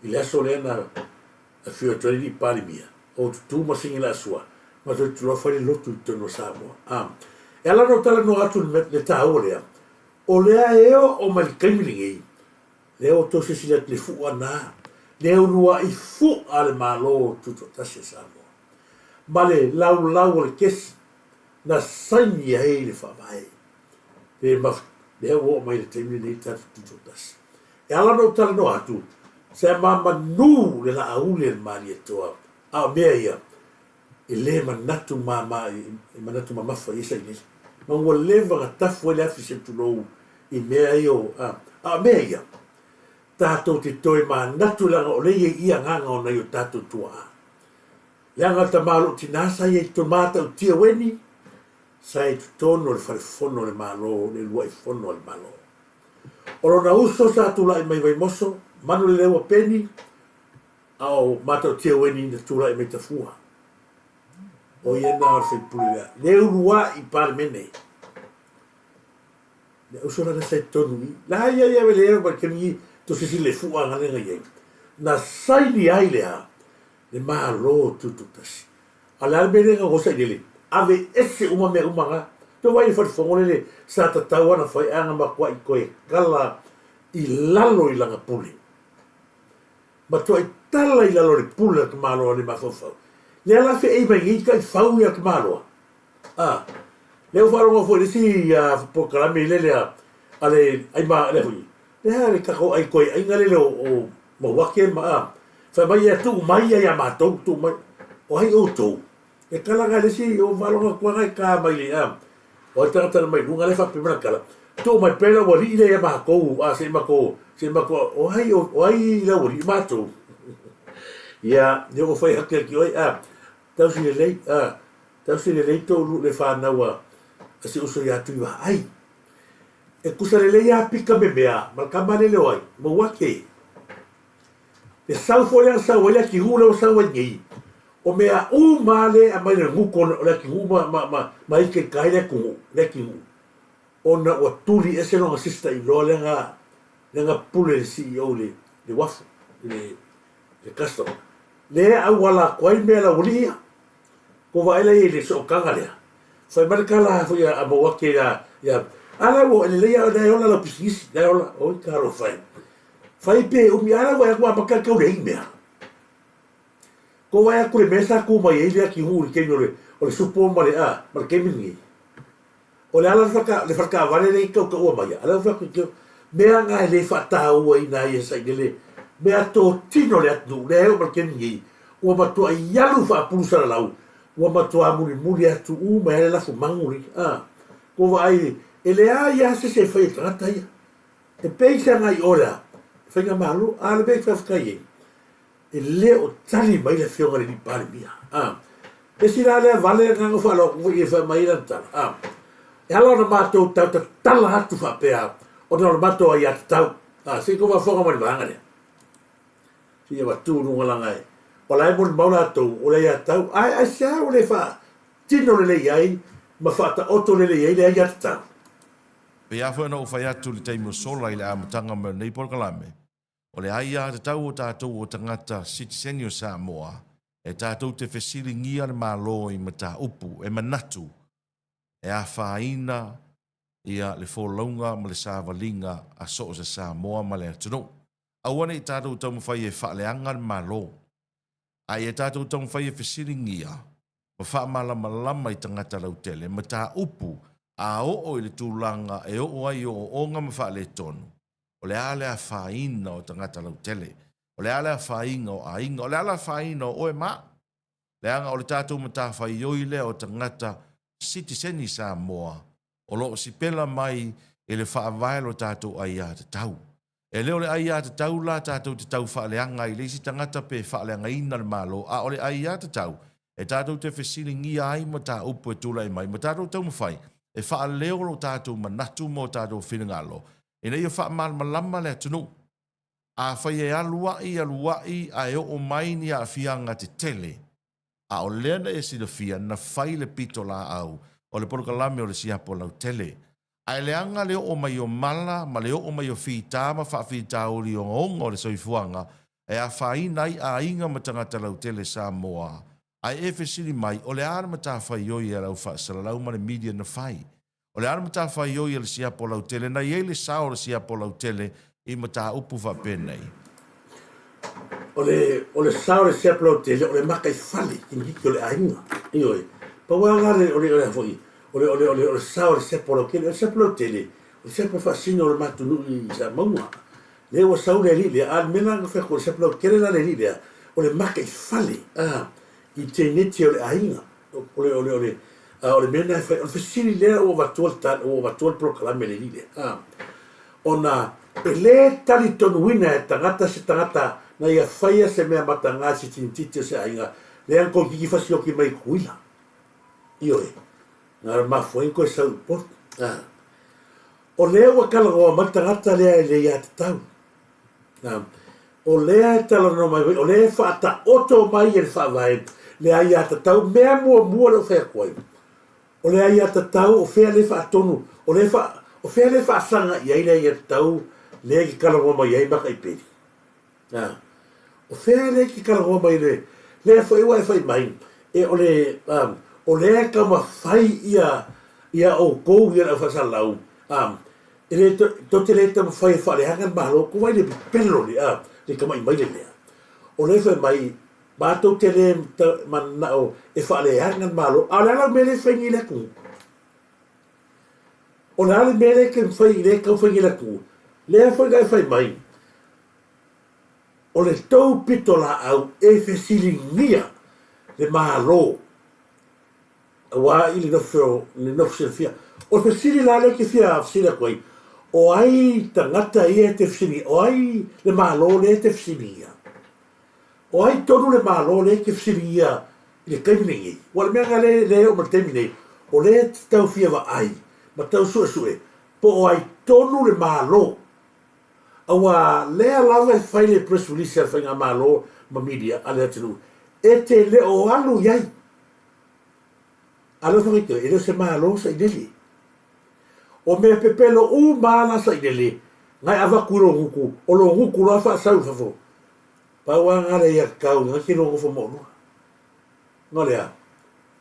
I le aso lea na afio atu ai le alii Palemia, o tutu ma sigi la sua, matou te loa fai le lotu i totonu o Samoa. A, e ala ona ou talanoa atu i le taua lea, o lea e oo mai i le taimi lenei, lea ua outou silasila atu i le fu'a na, le ulua'i fu'a a le Malo Tutoatasi o Samoa, ma le laulau o le kesi na saini ai le Faavae. Pe maf, lea ua oo mai i le taimi lenei tatou tutoatasi. E ala ona ou talanoa atu, se a mamanū le laauli a le Malietoa, a o mea ia, e le manatu mama, e manatu mamafa i ai sailele. Ma ua leva ona tafu ai le afi se tulou i mea ia o, a, a o mea ia, tatou te toe manatu leaga o lea e i ai i agaga o nai o tatou tuaa. Leaga le tama o lou tinā sa i ai i totonu matautia ueni, sa i totonu o le fale fono a le Malo, le uluai fono a le Malo. O lona uso sa tulai mai Vaimoso, Manuleleua Peni, a o Matautia Ueni na tulai mai Tafua. O ia na o le faipule lea. Le uluai Palemene. Le uso lana sa i totonu i. La ia ia wele eo ma kemi i to sisi le fua nga lenga iai. Na saini ai lea le Malo Tutoatasi. A o le a le mea lea na gosa i lele? Ave ese uma mea uma na. Toe vaai i le fale fono lele sa tatau ana fai ana matuai toe kala i lalo i lana pule. Matuai tala i lalo o le pule a le tamaloa le mafaufau. Lea la feei mai nei taifau ia tamaloa. A. Lea ua faalogo foi i le isi polokalame i lele a le ai ma lea foi. Lea le tatou ai koe aiga lele o Mauake ma a. Fai mai ia tuu mai ia ia matou, tuu mai. O ai outou? E kala ga le isi o faalogo atu aga e ka mai le a. O ai tagata na mai luga lea faapea mai lana tala. Tuu mai pea lau alii lea ia matou, a se i matou, se i matou, o ai, o ai lau alii matou. Ia, lea ua fai atu ia te oe, a, tausi lelei, a, tausi lelei tou le fanau a, a si uso ia Tuivaai. E tusa lelei lava pika me mea ma le tama lele o ai, Mauake. Le sau foi lea na sau ai le atunuu lea ua sau ai nei, o mea uma lava lea e aumai le guto o le atunuu ma, ma, ma, ma ikaika ai le atunuu, le atunuu, ona ua tuli ese lona sister in law lea na, lea na pule i le CEO i le, le uafu, i le, le custom. Lea e auala atu ai mea a le aualii ia. Ua vaai la i le sootaga lea, fai mai le tala foi a Mauake ia, ia, A la ua lelei lava, o la e ola lau pisinisi, la e ola. Oi talofa e. Fai pe umi, a la ua atu amata le tau leai ni mea. Ko vaai atu le mea sa tu mai ai le atunuu i le taimi o le, o le supo ma le, a, ma le taimi lenei. O le ala le fale taavale lea e tautaua mai, a lea ua fai atu i mea na e le faatauaina ai e sailele meatotino le atunuu lea e oo mai le taimi nei, ua matuai alu faapulu salalau, ua matua mulimuli atu uma ai le lafumanu lenei. A, ua vaai e leai lava se isi e fai e tagata ia. E pei se agai i o le a? Faigamalo. A o le mea e faafetai ai, E le o tali mai le afioga i le alii Palemia. A. Esi la lea vale na ona faalogo atu foi e fai mai lana tala. A. E ala ona matou tau tatala atu faapea ona o le matou aiatatau. A. Se i tou faafofoga mai i le vaega lea. Se i avatu i luga leaga e o la e molimau latou o le aiatatau. Ae aisea ua le faatino lelei ai ma faataoto lelei ai le aiatatau? Pei lava foi ona ou fai atu i le taimi o sola i le amataga mai o lenei polokalame, O le aiatatau o tatou o tagata sitiseni o Samoa e tatou te fesiligia le Malo i mataupu e manatu e afaina ia le folauga ma le savaliga a so o se Samoa ma le atunuu. Aua ne i tatou taumafai e faaleaga le Malo, a ia tatou taumafai e fesiligia ma faamalamalama i tagata lautele mataupu a oo i le tulaga e oo ai i ooooga ma faaletonu. O le a le afaina o tagata lautele? O le a le afaina o aiga? O le a le afaina o oe ma au? Leaga o le tatou matafaioi lea o tagata sitiseni Samoa o lo o sipela mai i le faavae lo tatou aiatatau. E le o le aiatatau la tatou te tau faaleaga ai i le isi tagata pe faaleagaina le Malo, a o le aiatatau e tatou te fesiligia ai mataupu e tulai mai ma tatou taumafai e faaleo lo tatou manatu ma o tatou finagalo ina ia faamalamalama le atunuu. Afai e aluaʻi aluaʻi a e oo mai ni aafiaga tetele, a o lea na e silafia na fai le pito laau o le polokalame o le siapo lautele. Ae leaga le oo mai o mala ma le oo mai o fita ma faafitauli ogaoga o le soifuaga e afaina ai aiga ma tagata lautele Samoa. Ae e fesili mai, o le a le matafaioi a le au faasalalau ma le media na fai? O le a le matafaioi a le siapo lautele na i ai le sao o le siapo lautele i mataupu faapenei? O le, o le sao o le siapo lautele, o le mataifale kinigiki o le aiga. Ioe. Pau lava la le, o le, o le a foi, o le, o le, o le, o le sao o le siapo lautele. O le siapo lautele, o le siapo faasino o le matou nuu i Samauga. Lea ua sau le alii lea, a o le mea la na fai atu, o le siapo lautele la le alii lea, o le mataifale, a, i teineti o le aiga. O le, o le, o le, a o le mea lena e fai, o le fesili lea ua avatua le tali, ua avatua le polokalame a le alii lea, a, ona e le talitonuina e tagata se tagata na ia faia se mea mataga i se tinititi o se aiga, lea na toeitiiti fasioki mai i Tutuila. Ioe, na mafua ai ona toe sau i Upolu. A, o lea ua talanoa mai le tagata lea e le aiatatau. A, o lea e talanoa mai foi, o lea e faataoto mai e le Faavae le aiatatau, mea muamua lea ua fai atu ai, o le aiatatau o fea lea e faatonu, o lea e faa, o fea lea e faasaga i ai le aiatatau lea e te talanoa mai ai Makaipeli. A, o fea lea e te talanoa mai le, lea foi ua e fai mai, e o le, a, o lea e taumafai ia, ia outou ia le aufaisalau, a, E le tou te le taumafai e faaleaga le Malo, ko wai le pepelo le a le tamaʻi maile lea. O lea fai mai, matou te le mananao e faaleaga le Malo, a o le a la le mea lea e fai nei i le atunuu? O le a le mea lea e te fai, lea e tau fai nei le atunuu? Lea foi na e fai mai, o le tou pitolaau e fesiligia le Malo aua i le nofo, le nofo silafia. O le fesili la lea ou te fia fesili atu ai, o ai tagata ia e te fesiligia? O ai le Malo lea e te fesiligia? O ai tonu le Malo lea e te fesiligia i le taimi lenei? Ua o le mea lena lea lea e oo mai i le taimi nei, o lea e te tau fia vaai ma tau suesue po o ai tonu le Malo. Aua lea lava e fai le press release a le Faigamalo ma media a le atunuu e te le o alu i ai. A lea ua fai e le o se Malo sailele. O mea pepelo uma lava la sailele na e avatu i lou gutu, o lou gutu loa faasau i fafo. Pau lava na le aiatatau na te lua nofo ma oulua. Na o le a?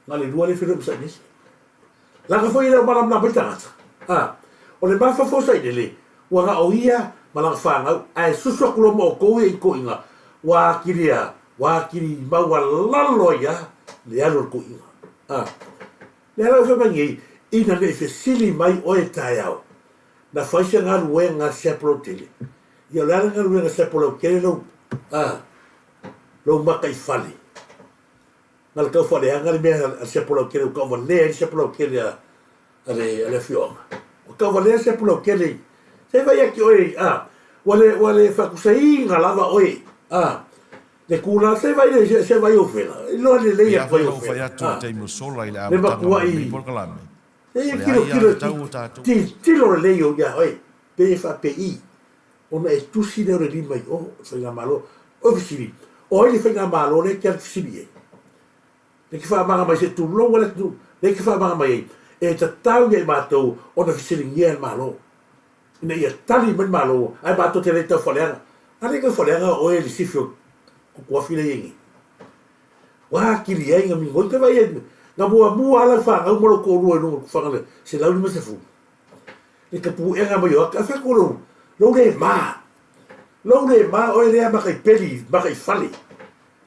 Na o le lua lea e feiloai ma sailele. Leaga foi e le o malamalama ai tagata. A, o le mafaufau sailele, ua na o ia ma lana fanau, ae susu atu loa ma outou ia i toeaiina, ua atili a, ua atili maualalo ai lava le alu a le toeaina. A, lea la ua fai mai nei, ina ne i fesili mai oe taeao, na fai se galuega a Siapo Lautele. Ia o le a le galuega a Siapo Lautele lou, a, lou mataifale. Na le tau faaleaga le mea a le Siapo Lautele ua tauvalea ai le Siapo Lautele a, a le, a le afioaga. Ua tauvalea le Siapo Lautele i, se i vaai atu oe, a, ua le, ua le faatusaina lava oe, a, le tulaga, se i vaai le, se i vaai ou fela, iloa lelei Pei atu ai foi ou ona ou fai fela, atu i le a, taimi o sola i le le amataga mai o matuai, lenei polokalame, se o i le tilotilo, aiatatau o tatou. tilotilo lelei ou ia oe, pei e faapei, ona e tusi lea o le lima i o, le Faigamalo. O le fesili, o ai le Faigamalo lea e te alu fesili i ai? Lea e te faamaga mai se tulou a le atunuu, lea e te faamaga mai ai, e tatau ia i matou ona fesiligia e le Malo, ina ia tali mai le Malo, ae matou te le tau faaleaga. A le tau faaleaga oe i le sifi o Kukuafi lea e i ai nei. Ua atili ai na migoi te vaai ai, na muamua lava lau fanau ma lou toalua i luga o le tufaga le 150. I ka puega mai o aka, fai atu lou, lou le ma. Lou le ma oe lea makaipeli, makaifale.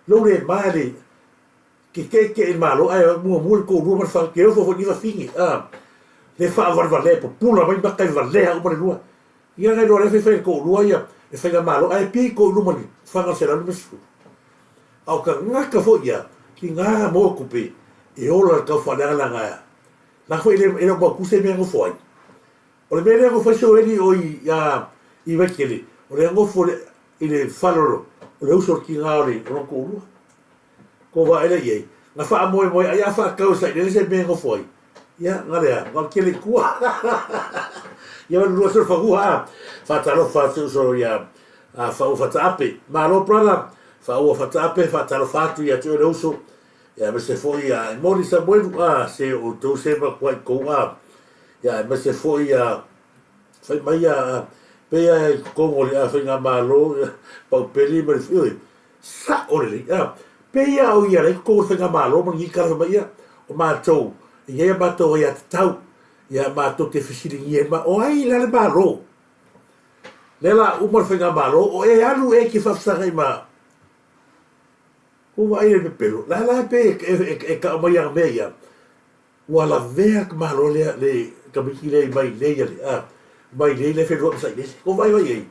Lou le ma le, ke kekeʻi i le Malo ae muamua le toalua ma le fanau, ke ofo foi ni fafine, a. Le faavalevalea, pupula mai maka i valea uma le lua. Ia nai loa lea fai fai le toalua ia le faigamalo ae pito i luma le faga o le 150. A o tagata foi ia, tiga maua tupe e ola le tau faaleaga leaga la foi e le o mautu se mea e nofo ai. O le mea lea e nofo ai si ou alii o i a i Vaitele, o lea e nofo i le fale o le uso o le tiga o le lona toalua. Ko vaai la i ai, na faamoemoe ai a faatau e sailele se mea e nofo ai, ia, na le a, na o le tele i tua. Ia ma le lua solo fanua a. Faatalofa atu uso ia a Faua Fataape. Malo brother, Faua Fataape, faatalofa atu ia te oe le uso. Ia aemaise foi ia Emoli Samuelu a, se o outou se matuai tou a. Ia aemaise foi ia fai mai ia pei a i totonu o le a faigamalo Paupeli ma le, ioe, Sa'o lelei, a. Pei a o ia lea i totonu o le faigamalo ma lenei tala fai mai, ia, o matou, e i ai a matou aiatatau, ia, matou te fesiligia ai ma, o ai la le Malo? Lea la uma le faigamalo, o e alu e te faafesagai ma, ua vaai le pepelo, la la pei e, e, e, e tau mai ana mea ia, Ua lavea ka Malo lea le tamaiti lea i mai nei ale a mai nei lea feiloai ma sailele. Ua vaivai ai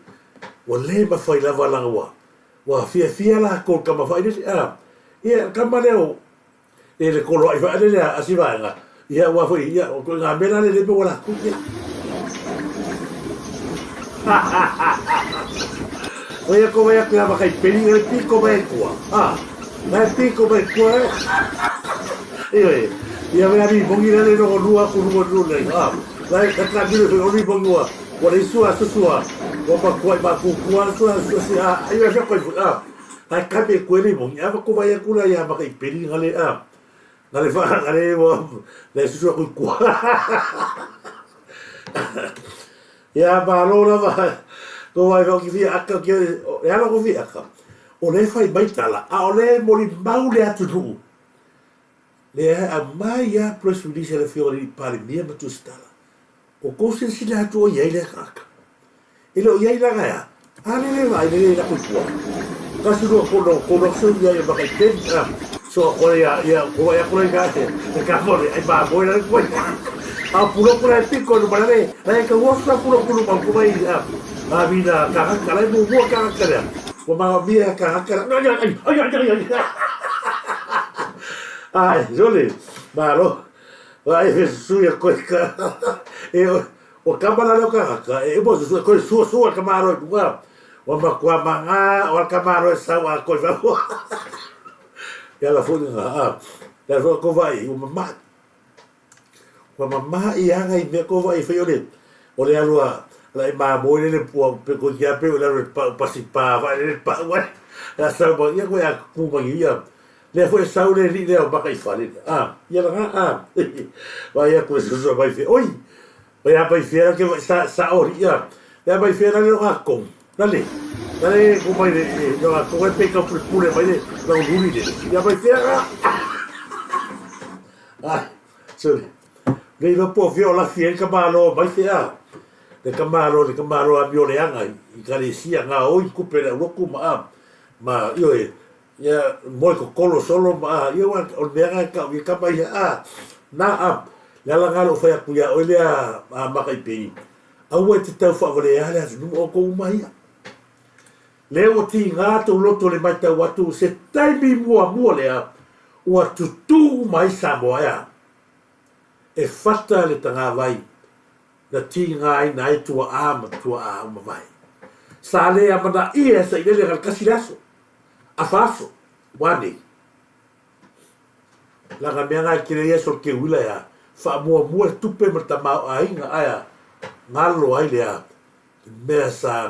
ua le mafai lava laga ua ua fiafia lakou i le tama failele a ia le tama lea o e le koloai failele a si vaega ia ua foi ia o ituaiga mea la lea le maua lakou ia. O ia ko vai atu ia makai peli le piko mai kua. Ah, mai piko mai kua. Ioe, ia mea ni mongi le no lua ku lua lua nei. Ah, lai ka ka mire foi oli mongi ua. Ua le sua susua. Ua ma kua ma ku kua sua sua si ah, ia sa koi ah. Ai ka me kue le mongi. Ah, ko vai aku la ia makai peli ngale ah. Ngale fa ngale ua le susua ku kua. Ia malo lava ko wai ko ki fia aka ki e ala ko fia aka. O le fai mai tala a o le moli mau le atunuu. Le a mai ia press release a le afioga i le Palemia ma Tusitala. O kou silasila atu o i ai lea tagata. E le o i ai laga e a? A le le vaai le le lako i tua. Kasi lua kono kono seu ia ia makai peni a so ko ia ia ko vai ako lai ka e ka mole ai ma moe la ko. A puloku la e piko luma la le la e ka uoso puloku luma ku mai a a mina kagaka la e muamua kagaka lea. Ua maomia kagaka la. Ai ai ai ai ai. Ai, sole, malo. Ai fe suia koe ka. E o kama la leo kagaka e mo suia koe sua sua ka maro i bunga. Ua makua manga o ka maro e sau a koe fa. Ia la foi nga a. La foi ko vai ua mama. Ua mama i anga i mea ko vai fai ole. O le alu a la e mamoe le le pua pe ko ia pe o le alu e pa pasi pa vai le pa vai. La sau ma ia ko ia ku ma ia. Le foi sau le li le o maka i fale. A ia la a. Vai ia ko su mai fe. Oi. Vai a mai fe ke sa sa ori ia. Le mai fe la le nga kong. La le. La le ko mai le nga kong e pe ka pule pule mai le la luri le. Ia mai fe a. Ai, sorry. Le iloa po o fia o lafi ai le tamāloa mai fea. Le tamāloa, le tamāloa amioleaga i kalesia gaoi kupe le aulotu ma a, ma ioe, ia moe kokolo solo ma a, ia ua o le mea lena e tau i kama ia a, na a, le ala lena o lou fai atu ia oe lea a maka i pei, aua e te tau faavalea le atunuu o outou uma ia. Lea ua tiga tou loto le matau atu se taimi muamua lea ua tutū uma ai Samoa ea e fata le tagavai na tigaina ai tuaʻa ma tuaʻa uma vae. Sa le amanaia e sailele ga le kasi le aso, afa aso, ua nei. Laga mea ga e kele ia so le keuila ea faamuamua le tupe ma le tamaoaiga aea galo ai lea mea sa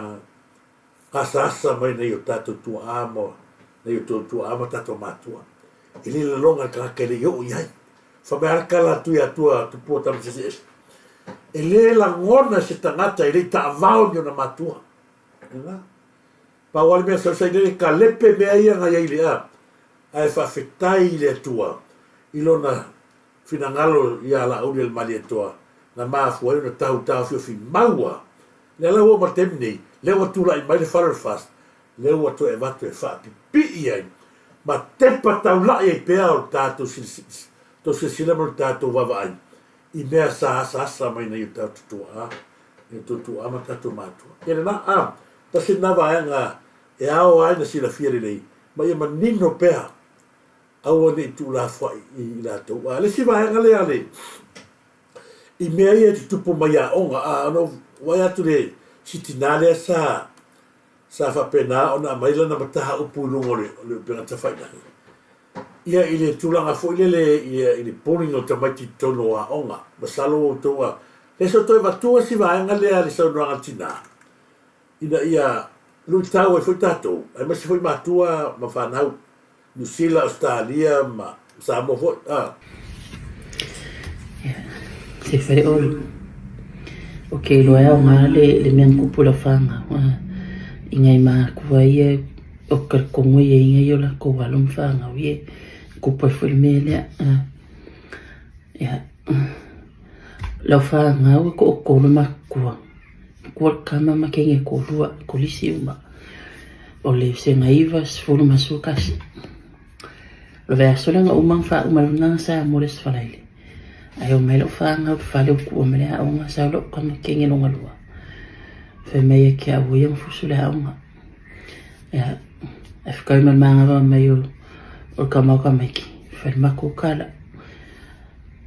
asaasa mai nei o tatou tuaa ma nei o tou tuaa ma tatou matua. E le laloga le tagata e le i oo i ai. Fa mai a le kala atu i Atua Tupua Tamasese Ese. E le lagona se tagata e le i taavao ni ona matua. Ena. Pau a le mea sau sa i le ka lepe mea ia nga iai le a. Ae faafetai i le Atua i lona finagalo iā Laauli-a-le-Malietoa na mafua ai ona tahu taofiofi maua. Lea la ua oo ma le taimi nei, lea ua tulai mai le fale o le FAST, lea ua toe avatu e faapipii ai ma tepa taulai ai pea o le tatou silasila ma le tatou vaavaai i mea sa asaasa mai nei o tatou tuaa, i o tatou tuaa ma tatou matua. Ia lena, a, tasi lena vaega e ao ai na silafia lelei ma ia manino pea aua ne i tuulafoai i latou. A o le isi vaega lea le, i mea ia e tutupu mai aoga, a ona ou vaai atu le si tinā lea sa, sa faapena ona aumai lana mataupu i luga o le, o le upega tafailagi. Ia i le tulaga foi lele ia i le bullying o tamaiti i totonu o aoga. Masalo ua outou a, lea sa toe avatua si vaega lea le saunoaga a le tinā, ina ia luitau ai foi tatou, aemaise foi matua ma fanau Niu Sila, Ausetalia ma Samoa foi. A. Se fale ʻole. O ke iloa e aoga le, le mea na kupu i lau fanau a i ngai makua ia o ka kogo ia i ngai o lakou alo ma fanau ia kupu ai foi le mea lea a ia lau fanau e toʻatolu makua makua le tama ma teine e toalua kolisi uma. O le 19 11. O le vaiaso lea na uma na faauma ai lona Samoa le Aso Faraile. Ae omai lau fanau i le fale o tuua mai le aoga, sau lau tama kenge lona lua. Fai mai ia te au ia na fusu le aoga. Ia, ae whakau mai le māngava mai o, o le tama o tamaiti. Fai le matou tala.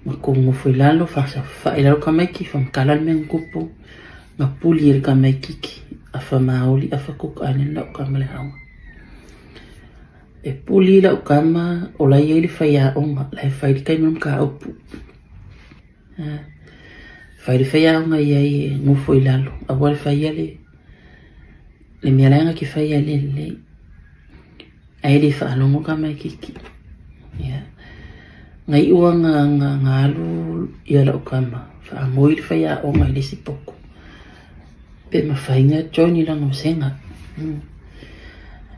Matou nofo i lalo, faasafai i lalo tamaiti, whamatala le mea na tupu. Na puli e le tamaititi afa maoli afa kukaina lau tama le aoga. E puli lau tama o la e i ai le faiaoga la e fai le taimi o le mataupu. Fai le faiaoga i ai e nofo i lalo aua le faia le le mea la e na te faia e le lelei. Ae le faalogo tamaititi. Ia. Na iu lava na alu ia lau tama faanoi le faiaoga i le isi potu pe mafai ona join i lana vasega.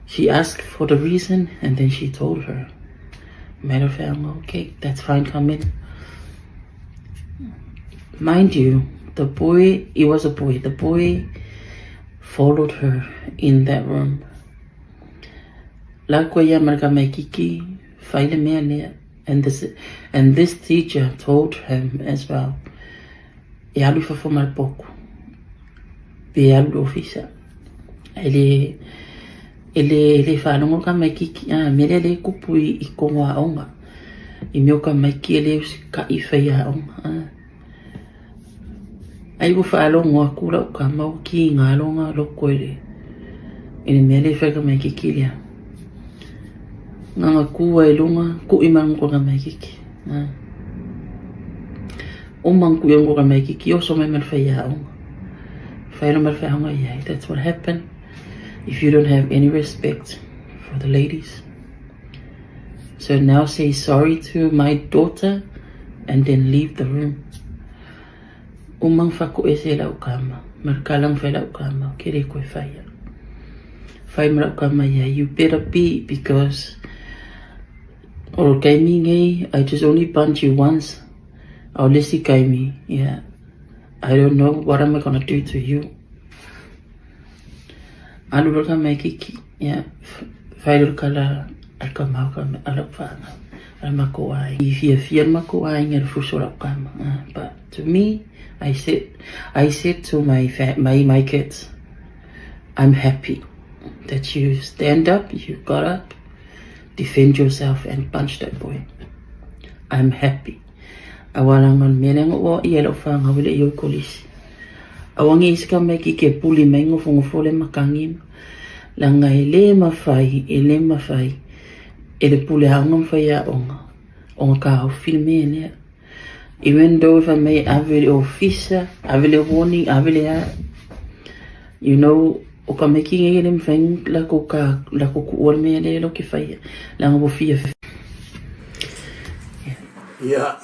She asked for the reason and then she told her. Mai lau faiaoga, okay, that's fine, come in. Mind you, the boy, it was a boy, the boy followed her in that room. La koe ia ma le tamaititi, fai le mea lea. And this, and this teacher told him as well. E alu i fafo ma le poku pe alu i le ofisa. E le e le le faalogo le tamaititi a mea lea lea e tupu i i totonu o aoga. I mea o tamaiti e le usitai i faiaoga a. Ai ua faalogo atu lau tama ua kiga lona loto i le i le mea lea e fai e le tamaititi lea. Na ona tu lava i luga tui mai lona tamaititi a. Uma ona tui atu lona tamaititi oso mai ma le faiaoga. Fai loa ma le faiaoga i ai, that's what happen if you don't have any respect for the ladies. So now say sorry to my daughter and then leave the room. Uma ona fatoese e lau tama, ma le tala na fai lau tama, ke le koe faia. Fai ma lau tama ia, you better be because o le taimi nei, I just only punch you once. A o le isi taimi, yeah, I don't know what am I gonna do to you. Alu loa le tamaititi, ia, fai loa le tala a le tama a lau fanau, a le matou aiga. I fiafia le matou aiga i le fusu o lau tama. But to me, I said, I said to my, my, my kids, I'm happy that you stand up, you got up, defend yourself and punch that boy. I'm happy. Aua leaga o le mea lea na ou aoaia e lau fanau e le i o i kolisi. Aua ne i se tamaititi e puli mai nofonofo le matagi ma. Leaga e le mafai, e le mafai e le pule aoga ma faiaoga ona taofi le mea lea. Even though fai mai e ave i le ofisa, ave le warning, ave le a, you know, o tamaiti nei e le mafai ona latou ta, latou tuua le mea lea latou te faia, leaga ua fiafia. Ia,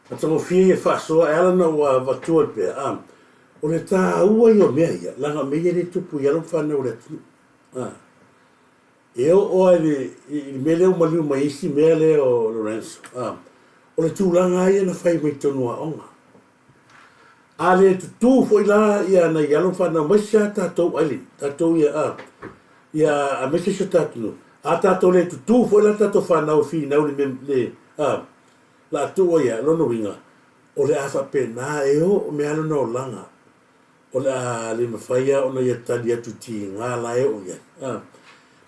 matagofie ia faasoa e ala ona ua avatua i pea, a, o le taua ia o mea ia, leaga o mea ia le tupu i alo ma fanau o le atunuu. A, e oo lava i le, i le mea lea ua maliu mai ai isi mea lea o Lorenzo, a, o le tulaga lava ia na fai mai totonu o aoga. A le tutū foi la ia nai alo ma fanau mai se a tatou aile, tatou ia a, ia aemaise si o tatou atunuu. A tatou le tutū foi la tatou fanau e finau le mea le a, la a tuu ai ia, lona uiga, o le a faapena e oo mea lona olaga, o le a le mafai a ona ia tali atu i tiga la e oo i ai. A,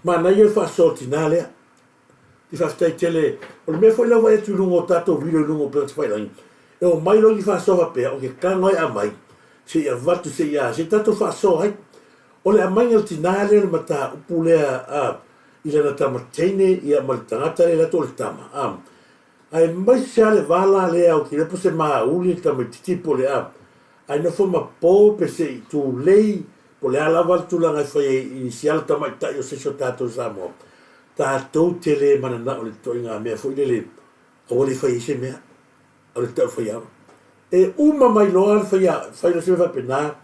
manaia le faasoa o tina lea. I faafetai tele. O le mea foi lea ua vaai atu i luga o tatou video i luga o upega tafailagi, e omai loa ni faasoa faapea, o ke tago e aumai, se i avatu, se i a, se i tatou faasoa ai. O le aumaiga o le tina lea o le mataupu lea a, i lana tama teine ia ma le tagata lea e alu atu o le tama, a. Aemaise lava le va la lea ou te iloa po o se mauli le tamaitiiti po o le a, ae nofo ma po pe se i tulei po o le a lava le tulaga e fai ai i si ala tamaitai o se isi o tatou i Samoa, tatou te le mananao i le ituaiga mea foi lele aua le fai ai se mea, o le tau faiaoga. E uma mai loa le faia, fai loa se mea faapena,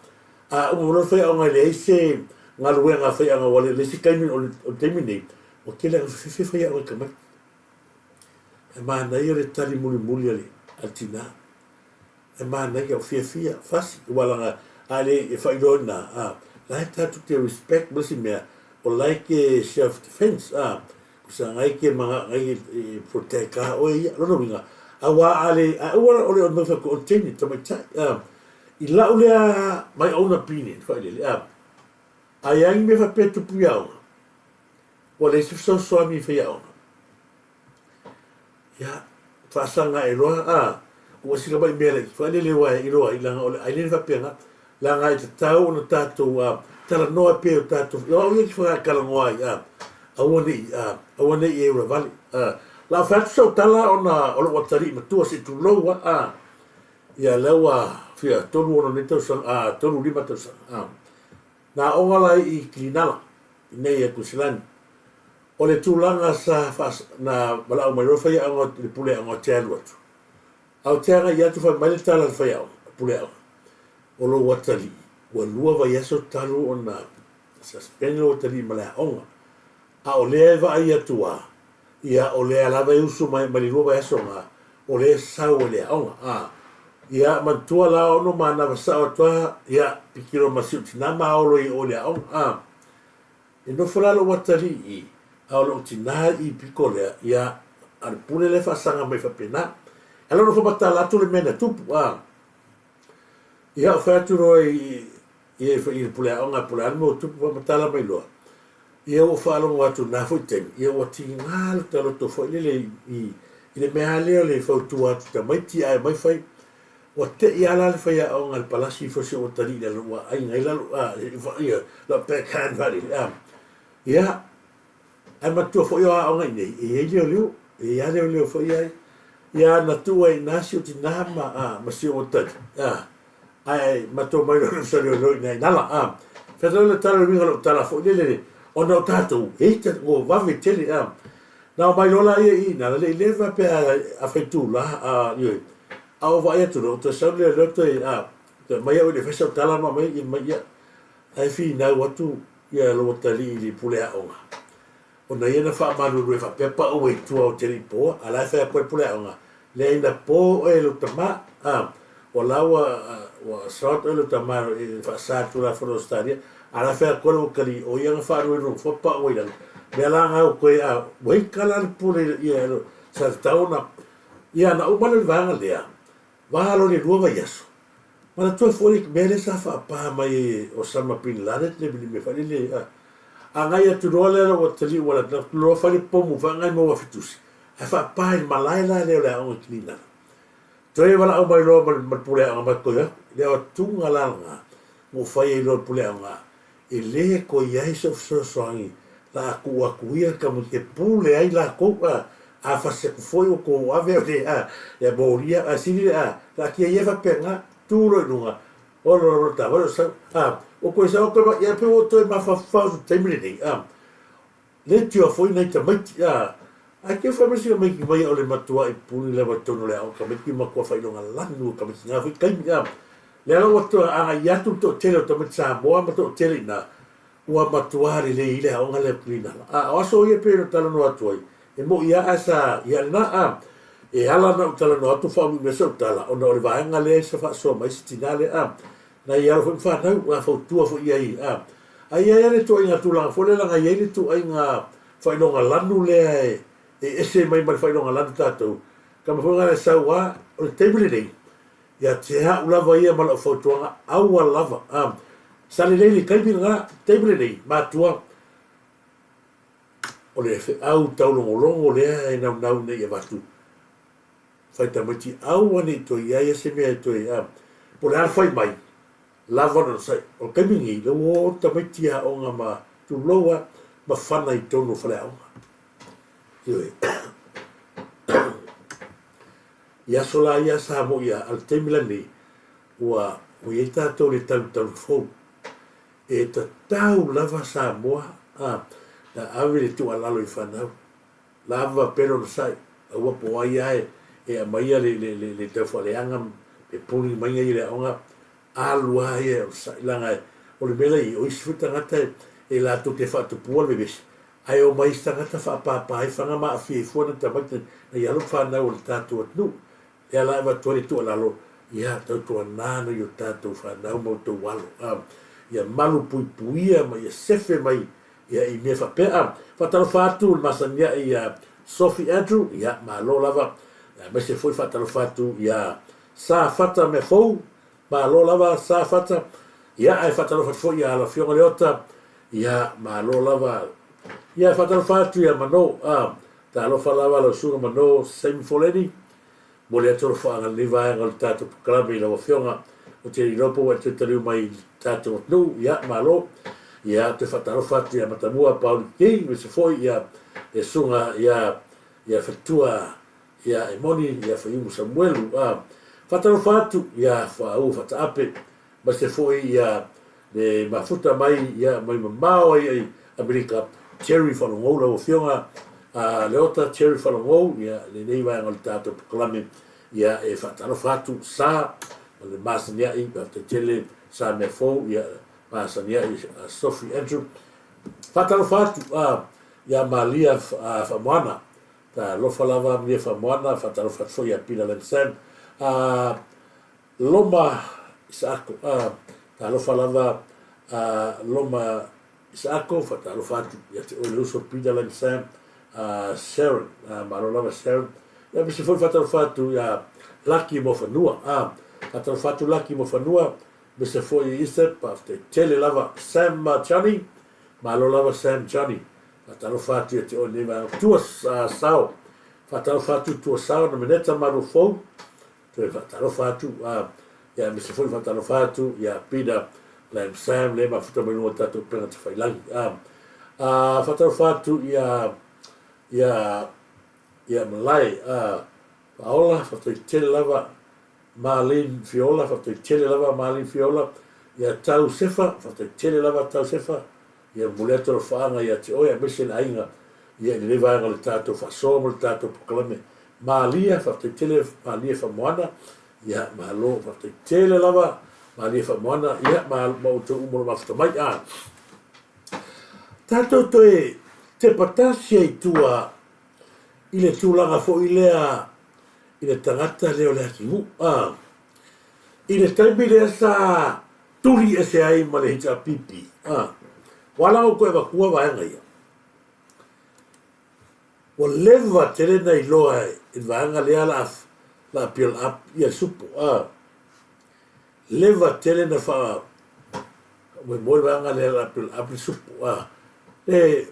a uma mai loa le faiaoga e leai se galuega a faiaoga ua le isi taimi o le taimi nei, ua tele ina fefe faiaoga i tamaiti. E manaia le tali mulimuli a le tina. E manaia, o fiafia, fasi, ua laga, a le e faailoa ina, a, la e tatou te respect ma le isi mea, o la e ke self defense, a, kusa ngai ke manga ngai e protect a oe ia, lona uiga, aua a le, a ua o le o fai o le teine, tamaitai, a, i lau lea my own opinion, failele, a, a i ai ni mea faapea e tupu i aoga, ua leai se fesoasoani i faiaoga. Ia, faasaga ae loa, a, ua sila mai mea laiti failele aua e iloa ai, leaga o le ailene faapena, leaga e tatau ona tatou, a, talanoa pea i o tatou, o au ia ki whakatalanoa ai, a, aua ne i, a, aua ne i e uravale, a. La o fai atu sau tala ona o lou atalii matua se i tulou a, a, ia lea ua fia 36 nei tausaga, a, 35 tausaga, a. Na aoga la i Kilinala, i nei e Kusilani. O le tulaga sa faas, na valaau mai loa le faiaoga i le pule aoga ou te alu atu. A ou te agai atu fai mai le tala a le faiaoga, le pule aoga, o lou atalii, ua lua vaiaso talu ona suspend lou atalii ma le aoga. A o lea e vaai atu a, ia o lea lava e usu mai mai le lua vaiaso na, o lea e sau ai le aoga. A, ia manatua la ono manava sao atu a, ia piki loa ma si ou tina ma olo i o i le aoga. A, e nofo la lou atalii, a o lou tina i piko lea, ia, a o le pule lea e faasaga mai faapena. A lea ua nofo matala atu le mea na tupu, a. Ia, o fai atu loa i, i, i le pule aoga, pule alu mo tupu faamatala mai loa. Ia ua faalogo atu na foi taimi, ia ua tiga lo ta loto foi lele i, i, i le mea lea o le fautua atu tamaiti ae mai fai. Ua te'i lava la le faiaoga i le palasi ifo si ou atalii i lalo ua aiga ai lalo, a, ia, lau backhand faalele, a. Ia, ae manatua foi o aoga i inei, e i ai leoleo, e i ai lava leoleo foi ia. Ia, na tuu ai i ina si ou tinā ma, a, ma si ou atalii, a, ae matou mai loa i le ofisa o leoleo i ina i Nala, a. Fai atu le tala, le uiga o lau tala foi lele, ona o tatou, e i ta, ua vave tele, a. Na omai loa laia i Nala, le i leva pe a fai itula, a, ioe, A ou vaai atu loa, ua toe sau le leoleo toe, a, toe aumai au e le i fai sau tala ma aumai, ia mai, ia, ae finau atu ia lou atalii i le pule aoga. Ona ia na faamalulu ai faapea pau ai i tua ou te le i poa, a la e fai atu ai le pule aoga, leai na po oe e lou tama, a, o la ua, ua assault oe e lou tama i le faasa i le Tulafono o Ausetalia, a la e fai atu ai lou atalii, o ia na faaluelue fua pau ai i lalo. Mea la na au toe, a, ua ita la le pule ia, sa tatau ona Ia, na uma lea o le vaega lea, va loa i le lua vaiaso, manatua foi le mea lea sa faapa mai ai e Osama Bin Laden le mea foi lele, a agai atu loa lea ua tali ua alu atu loa fai le pomu fai agai maua fitusi, ae faapa i le malae la lea o le aoga i Kilinana. Toe valaau mai loa ma le pule aoga mai koe atu, le aoatuga la lena, ua ou fai ai loa i le pule aoga, E le toe i ai so'u fesoasoani la a tuu atu ia tamaiti e pule ai latou a a fasi atu foi ua tou ave o le a ia molia ae sili le a taatia ia faapena tu loa i luga ola loa le taavale o sau a ua toe sau atu ia pei ua toe mafaufau i le taimi lenei a leitioa foi nai tamaiti a ae te fai mai si tamaiti mai o le matuai puni lava i totonu o le aoga tamaiti matua faailoga lanu o tamaiti na foi taimi a Lea la ua toe agai atu le toatele o tamaiti Samoa ma toatele i ina, ua matua lelei ai le aoga lea o Kilinala. A o aso ia pei ona talanoa atu ai, e moʻi lava ae sa ia lena a e ala ona ou talanoa atu faaumiumia sau tala ona o le vaega lea sa faasoa mai si tina lea a nai alo foi ma fanau a fautua foi i ai a a i ai lava le ituaiga tulaga foi lea leaga e i ai le ituaiga faailoga lanu lea e ese mai ma le faailoga lanu tatou kama foi lea e sau a o le taimi lenei Ia te a'u lava ia ma la'u fautuaga, aua lava, a, sa lelei le taimi lena, taimi lenei, matua, o le feau taulogologo lea e naunau ina ia avatu, fai tamaiti, aua ne i toe i ai a se mea e toe, a, po o le a le fai mai, lava ona onosai. O le taimi lenei, lea ua o tamaiti i aoga ma tulou a, ma fana i totonu o faleaoga. Ioe. I aso la ia sa moʻi a le taimi lenei ua ua i ai tatou le talutalu fou e tatau lava Samoa a na ave le tuualalo i fanau lava pea lona sai aua po o ai a e aumaia le le le le taufaaleaga pe puni mai ia i le aoga alu a ia o sai laga o le mea la i o isi foi tagata e latou te faatupua le vevesi Ae omai isi tagata faapapa ai fana ma aafia ai fua nai tamaiti nai alo ma fanau o le tatou atunuu. Lea la e avatu ai le tuualalo, ia tautuana nai o tatou fanau ma outou alo, a, ia malu puipuia ma ia sefe mai ia i mea faapea. A, faatalofa atu le masani ae ia Sophie Andrew, ia malo lava, aemaise foi faatalofa atu ia Sa Fata Meafou, Malo lava Sa Fata, ia ae faatalofa atu foi ia lau Afioga Leota, ia malo lava, ia faatalofa atu ia Mano, a, talofa lava lau Susuga Mano Saimi Foleni, momoli atu alofaaga i lenei vaega o le tatou polokalame i lau Afioga, ou te le iloa po ua e toe taliu mai i le tatou atunuu, ia malo, ia toe faatalofa atu ia Matamua Pauli King, aemaise foi ia le Susuga ia ia Fatua Ia, e moni, ia Faiumu Samuelu, a. Faatalofa atu, ia, Faauu Fataape, maise foi, ia, le mafuta mai, ia, mai mamao ai i Amerika, Jerry Falogou, lau Afioga, a, Leota Jerry Falogou, ia, lenei vaega o le tatou polokalame, ia, e faatalofa atu, sa, ma le masaniai, faafetai tele, sa Meafou, ia, masaniai, Sophie Andrew. Faatalofa atu, a, ia Malia, a, Faamoana, Talofa lava Maria Faamoana, faatalofa atu foi ia Pila Lamsam, a Loma Isaako, a talofa lava a Loma Isaako, faatalofa atu ia te oe le uso Pila Lamsam, a Sharon, a malo lava Sharon, ia aemaise foi faatalofa atu ia Laki Moafanua, a. Faatalofa atu Laki Mofanua, aemaise foi Isep, faafetai tele lava Sam ma Johnny, malo lava Sam Johnny. Faatalofa atu ia te oe i lenei vaega. Tua Sao, faatalofa atu Tua Sao na Meneta Maluafou, Toe faatalofa atu, ā, ia aemaise foi faatalofa atu ia Peter Lam Sam lea e mafuta mai luga o tatou upega tafailagi. Ā, ā, faatalofa atu ia, ia, ia Malae, ā, Paola, faafetai tele lava, Marlene Fiola, faafetai tele lava Marlene Fiola, ia Tau Sefa, faafetai tele lava Tau Sefa, Ia momoli atu alofaaga ia te oe aemaise le aiga ia i lenei vaega o le tatou faasoa ma le tatou polokalame. Malia, faafetai tele Malia Faamoana, ia malo, faafetai tele lava Malia Faamoana, ia ma, ma outou uma o lo o mafuta mai. A tatou toe tepa tasi ai i tua i le tulaga foi lea i le tagata lea o le atunuu. A i le taimi lea sa tuli ese ai ma le HRPP. A, ua ala outou e avatua vaega ia. Ua leva tele na iloa i le vaega lea la la build up ia le supo. A, leva tele na faa moemoe le vaega lea la build up le supo. A, e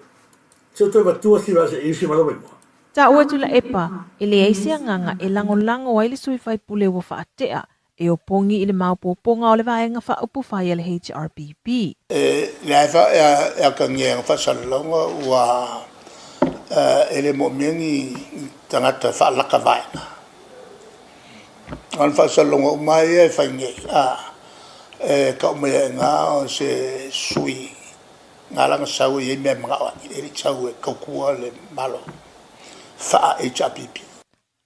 se toe avatua si vaa se i si malo mai mua. Taua Tuilaepa, e leai se agaga e lagolago ai le sui faipule ua faatea e opogi i le maopoopoga o le Vaega Faaupufai a le HRPP. E leai e atagia i faasalalauga ua e le moomia ni tagata e faalaka vaega. O le faasalalauga uma lava ia e fai nei, e tau mai ai i ina o se sui na ala ona sau e i ai mea e manao ai, e le i sau e tautua le Malo faa-HRPP.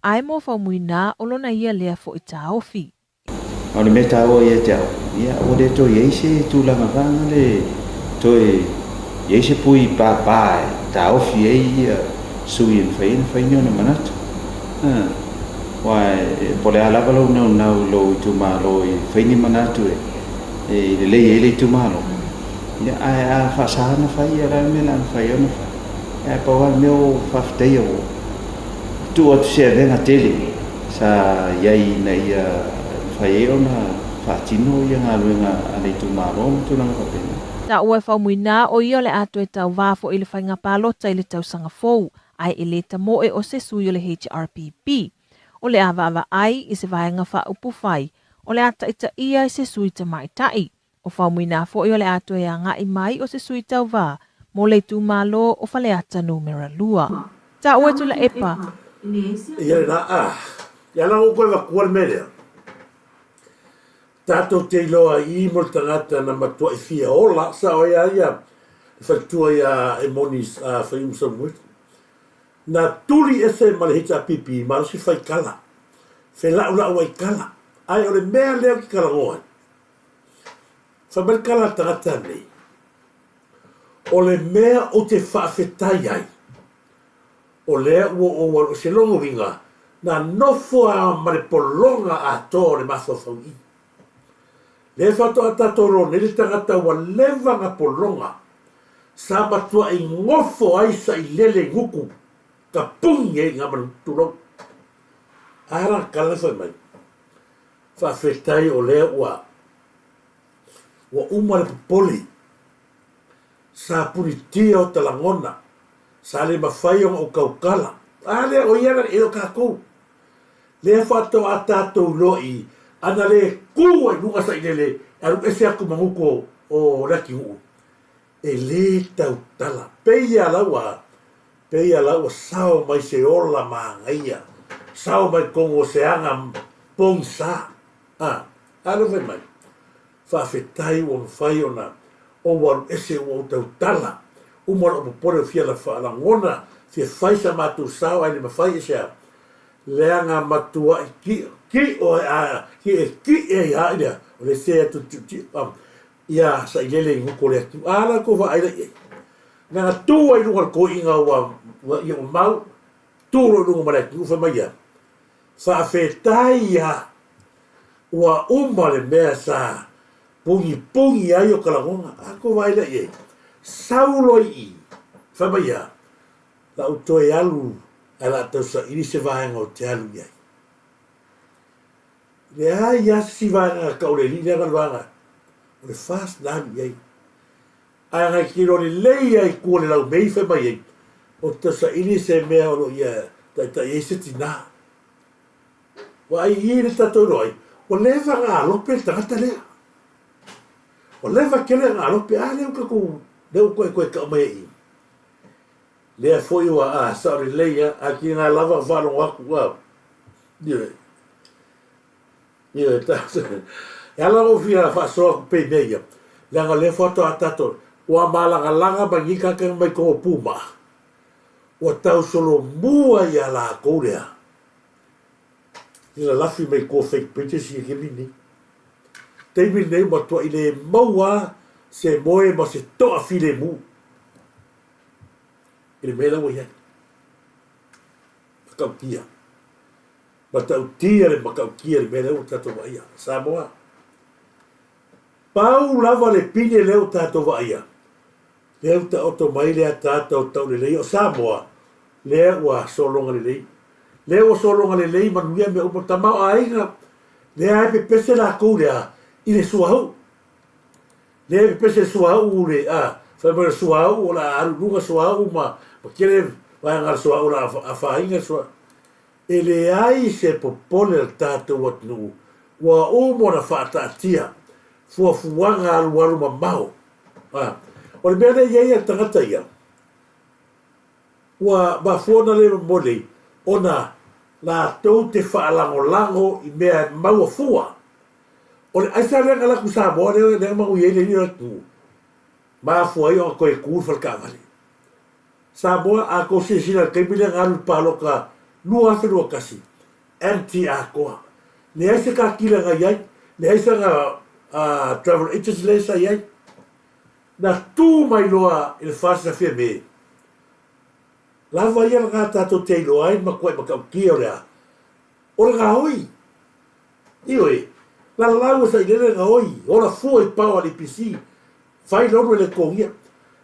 Ae mo Faumuina, o lona ia lea foi taofi. A o le mea taua ia te au, ia ua le toe i ai se tulaga vaga le toe i ai se pui pāpā e taofi ai ia sui e mafai ai ona fai ni ona manatu. A, aua e, po o le a lava lou naunau i lou itumalo e fai ni manatu e, e lelei ai le itumalo, ia ae a faasa ona fai, ia o le a le mea o le a mafai ai ona fai? Ae pau lava le mea ua ou faafetaia ua tuu atu se avega tele sa i ai ina ia mafai ai ona faatino ia galuega a le itumalo ma tulaga faapena. Taua e Faumuina o ia o le a toe tauva foi i le faiga palota i le tausaga fou, ae e le tamoe o se sui o le HRPP. O le a vaavaai i se vaega faaupufai o le a taitaia i se sui tamaitai. O Faumuina foi o le a toe agai mai o se sui tauva mo le itumalo o Faleata Numera 2. Taua Tuilaepa. Ia lena, a. Ia la ua toe avatua le mea lea. Tatou te iloa i i mo le tagata na matuai fia ola, sao ai a ia le faletua ia Emoni Faiumu Samueli. Na tuli ese ma le HRPP malosi fai kala, felaulau ai kala. Ae o le mea lea ou te talanoa ai, Fai mai le tala a le tagata nei, O le mea ou te faafetai ai, o lea ua ou alu ese lona uiga, na nofo lava ma le pologa atoa o le mafaufau i i. Lea faatoa tatou iloa nei le tagata ua leva na pologa, sa matuai nofo ai sailele i gutu, tapuni ai i ina ma le tulou. A la tala fai mai, Faafetai o lea ua ua uma le popole. Sa punitia o ta lagona, sa le mafai ona ou tautala. A lea, o ia la e o tatou. Lea faatoa tatou iloa i ana le tu ai luga sailele e alu ese atu ma gutu o le atunuu. E le tautala. Peia la ua Peia la ua sao mai se ola manaia, sao mai totonu o se aga pogisa. A, a lea fai mai, Faafetai ua mafai ona ou alu ese ua ou tautala, uma lou popole o fia lagona fia fai sa matou sao ae le mafai e se a, leaga matuai ki, ki o a, ki e ki e ai a i lea, o le se atu tiutiu, a, ia sailele i gutu o le Atua. A la tou vaai la i ai. Leaga tu ai luga o le toeaina ua ua ia ua mau, tu loa i luga ma le atunuu fai mai ia, Faafetai ia ua uma le mea sa pugipugī ai o ka lagona. A tou vaai la i ai. Sau loa i i, fai mai ia, La ou toe alu ae la tau saili se vaega ou te alu i ai. Leai lava se isi vaega na tau o le alii lea na le vaega o le FAST na alu i ai. Ae na tino lelei lava i tua o le laumei fai mai ai, ou te tausaili se mea o lo o ia taitai ai se tinā. Vaai i le tatou iloa ai, ua leva ona alope le tagata lea. Ua leva tele ona alope, a lea ua tatou, lea ua toe toe tau mai ai i i. Lea foi ua, a, sao lelei lava, a tiga lava ona faalogo atu, a, ioe. Ioe, e ala ona ou fia faasoa atu pea i mea ia, leaga o lea faatoa tatou, ua malagalaga mai nei tagata mai totonu o pumaa, ua tau solomua ia latou lea i lalafi mai tua fake bridges i le taimi lenei. Taimi lenei ua matuai le maua se moe ma se toa filemu i le mea la ua i ai. Matautia. Matautia le matautia le mea lea ua tatou vaaia. Samoa. Pau lava le pine lea ua tatou vaaia, lea ua taoto mai le ataata o taulelei o Samoa, lea ua sologa lelei. Lea ua sologa lelei manuia mea uma. Tamaoaiga, lea e pepese latou lea i le suauu. Lea e pepese le suauu le, a, fai mai o le suauu o le a alu i luga suauu ma, ma tele vaega o le suauu o le a afaina le suauu. E leai se popole a le tatou atunuu ua uma ona faataatia fuafuaga alualu mamao. A, o le mea lea e i ai a le tagata ia, ua mafua ona le momoli ona latou te faalagolago i mea e maua fua. O le aisa lea na laku Samoa lea na manuia ai le alii o le atunuu, mafua ai ona toe tu le fale taavale. Samoa, a tou silasila i le taimi lea na alu i le palota 2021, empty atoa. Leai se katila na i ai, leai sana travel agency lea sa i ai. Na tu mai loa i le FAST a Fiame, lava ia lena tatou te iloa ai le matuai matautia o le a? O le gaoi. Ioe, lalau e sailele le gaoi, ola fua i pao a le EPC, Fai lonu e le totogia.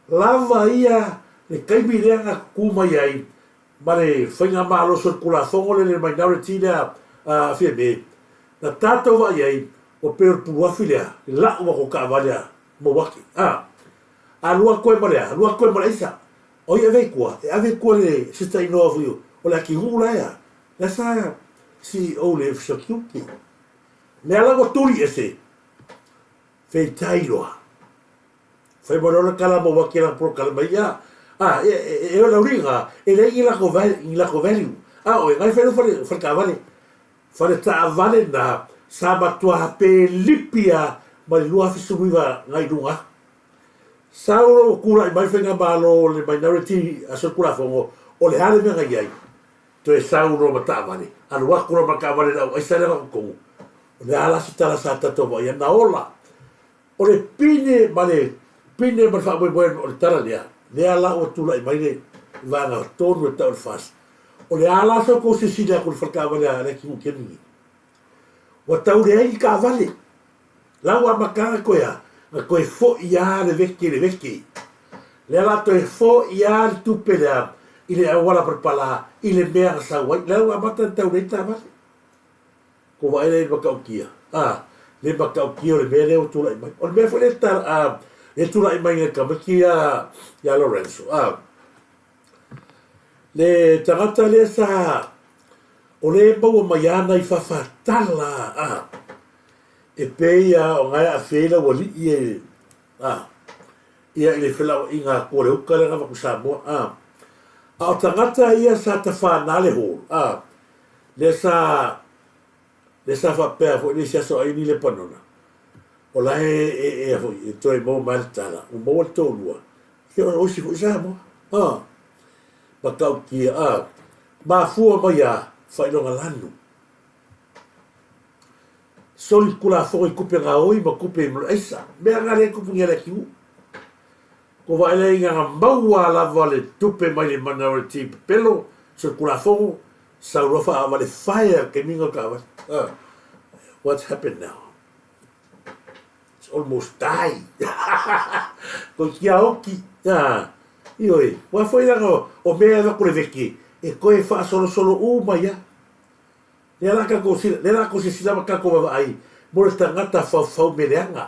Lava ia le taimi lea na tutu mai ai ma le faigamalo solitulafono lea le minority lea a Fiame, na tatou vaai ai ua pei o le puluafi lea, le lau atu o taavale a Mauati. A alu atu ai ma le a? Alu atu ai ma le aisa. O ai e ave i tua? E ave i tua le sister in law foi o le Akinuu la e a? La sa CEO le Ofisa o Tiute. Lea la ua tuli ese. Feitai loa. Fai mai loa le tala maua ake lana polokalame mai ia, a, e, e, e, o le auliga, e leai ni lako, ni lako value. A oe, ngai fai fale, fale taavale. Fale taavale na, sa matua pelipi a mai le 2019 ngai luga atu. Sau loa ua tulai mai le faigamalo le minority a solitulafono, o le a le mea na i ai? Toe sau loa ma taavale, alu atu loa ma le taavale i le au aisa lea na totonu. O le a la se tala sa tatou vaaia na ola? O le pine ma le pine ma le faamoemoe o le tala lea, lea la ua tulai mai le vaega tonu e tau o le FAST. O le a la sa outou silasila atu i le fale taavale a le atunuu i le taimi lenei? Ua tau leai ni taavale. La ua amata ona toe a? Na toe foi lava le veke i le veke. Lea la toe foi lava le tupe lea i le auala palapala i le mea na sau ai. La ua amata ona tau leai taavale. Ko vaai lea i le matautia, a, le matautia o le mea lea ua tulai mai. O le mea foi lea ta, a, lea tulai mai i le tamaiti ia, ia Lorenzo, a, le tagata lea sa, o lea e maua mai ana i fafatala, a, e pei a o na e aafia ai lau alii e, a, ia i le felauaiga atu o le uta lea na avatu i Samoa, a. A o tagata ia sa tafana le hall, a, Lea sa, lea sa faapea foi le isi aso ai ni Lepanona, o la e, e, e, foi, e toe maua mai le tala, ua maua le toalua, ia o isi foi Samoa, a, matautia, a, mafua mai a, faailoga lanu. Soli kulafono i kupe gaoi ma kupe i aisa, mea nga le kupu ngia le atunuu. Ko vaai lea i ngana maua lava le tupe mai le minority pepelo, soli kulafono, Sau loa faaavale fire taimi o taavale. What's happened now? It's almost die. Ko kia oki. Ah, ioe, wa foi langa o mea e avatu le veke, e toe faasolosolo uma ia. Lea la tatou lea la tou silasila ma tatou vaavaai mo le tagata faufau mea leaga.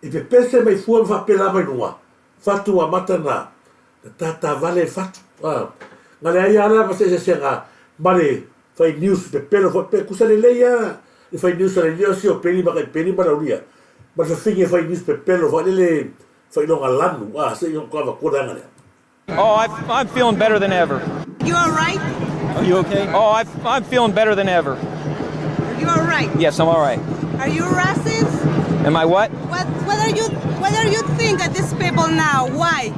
I pepese mai fua ma faapela mai luga, fatu amata na na tatavale le fatu. A, na leai lava la ma se eseesega ma le fai news pepelo foi pe tusa lelei lava le fai news a le alii o Peli ma tai Peli ma Laulia ma le fafine fai news pepelo foi lele failoga lanu a se i o avatua le aga lea. Oh, I, I'm feeling better than ever. You all right? Are you okay? Oh, I, I'm feeling better than ever. You all right? Yes, I'm all right. Are you racist? Am I what? What What are you What are you think of these people now? Why?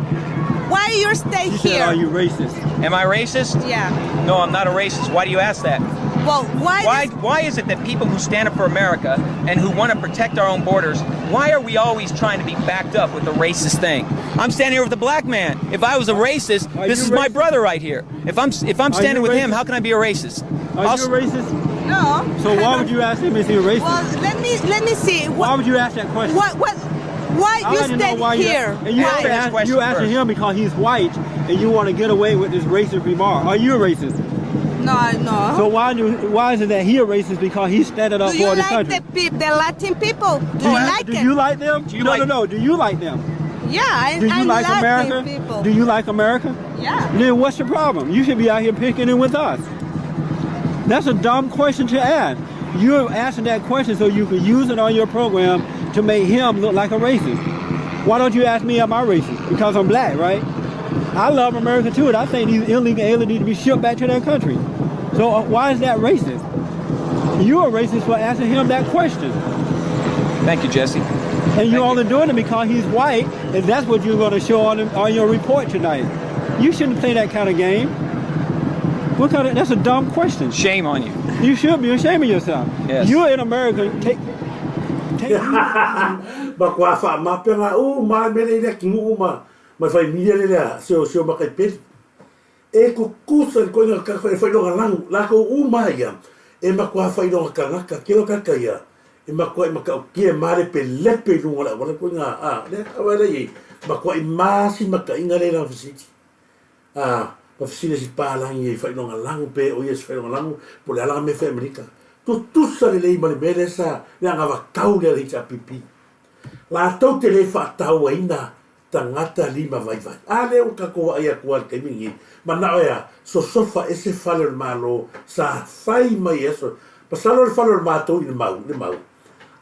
Why you stay You here? said, are you racist? Am I racist? Yeah. No, I'm not a racist. Why do you ask that? Well, why? Why, why is it that people who stand up for America and who want to protect our own borders, why are we always trying to be backed up with the racist thing? I'm standing here with a black man. If I was a racist, Are this you is my racist? brother right here. If I'm if I'm Are standing you with him, racist? how can I be a racist? Are I'll you a racist? No. So why would you ask him is he a racist? Well, let me let me see. Why would you ask that question? What what? Why I you like to know stay why you- here? And you Why? ask, you asking him because he's white and you want to get away with this racist remark. Are you a racist? No, no. So why do why is it that he a racist because he's standing up do you for this like country? the peop, the Latin people? Do you like do it? you like them? Do you no, like- no, no. Do you like them? Yeah, I, Do you I like Latin America? people. Do you like America? Yeah. Then what's the problem? You should be out here picking it with us. That's a dumb question to ask. You're asking that question so you can use it on your program to make him look like a racist. Why don't you ask me am I racist? Because I'm black, right? I love America too, and I think these illegal aliens need to be shipped back to their country. So uh, why is that racist? You are racist for asking him that question. Thank you, Jesse. And you're only doing it because he's white, and that's what you're going to show on, on your report tonight. You shouldn't play that kind of game. What kind of? That's a dumb question. Shame on you. You should be ashamed of yourself. Yes. You're in America. Take, Matua faamape uma lava mea lea i le atunuu ma ma fai mia le lea se o se o makaipeli. E tutusa le koina tagata e failoga lanu, latou uma ia e matua failoga tagata, kelo tagata ia e matua i matautia e malepelepe i luga o le auala koina a lea tau ai lea i matua i masi mataiga lea i lana fesili. A ma fesili e si palagi i failoga lanu pe o ia se failoga lanu po o le a lana mea e fai Amerika. Tutusa lelei ma le mea lea sa le anavatau lea a le HRPP. Latou te le faatauaina tagata limavaivai. A lea ua tatou vaai atu lava i le taimi lenei, manao e a, sosofa ese fale o le Malo sa fai mai e aso, masalo le fale o le matou i le mau, le mau.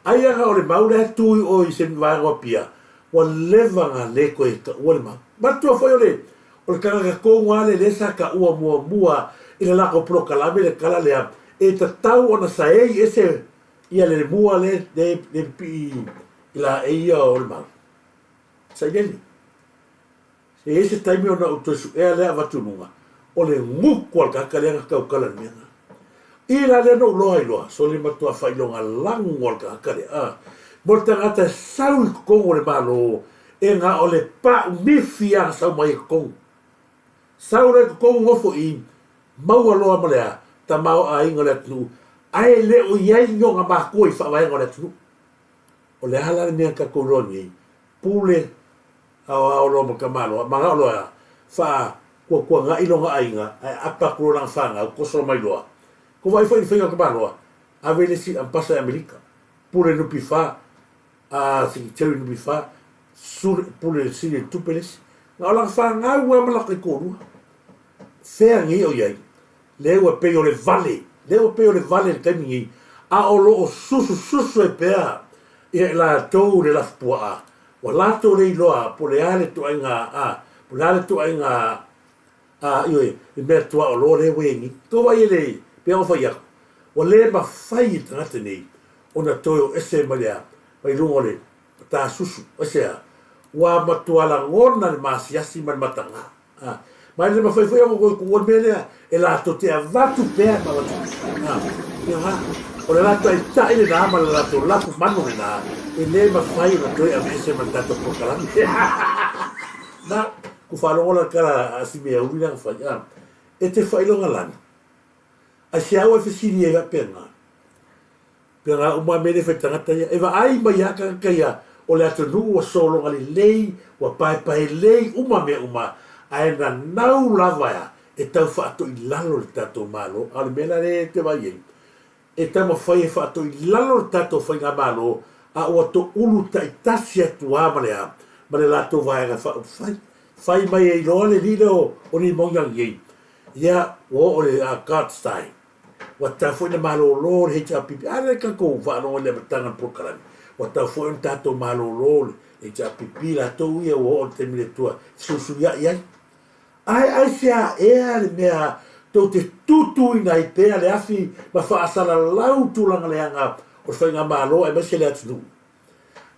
Ai aga o le mau lea e tu i o i se vaega o Apia, ua leva na le toe taua le mau. Manatua foi o le, o le tagata tonu lava lea lea sa taua muamua i le latou polokalame le tala lea, e tatau ona saei ese ia le mua lea, lea, lea pipii i laei ia o le mau. Sailele. Se i ai se taimi ona ou toe suea lea avatu i luga, o le gutu a le tagata lea na tautala i le mea lena. I la lea na ou loa ai loa, sole matua faailoga lagu a le tagata lea. A, mo le tagata e sau i totonu o le Malo, e na o le pau mifi lava na sau mai ai i totonu. Sau la i totonu nofo i, maua loa ma le a, tamaoaiga o le atunuu, ae le o i ai ni ona makua i faavaega o le atunuu. O le a la le mea na tatou iloa nei, pule aoao loa ma tamaloa, manao loa e faa-tuatuanai lona aiga ae apa atu loa lana fanau, toso mai loa. Kou vaai foi i le faiga o tamaloa, ave le isi ampasa i Amerika, pule NPF, a seketeri NPF, sule, pule sili le tupe le isi. Na o lana fanau lava ma lana taitoalua. Fea nei o i ai? Lea ua pei o le vale, lea ua pei o le vale i le taimi nei, a o lo o susususu ai pea ia i latou le lafupuaa, ua latou le iloa po o le a le ituaiga a, po o le a le ituaiga a, ioe, le mea tuaoloa lea ua i ai nei. Tou vaai e le, pei ona fai atu, ua le mafai e tagata nei ona toe o ese mai le a, mai luga o le matasusu, aisea? Ua matua lagona le maasiasi ma le mataga. A, ma e le mafai foi ona toe tuua le mea lea, e latou te avatu pea ma avatu pea. A, ia ga, o le latou taitai lena ma le latou lafu manu lena, e le mafai ona toe aveese ma le tatou polokalame. Na, ku faalogo la tala a si mea uli lea na fai, a, e te faailoga lani. Aisea ua e fesili ai faapena? Pea uma mea nei fai tagata ia. E vaai mai lava tagata ia o le atunuu ua sologa lelei, ua paepaelei uma mea uma, ae nanau lava E tau faatoilalo le tatou Malo, a o le mea la lea e te vaai ai, e taumafai e faatoilalo le tatou Faigamalo, a ua toulu taitasi atu lava ma le a, ma le latou Vaega Faaupufai. Fai mai ai loa le alii lea o Limoni nei, ia, ua oo i le God's time. Ua tatau foi ona malolo le HRPP. A lea tatou faalogo i le amataga o le polokalame, ua tatau foi ona tatou malolo le HRPP latou ia ua oo i le taimi le Atua e fesuisuiai ai. Ae aisea ea le mea tou te tutuina ai pea le afi ma faasalalau tulaga leaga o le faigamalo aemaise le atunuu?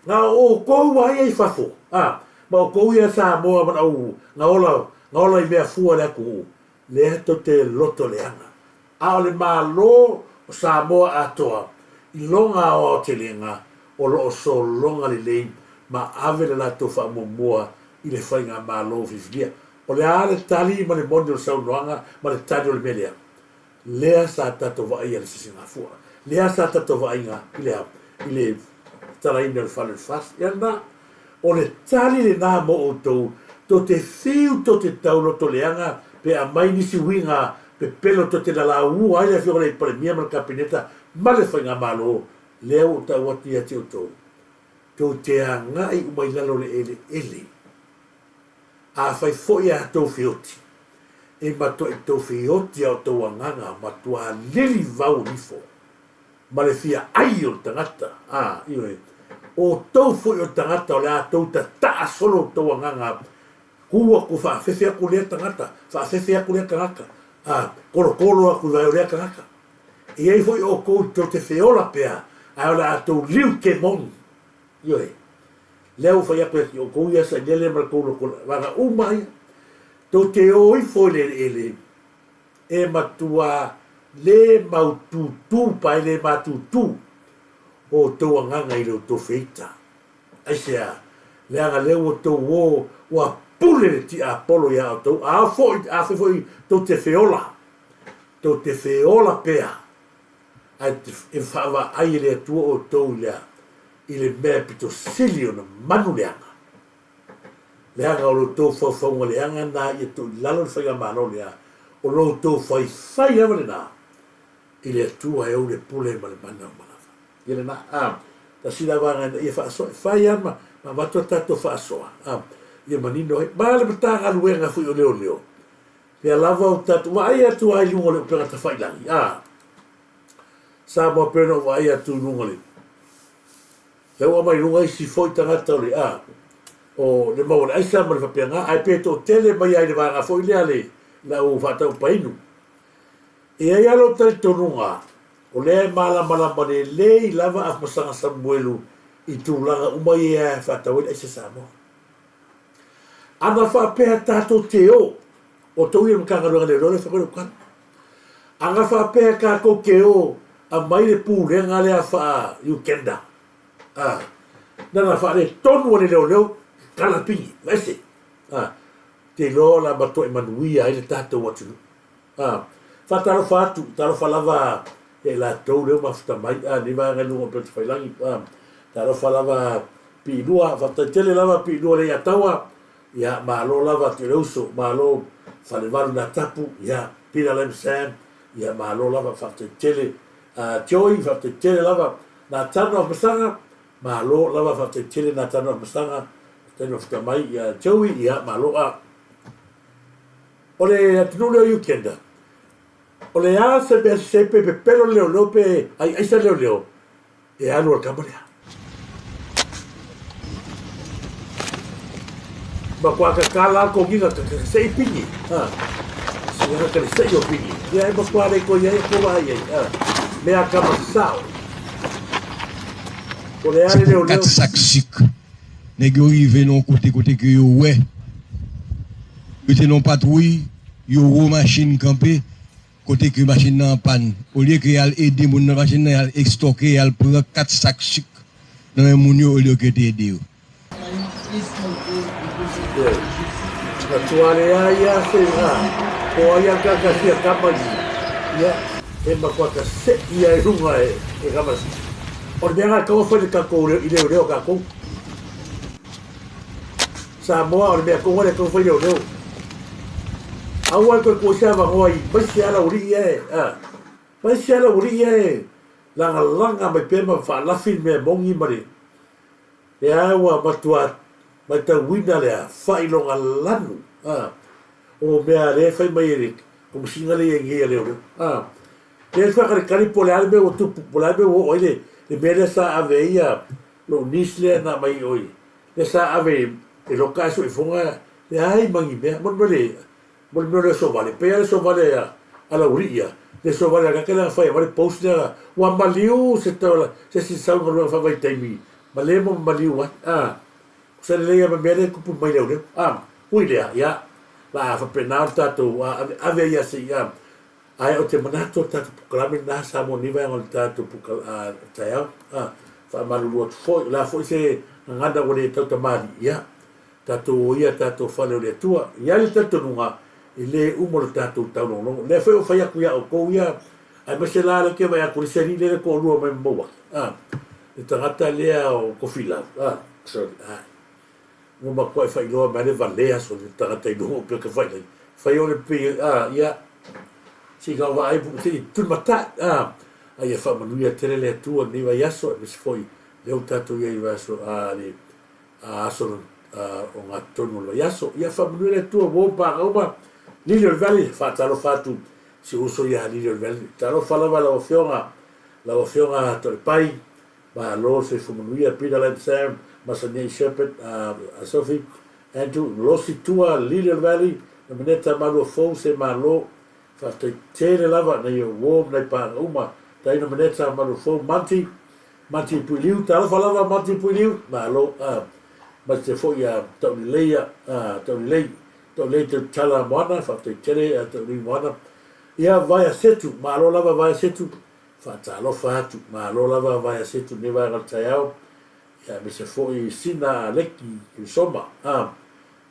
Na o outou lava ia i fafo, a, ma outou ia Samoa ma au na ola, na ola i mea fua le atunuu, lea tou te loto leaga. A o le Malo o Samoa atoa, i lona aoaotelega, o lo o sologa lelei ma ave le latou faamuamua i le faigamalo filifilia. O le a le tali ma le moni o le saunoaga ma le tali o le mea lea? Lea sa tatou vaaia i le sisigafua. Lea sa tatou vaaiga i le a? I le talaina o le fale o le FAST. Ia lena. O le tali lena mo outou, tou te fiu tou te tau loto leaga pe aumai nisi uiga pepelo tou te lalaua ai le Afioga i le Palemia ma le Kapeneta ma le Faigamalo, lea ua ou tau atu ia te outou, tou te agai uma i lalo o le eleele. Afai foi a tou feoti, e matuai tou feoti a outou agaga matuā lili vau ifo ma le fia ai o le tagata, a, ioe, o outou foi o tagata o le a tou tataa solo outou agaga, ku aku faafefe aku lea tagata, faafefe aku lea tagata, a, kolokolo aku i vae o lea tagata. E i ai foi outou tou te feola pea, ae o le a tou liu kemoni. Ioe. Lea ua fai atu ia te outou ia Sailele ma le tou loto vaega uma ia, tou te o ifo i le eleele e matua le maututū pa e le matutū o outou agaga i le outou feita. Aisea? Leaga lea ua outou o ua pule le tiapolo iā outou, a ao foi, afai foi tou te feola, tou te feola pea, ae e faavaai e le Atua outou i le a? I le mea e pito sili ona manu leaga. Leaga o lo outou faufauga leaga na ia tuu i lalo le faigamalo lea, o lo outou faifai lava lena i le Atua e ou le pule ma le mana uma lava. Ia lena, a, tasi la vaega ina ia faasoa, e fai lava ma, ma avatu a tatou faasoa, a, ia manino ai. Ma le Matagaluega foi o Leoleo, lea lava o tatou vaai atu lava i luga o le upega tafailagi, a, Samoa pei ona ou vaai atu i luga o le, lea ua aumai i luga isi foi tagata o le, a, o le mau o le aisa ma le faapena, ae pe toatele mai lava i le vaega foi lea le, le au faatau painu. E i ai lava lou talitonuga, o lea e malamalama lelei lava a Masaga Samuelu i tulaga uma ia e faatau ai le aisa Samoa. Ana faapea tatou te o, o tou ia Matagaluega Leoleo lea e fai koe lou tala. Ana faapea tatou te o aumai le pulega lea faa Uganda, a, nana faaletonu a le leoleo tatala pigi, aveese, a, te iloa o le a matuai manuia ai le tatou atunuu. A, faatalofa atu, talofa lava ia i latou lea ua mafuta mai, a, lenei vaega i luga o Upegatafailagi, a, talofa lava Piilua, faafetai tele lava Piilua Leiataua, ia, malo lava atu i le uso, malo Falevalu Natapu, ia, Peter Lam Sam, ia, malo lava, faafetai tele, a, Joy, faafetai tele lava, Natano Afamasaga, malo lava, faafetai tele Natano Afamasaga, faafetai mafuta mai, ia, Joey, ia, malo, a. O le atunuu lea o Uganda, o le a se mea sese pe pepelo le leoleo pe ai aisa le leoleo, e alu a le kama lea. Matua kakala a kogiga ka sei pigi. Ha. Siga ka le sei o pigi. Ia e matua le ko ia e ko vai ai. Ha. Mea kama sao. O le a le leoleo. 4 sak sik. Nèg yo rive nan yon kote kote ke yo wè yo te nan yon patwouy, yo wè yon machin kanpe kote ke machin nan an pàn. Olye ke yal ede moun nan machin nan, yal ekstòke, yal pran 4 sak sik nan men moun yo olye ke yo te ede yo. O le mea lena e tatau ona fai i le tatou i leoleo a tatou. Samoa o le mea tonu lea e tatau ona fai leoleo. Aua e toe tuu ai se avanoa i mai se ala uli'i e, a, mai se ala uli'i e lagalaga mai pea ma faalafi le mea moni ma le, lea ua matua matauina le faailoga lanu, a, o mea lea e fai mai e le Komesina lea i ai nei a leoleo, a. Lea e faakalikali po o le a le mea ua tupu, po o le a le mea ua oo ai le, le mea lea sa ave ai ia lou niece lea na aumai i o i, lea sa ave e loka ae soifoga, leai ma ni mea. Mo le mea o le, mo le mea o le aso vale, pei lava le aso vale a, a Laulii ia, le aso vale a Kake lea na fai avane post lea, ua maliu se tau, se isi sau galuega faavaitaimi, ma le ma maliu ai, a. Sa lelei lava ma mea lea e tupu mai leoleo, a. Ui lea, ia, la a faapena o le tatou, a, ave, ave ia se i, a. Ae ou te manatu o le tatou polokalame lena sa mo nei vaega o le tatou taeao. A, faamalulu atu foi, o le a foi se gagana ua le tautamalii, ia, tatou o ia tatou fale o le Atua. E i ai le talitonuga, e le uma lo tatou taulogologo. O lea foi ua fai atu ia outou ia, aemaise la lea ou te vaai atu i le isi alii lea le toalua mai Mauata, a, le tagata lea o Tofilau, a, sorry, a. Ua matuai faailoa mai le valea so le tagata i luga o peka failai. Fai ole pe a ia se i vaai se i tulimatai a a ia faamanuia tele le Atua i lenei vaiaso aemaise foi lea ua tatou i ai i le vaiaso a le a aso a o gatotonu o le vaiaso. Ia faamanuia le Atua ua ou paga uma Lili o le Valley faatalofa atu si uso ia Lili o le Valley. Talofa lava lau Afioga lau Afioga Toalepai Malo le soifua manuia Peter Lam Sam, Masaniai Shepherd, Sophie, Andrew, Losi Tua, Lily of the Valley, Nomeneta Malua Fou, se malo, faafetai tele lava nai ou uo ma nai paaga uma, tai Nomeneta Malua Fou, Monty, Monty Puiliu, talofa lava Monty Puiliu, malo, maite foi ia Tauleleia, Taulelei, Taulelei Tautala Moana, faafetai tele Taulelei Moana, ia Vaea Setu, malo lava Vaea Setu, Faatalofa atu, malo lava vaea setu lenei vaega o le taeao, ia aemaise foi Sina Aleki Kirisoma, a,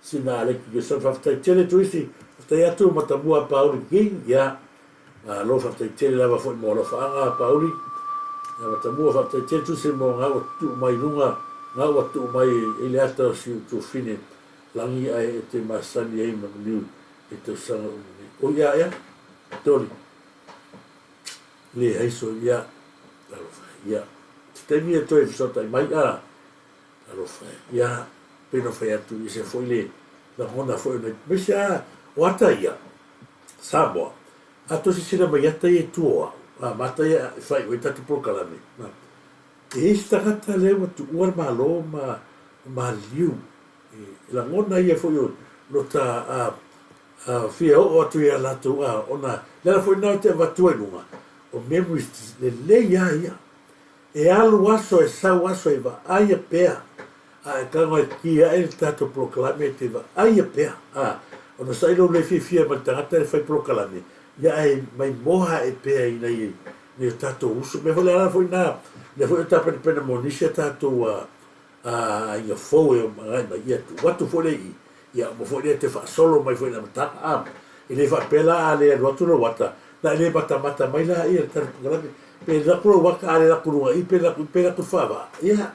Sina Aleki Kirisoma, faafetai tele Tuisi, faafetai atu Matamua Pauli King, ia, malo faafetai tele lava foi mo alofaaga Pauli, ia Matamua faafetai tele Tuisi mo ngā ua tuu mai luga, ngā ua tuu mai i le ata o si utuafine lagi ae e te masani ai ma maliu i tausaga uma nei. Oi ia ea, Toli. Leai so ia, talofa e, ia. Se taimi e toe fesootai mai, a, talofa e, ia, pei ona fai atu, i se foi le lagona foi o nai, aemaise a, o ata ia, Samoa, a toe silasila mai ata ia i tua o au, a, ma ata ia e faaiu ai tatou polokalame, a, e i ai se tagata lea ua tuua le Malo ma maliliu, e lagona ia foi o lota, a, A fia oo atu ia latou a ona le ala foi lena ou te avatua i luga o memories lelei a ia. E alu aso e sau aso e vaaia pea a e tago e ki ae le tatou polokalame e te vaaia pea a ona saili lou le fiafia ma le tagata e fai polokalame ia ae maimoa ae pea i nai nai o tatou uso. Mea foi le ala foi lena lea foi o tapenapena mo nisi a tatou a a aiga fou e agai mai, ia tuu atu foi lea i i, ia uma foi lea toe faasolo mai foi i le amataga. A, e le faapea la a le alu atu lou ata, na e le matamata mai la ia le tatou polokalame, pe alu atu lou ata a le alu atu i luga i i, pe alu atu i i, pe alu atu i le faavaa, ia,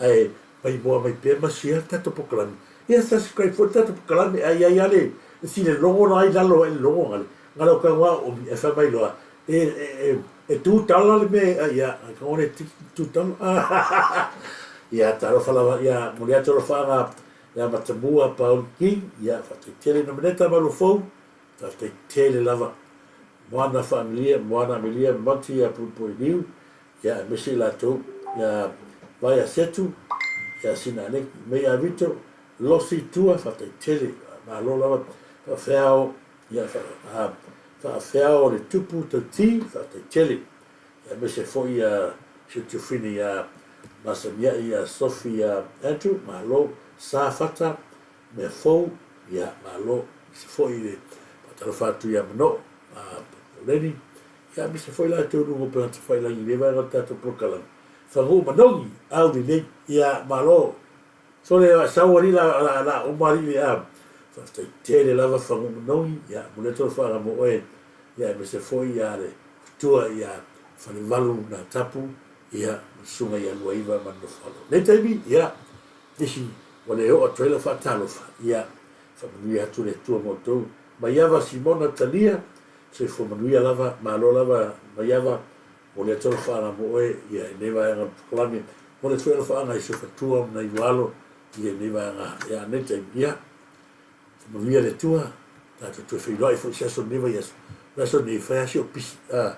ae maimoa mai pea ma share le tatou polokalame. Ia subscribe foi le tatou polokalame, ae i ai lava le isi le logo la i lalo ae le logo gale, gale o tago a oomi, ae fai mai loa, E, e, e, e tu tala le mea, ia, ka one tu tala. Ia, talofa lava, ia, moli atu alofaaga, ia Matamua, Paul King, ia, faafetai tele Nomeneta ma Lofou, faafetai tele lava. Moana Faamilia, Moana Amelia, Monty, ia Puipui Niu, ia, aemaise i latou, ia, Vaea Setu, ia Sina Aleki, Mei Avito, Losi Tua, faafetai tele, malo lava, faafeao, Ia faafeao le tupu tauti faafetai tele aemaise foi ia si ou tuafine ia Masaniai ia Sophie ia Andrew malo Sa Fata mea fou ia malo aemaise foi le faatalofa atu ia Manoo Leni ia aemaise foi latou i luga o upega tafailagi i lenei vaega o le tatou polokalame Faguu Manogi au lelei ia malo Sole sau alii la la la uma alii le a faafetai tele lava Fagu'u Manogi ia momoli atu lau faaga mo oe ia aemaise foi ia le matua ia Falevalu Natapu ia ma le susuga ia Luaiva ma le Nofoalo. Nei taimi ia nisi ua le oo atu ai lau faatalofa ia faamanuia atu le Atua ma outou. Maiava Simona Talia, soifua manuia lava, malo lava Maiava, momoli atu alofaaga mo oe ia i lenei vaega o le polokalame, momoli atu foi alofaaga i si ou faletua ma nai ou alo ia i lenei vaega ia a nei taimi. Ia, faamanuia le Atua, tatou toe feiloai foi i se aso o lenei vaiaso. O le aso lenei, e fai lava si ou pisi, a,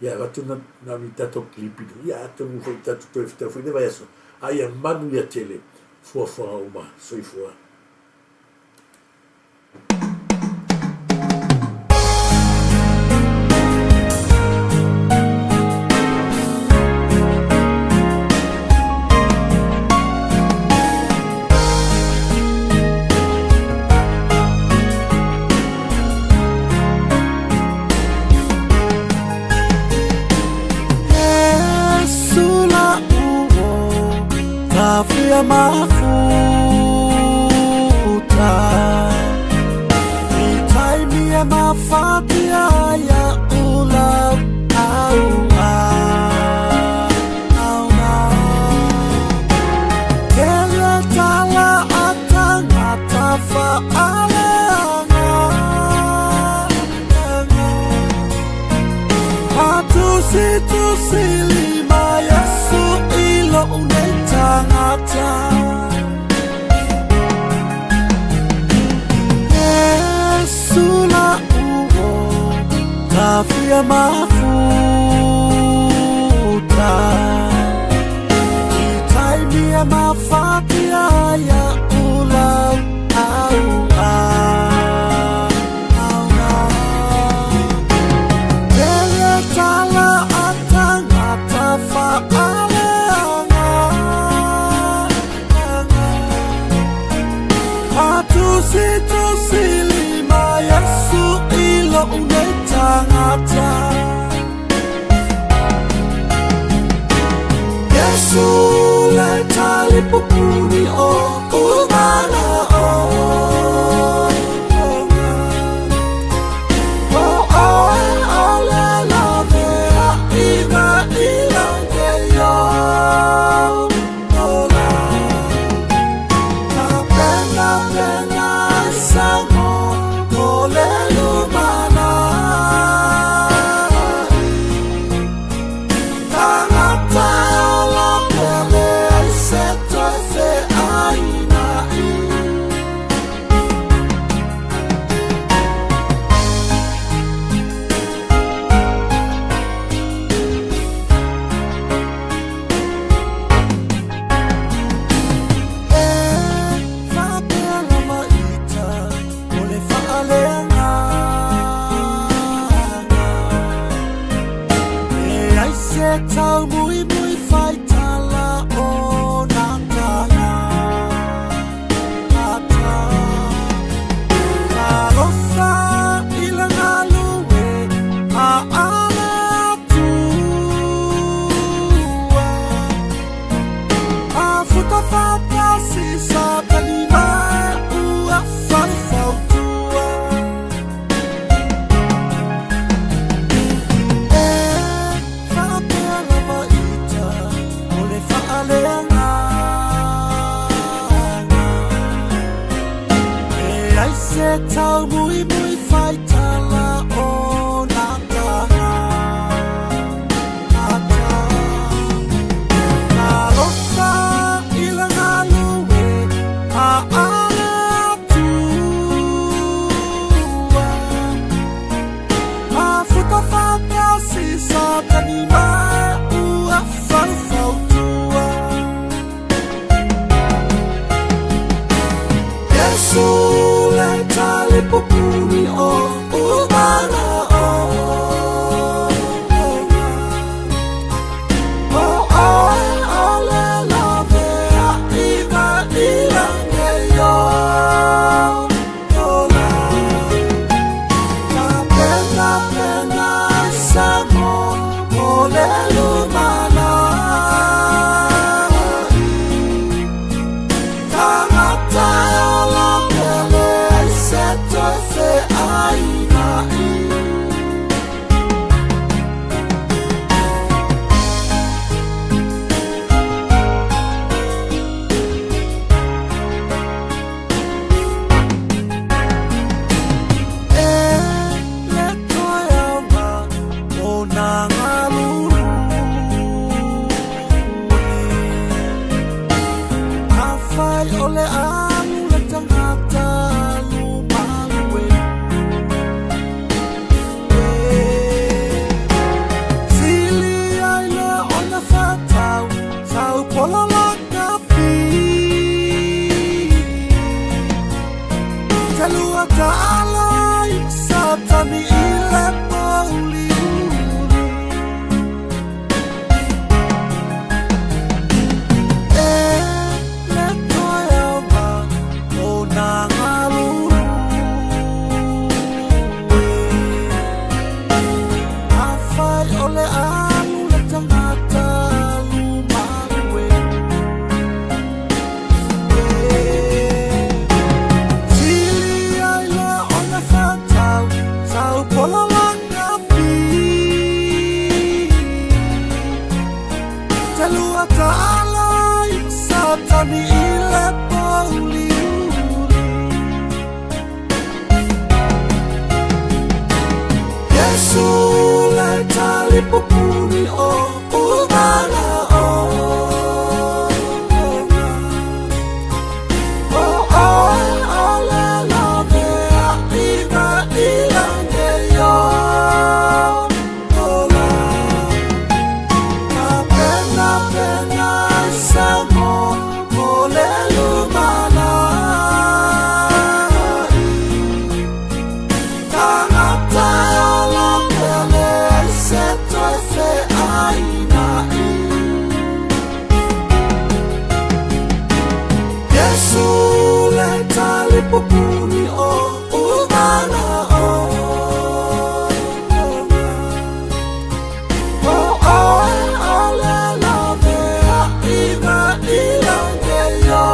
ia avatu na, na o ni tatou kilipi, ia atonu foi tatou toe fetau foi i le vaiaso, a ia manuia tele fuafuaga uma. Soifua. Yesu le tali pupuni. Ua taala i Satani i le pouliuli. Iesu le talipupuni o umana o. O oe o le lavea i na ilange yo ola. Ka pena pena sa mo mo le lumana. Tangata ola pele se toe fe aina i. Iesu le talipupuni o umana o. O oe o le lavea i na ilange yo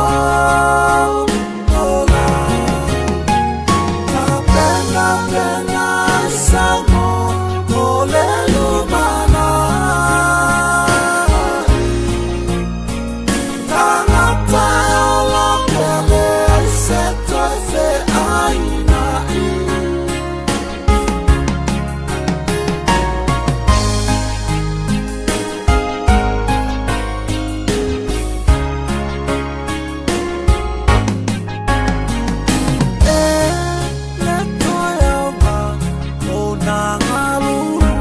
ola. Ka pena pena sa mo mo le lumana. Tangata ola pele se toe fe aina i. E le toe auma o nā ngalulu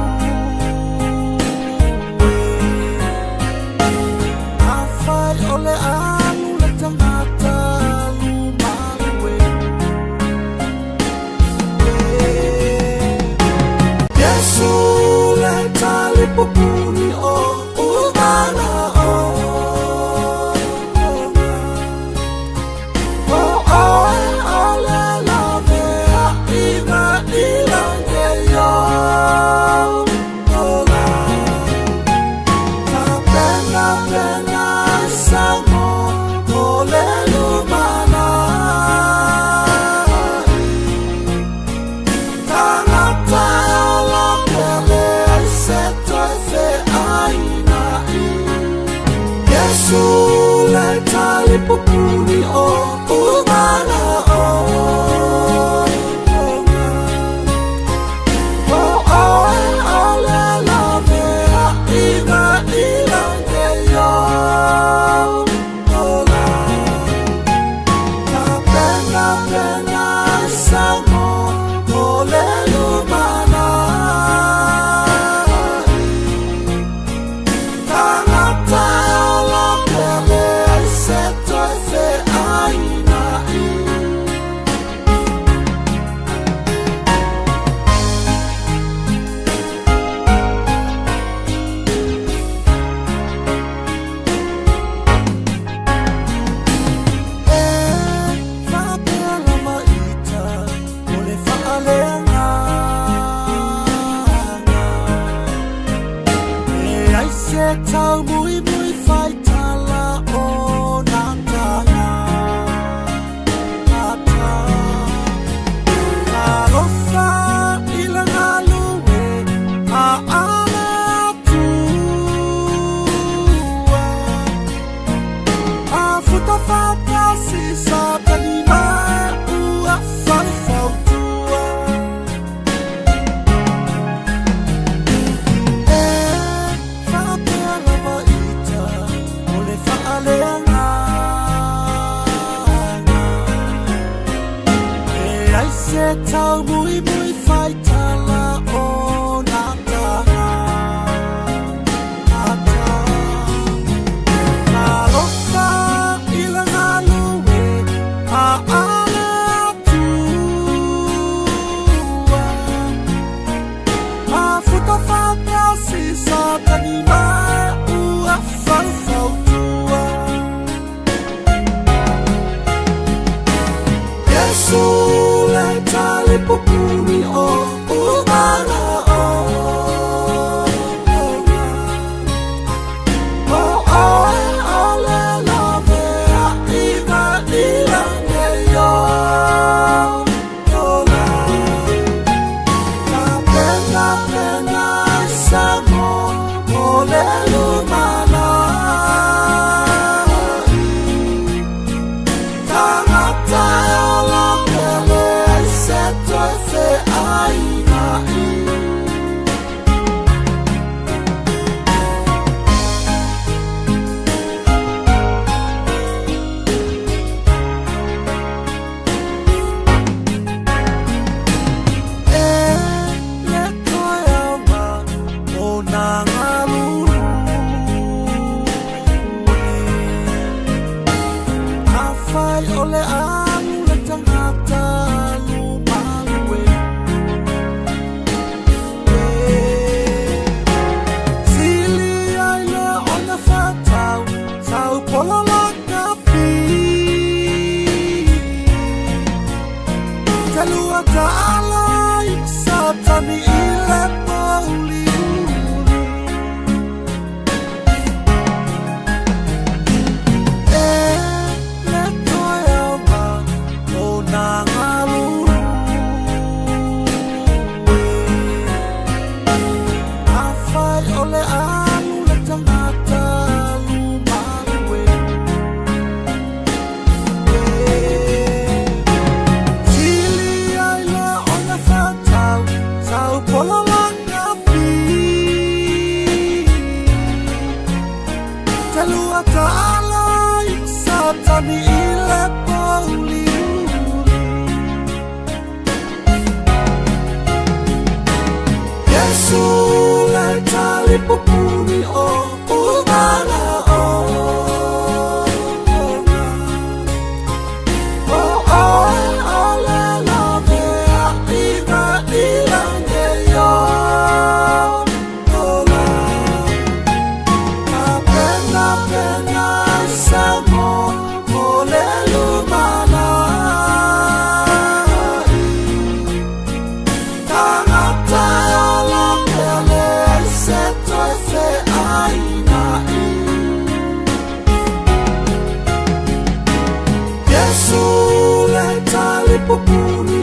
e. Afai o le alu le tangata alu malu e. Iesu le talipupuni o umana o. O oe o le lavea i na ilange yo ola. Ka pena pena sa mo mo le lumana. Tangata ola pele se toe fe aina i. Iesu le talipupuni o umana o. O oe o le lavea i na ilange yo ola. Ka pena pena sa mo mo le lumana. Tangata ola pele se toe fe aina i. E whapea lava ita o le whaaleanga. E ai se tau mui mui whaitala o nā tanga. Ata. Alofa i le galue a ale atua. A futa whakasi sa tani mai ua wharefautua. E whapea lava ita o le whaaleanga. E ai se tau mui mui whaitala o nā tanga. Ata. Alofa i le galue a ale atua. A futa whakasi sa tani mai ua wharefautua. Iesu le talipupuni o umana o. O oe o le lavea i na ilange yo ola. Ka pena pena sa mo mo le lumana. Ua taala i Satani i le pouliuli. Iesu le talipupuni o umana o. O oe o le lavea i na ilange yo ola. Ka pena pena sa mo mo le lumana. Tangata ola pele se toe fe aina i. Yesu le talipupuni.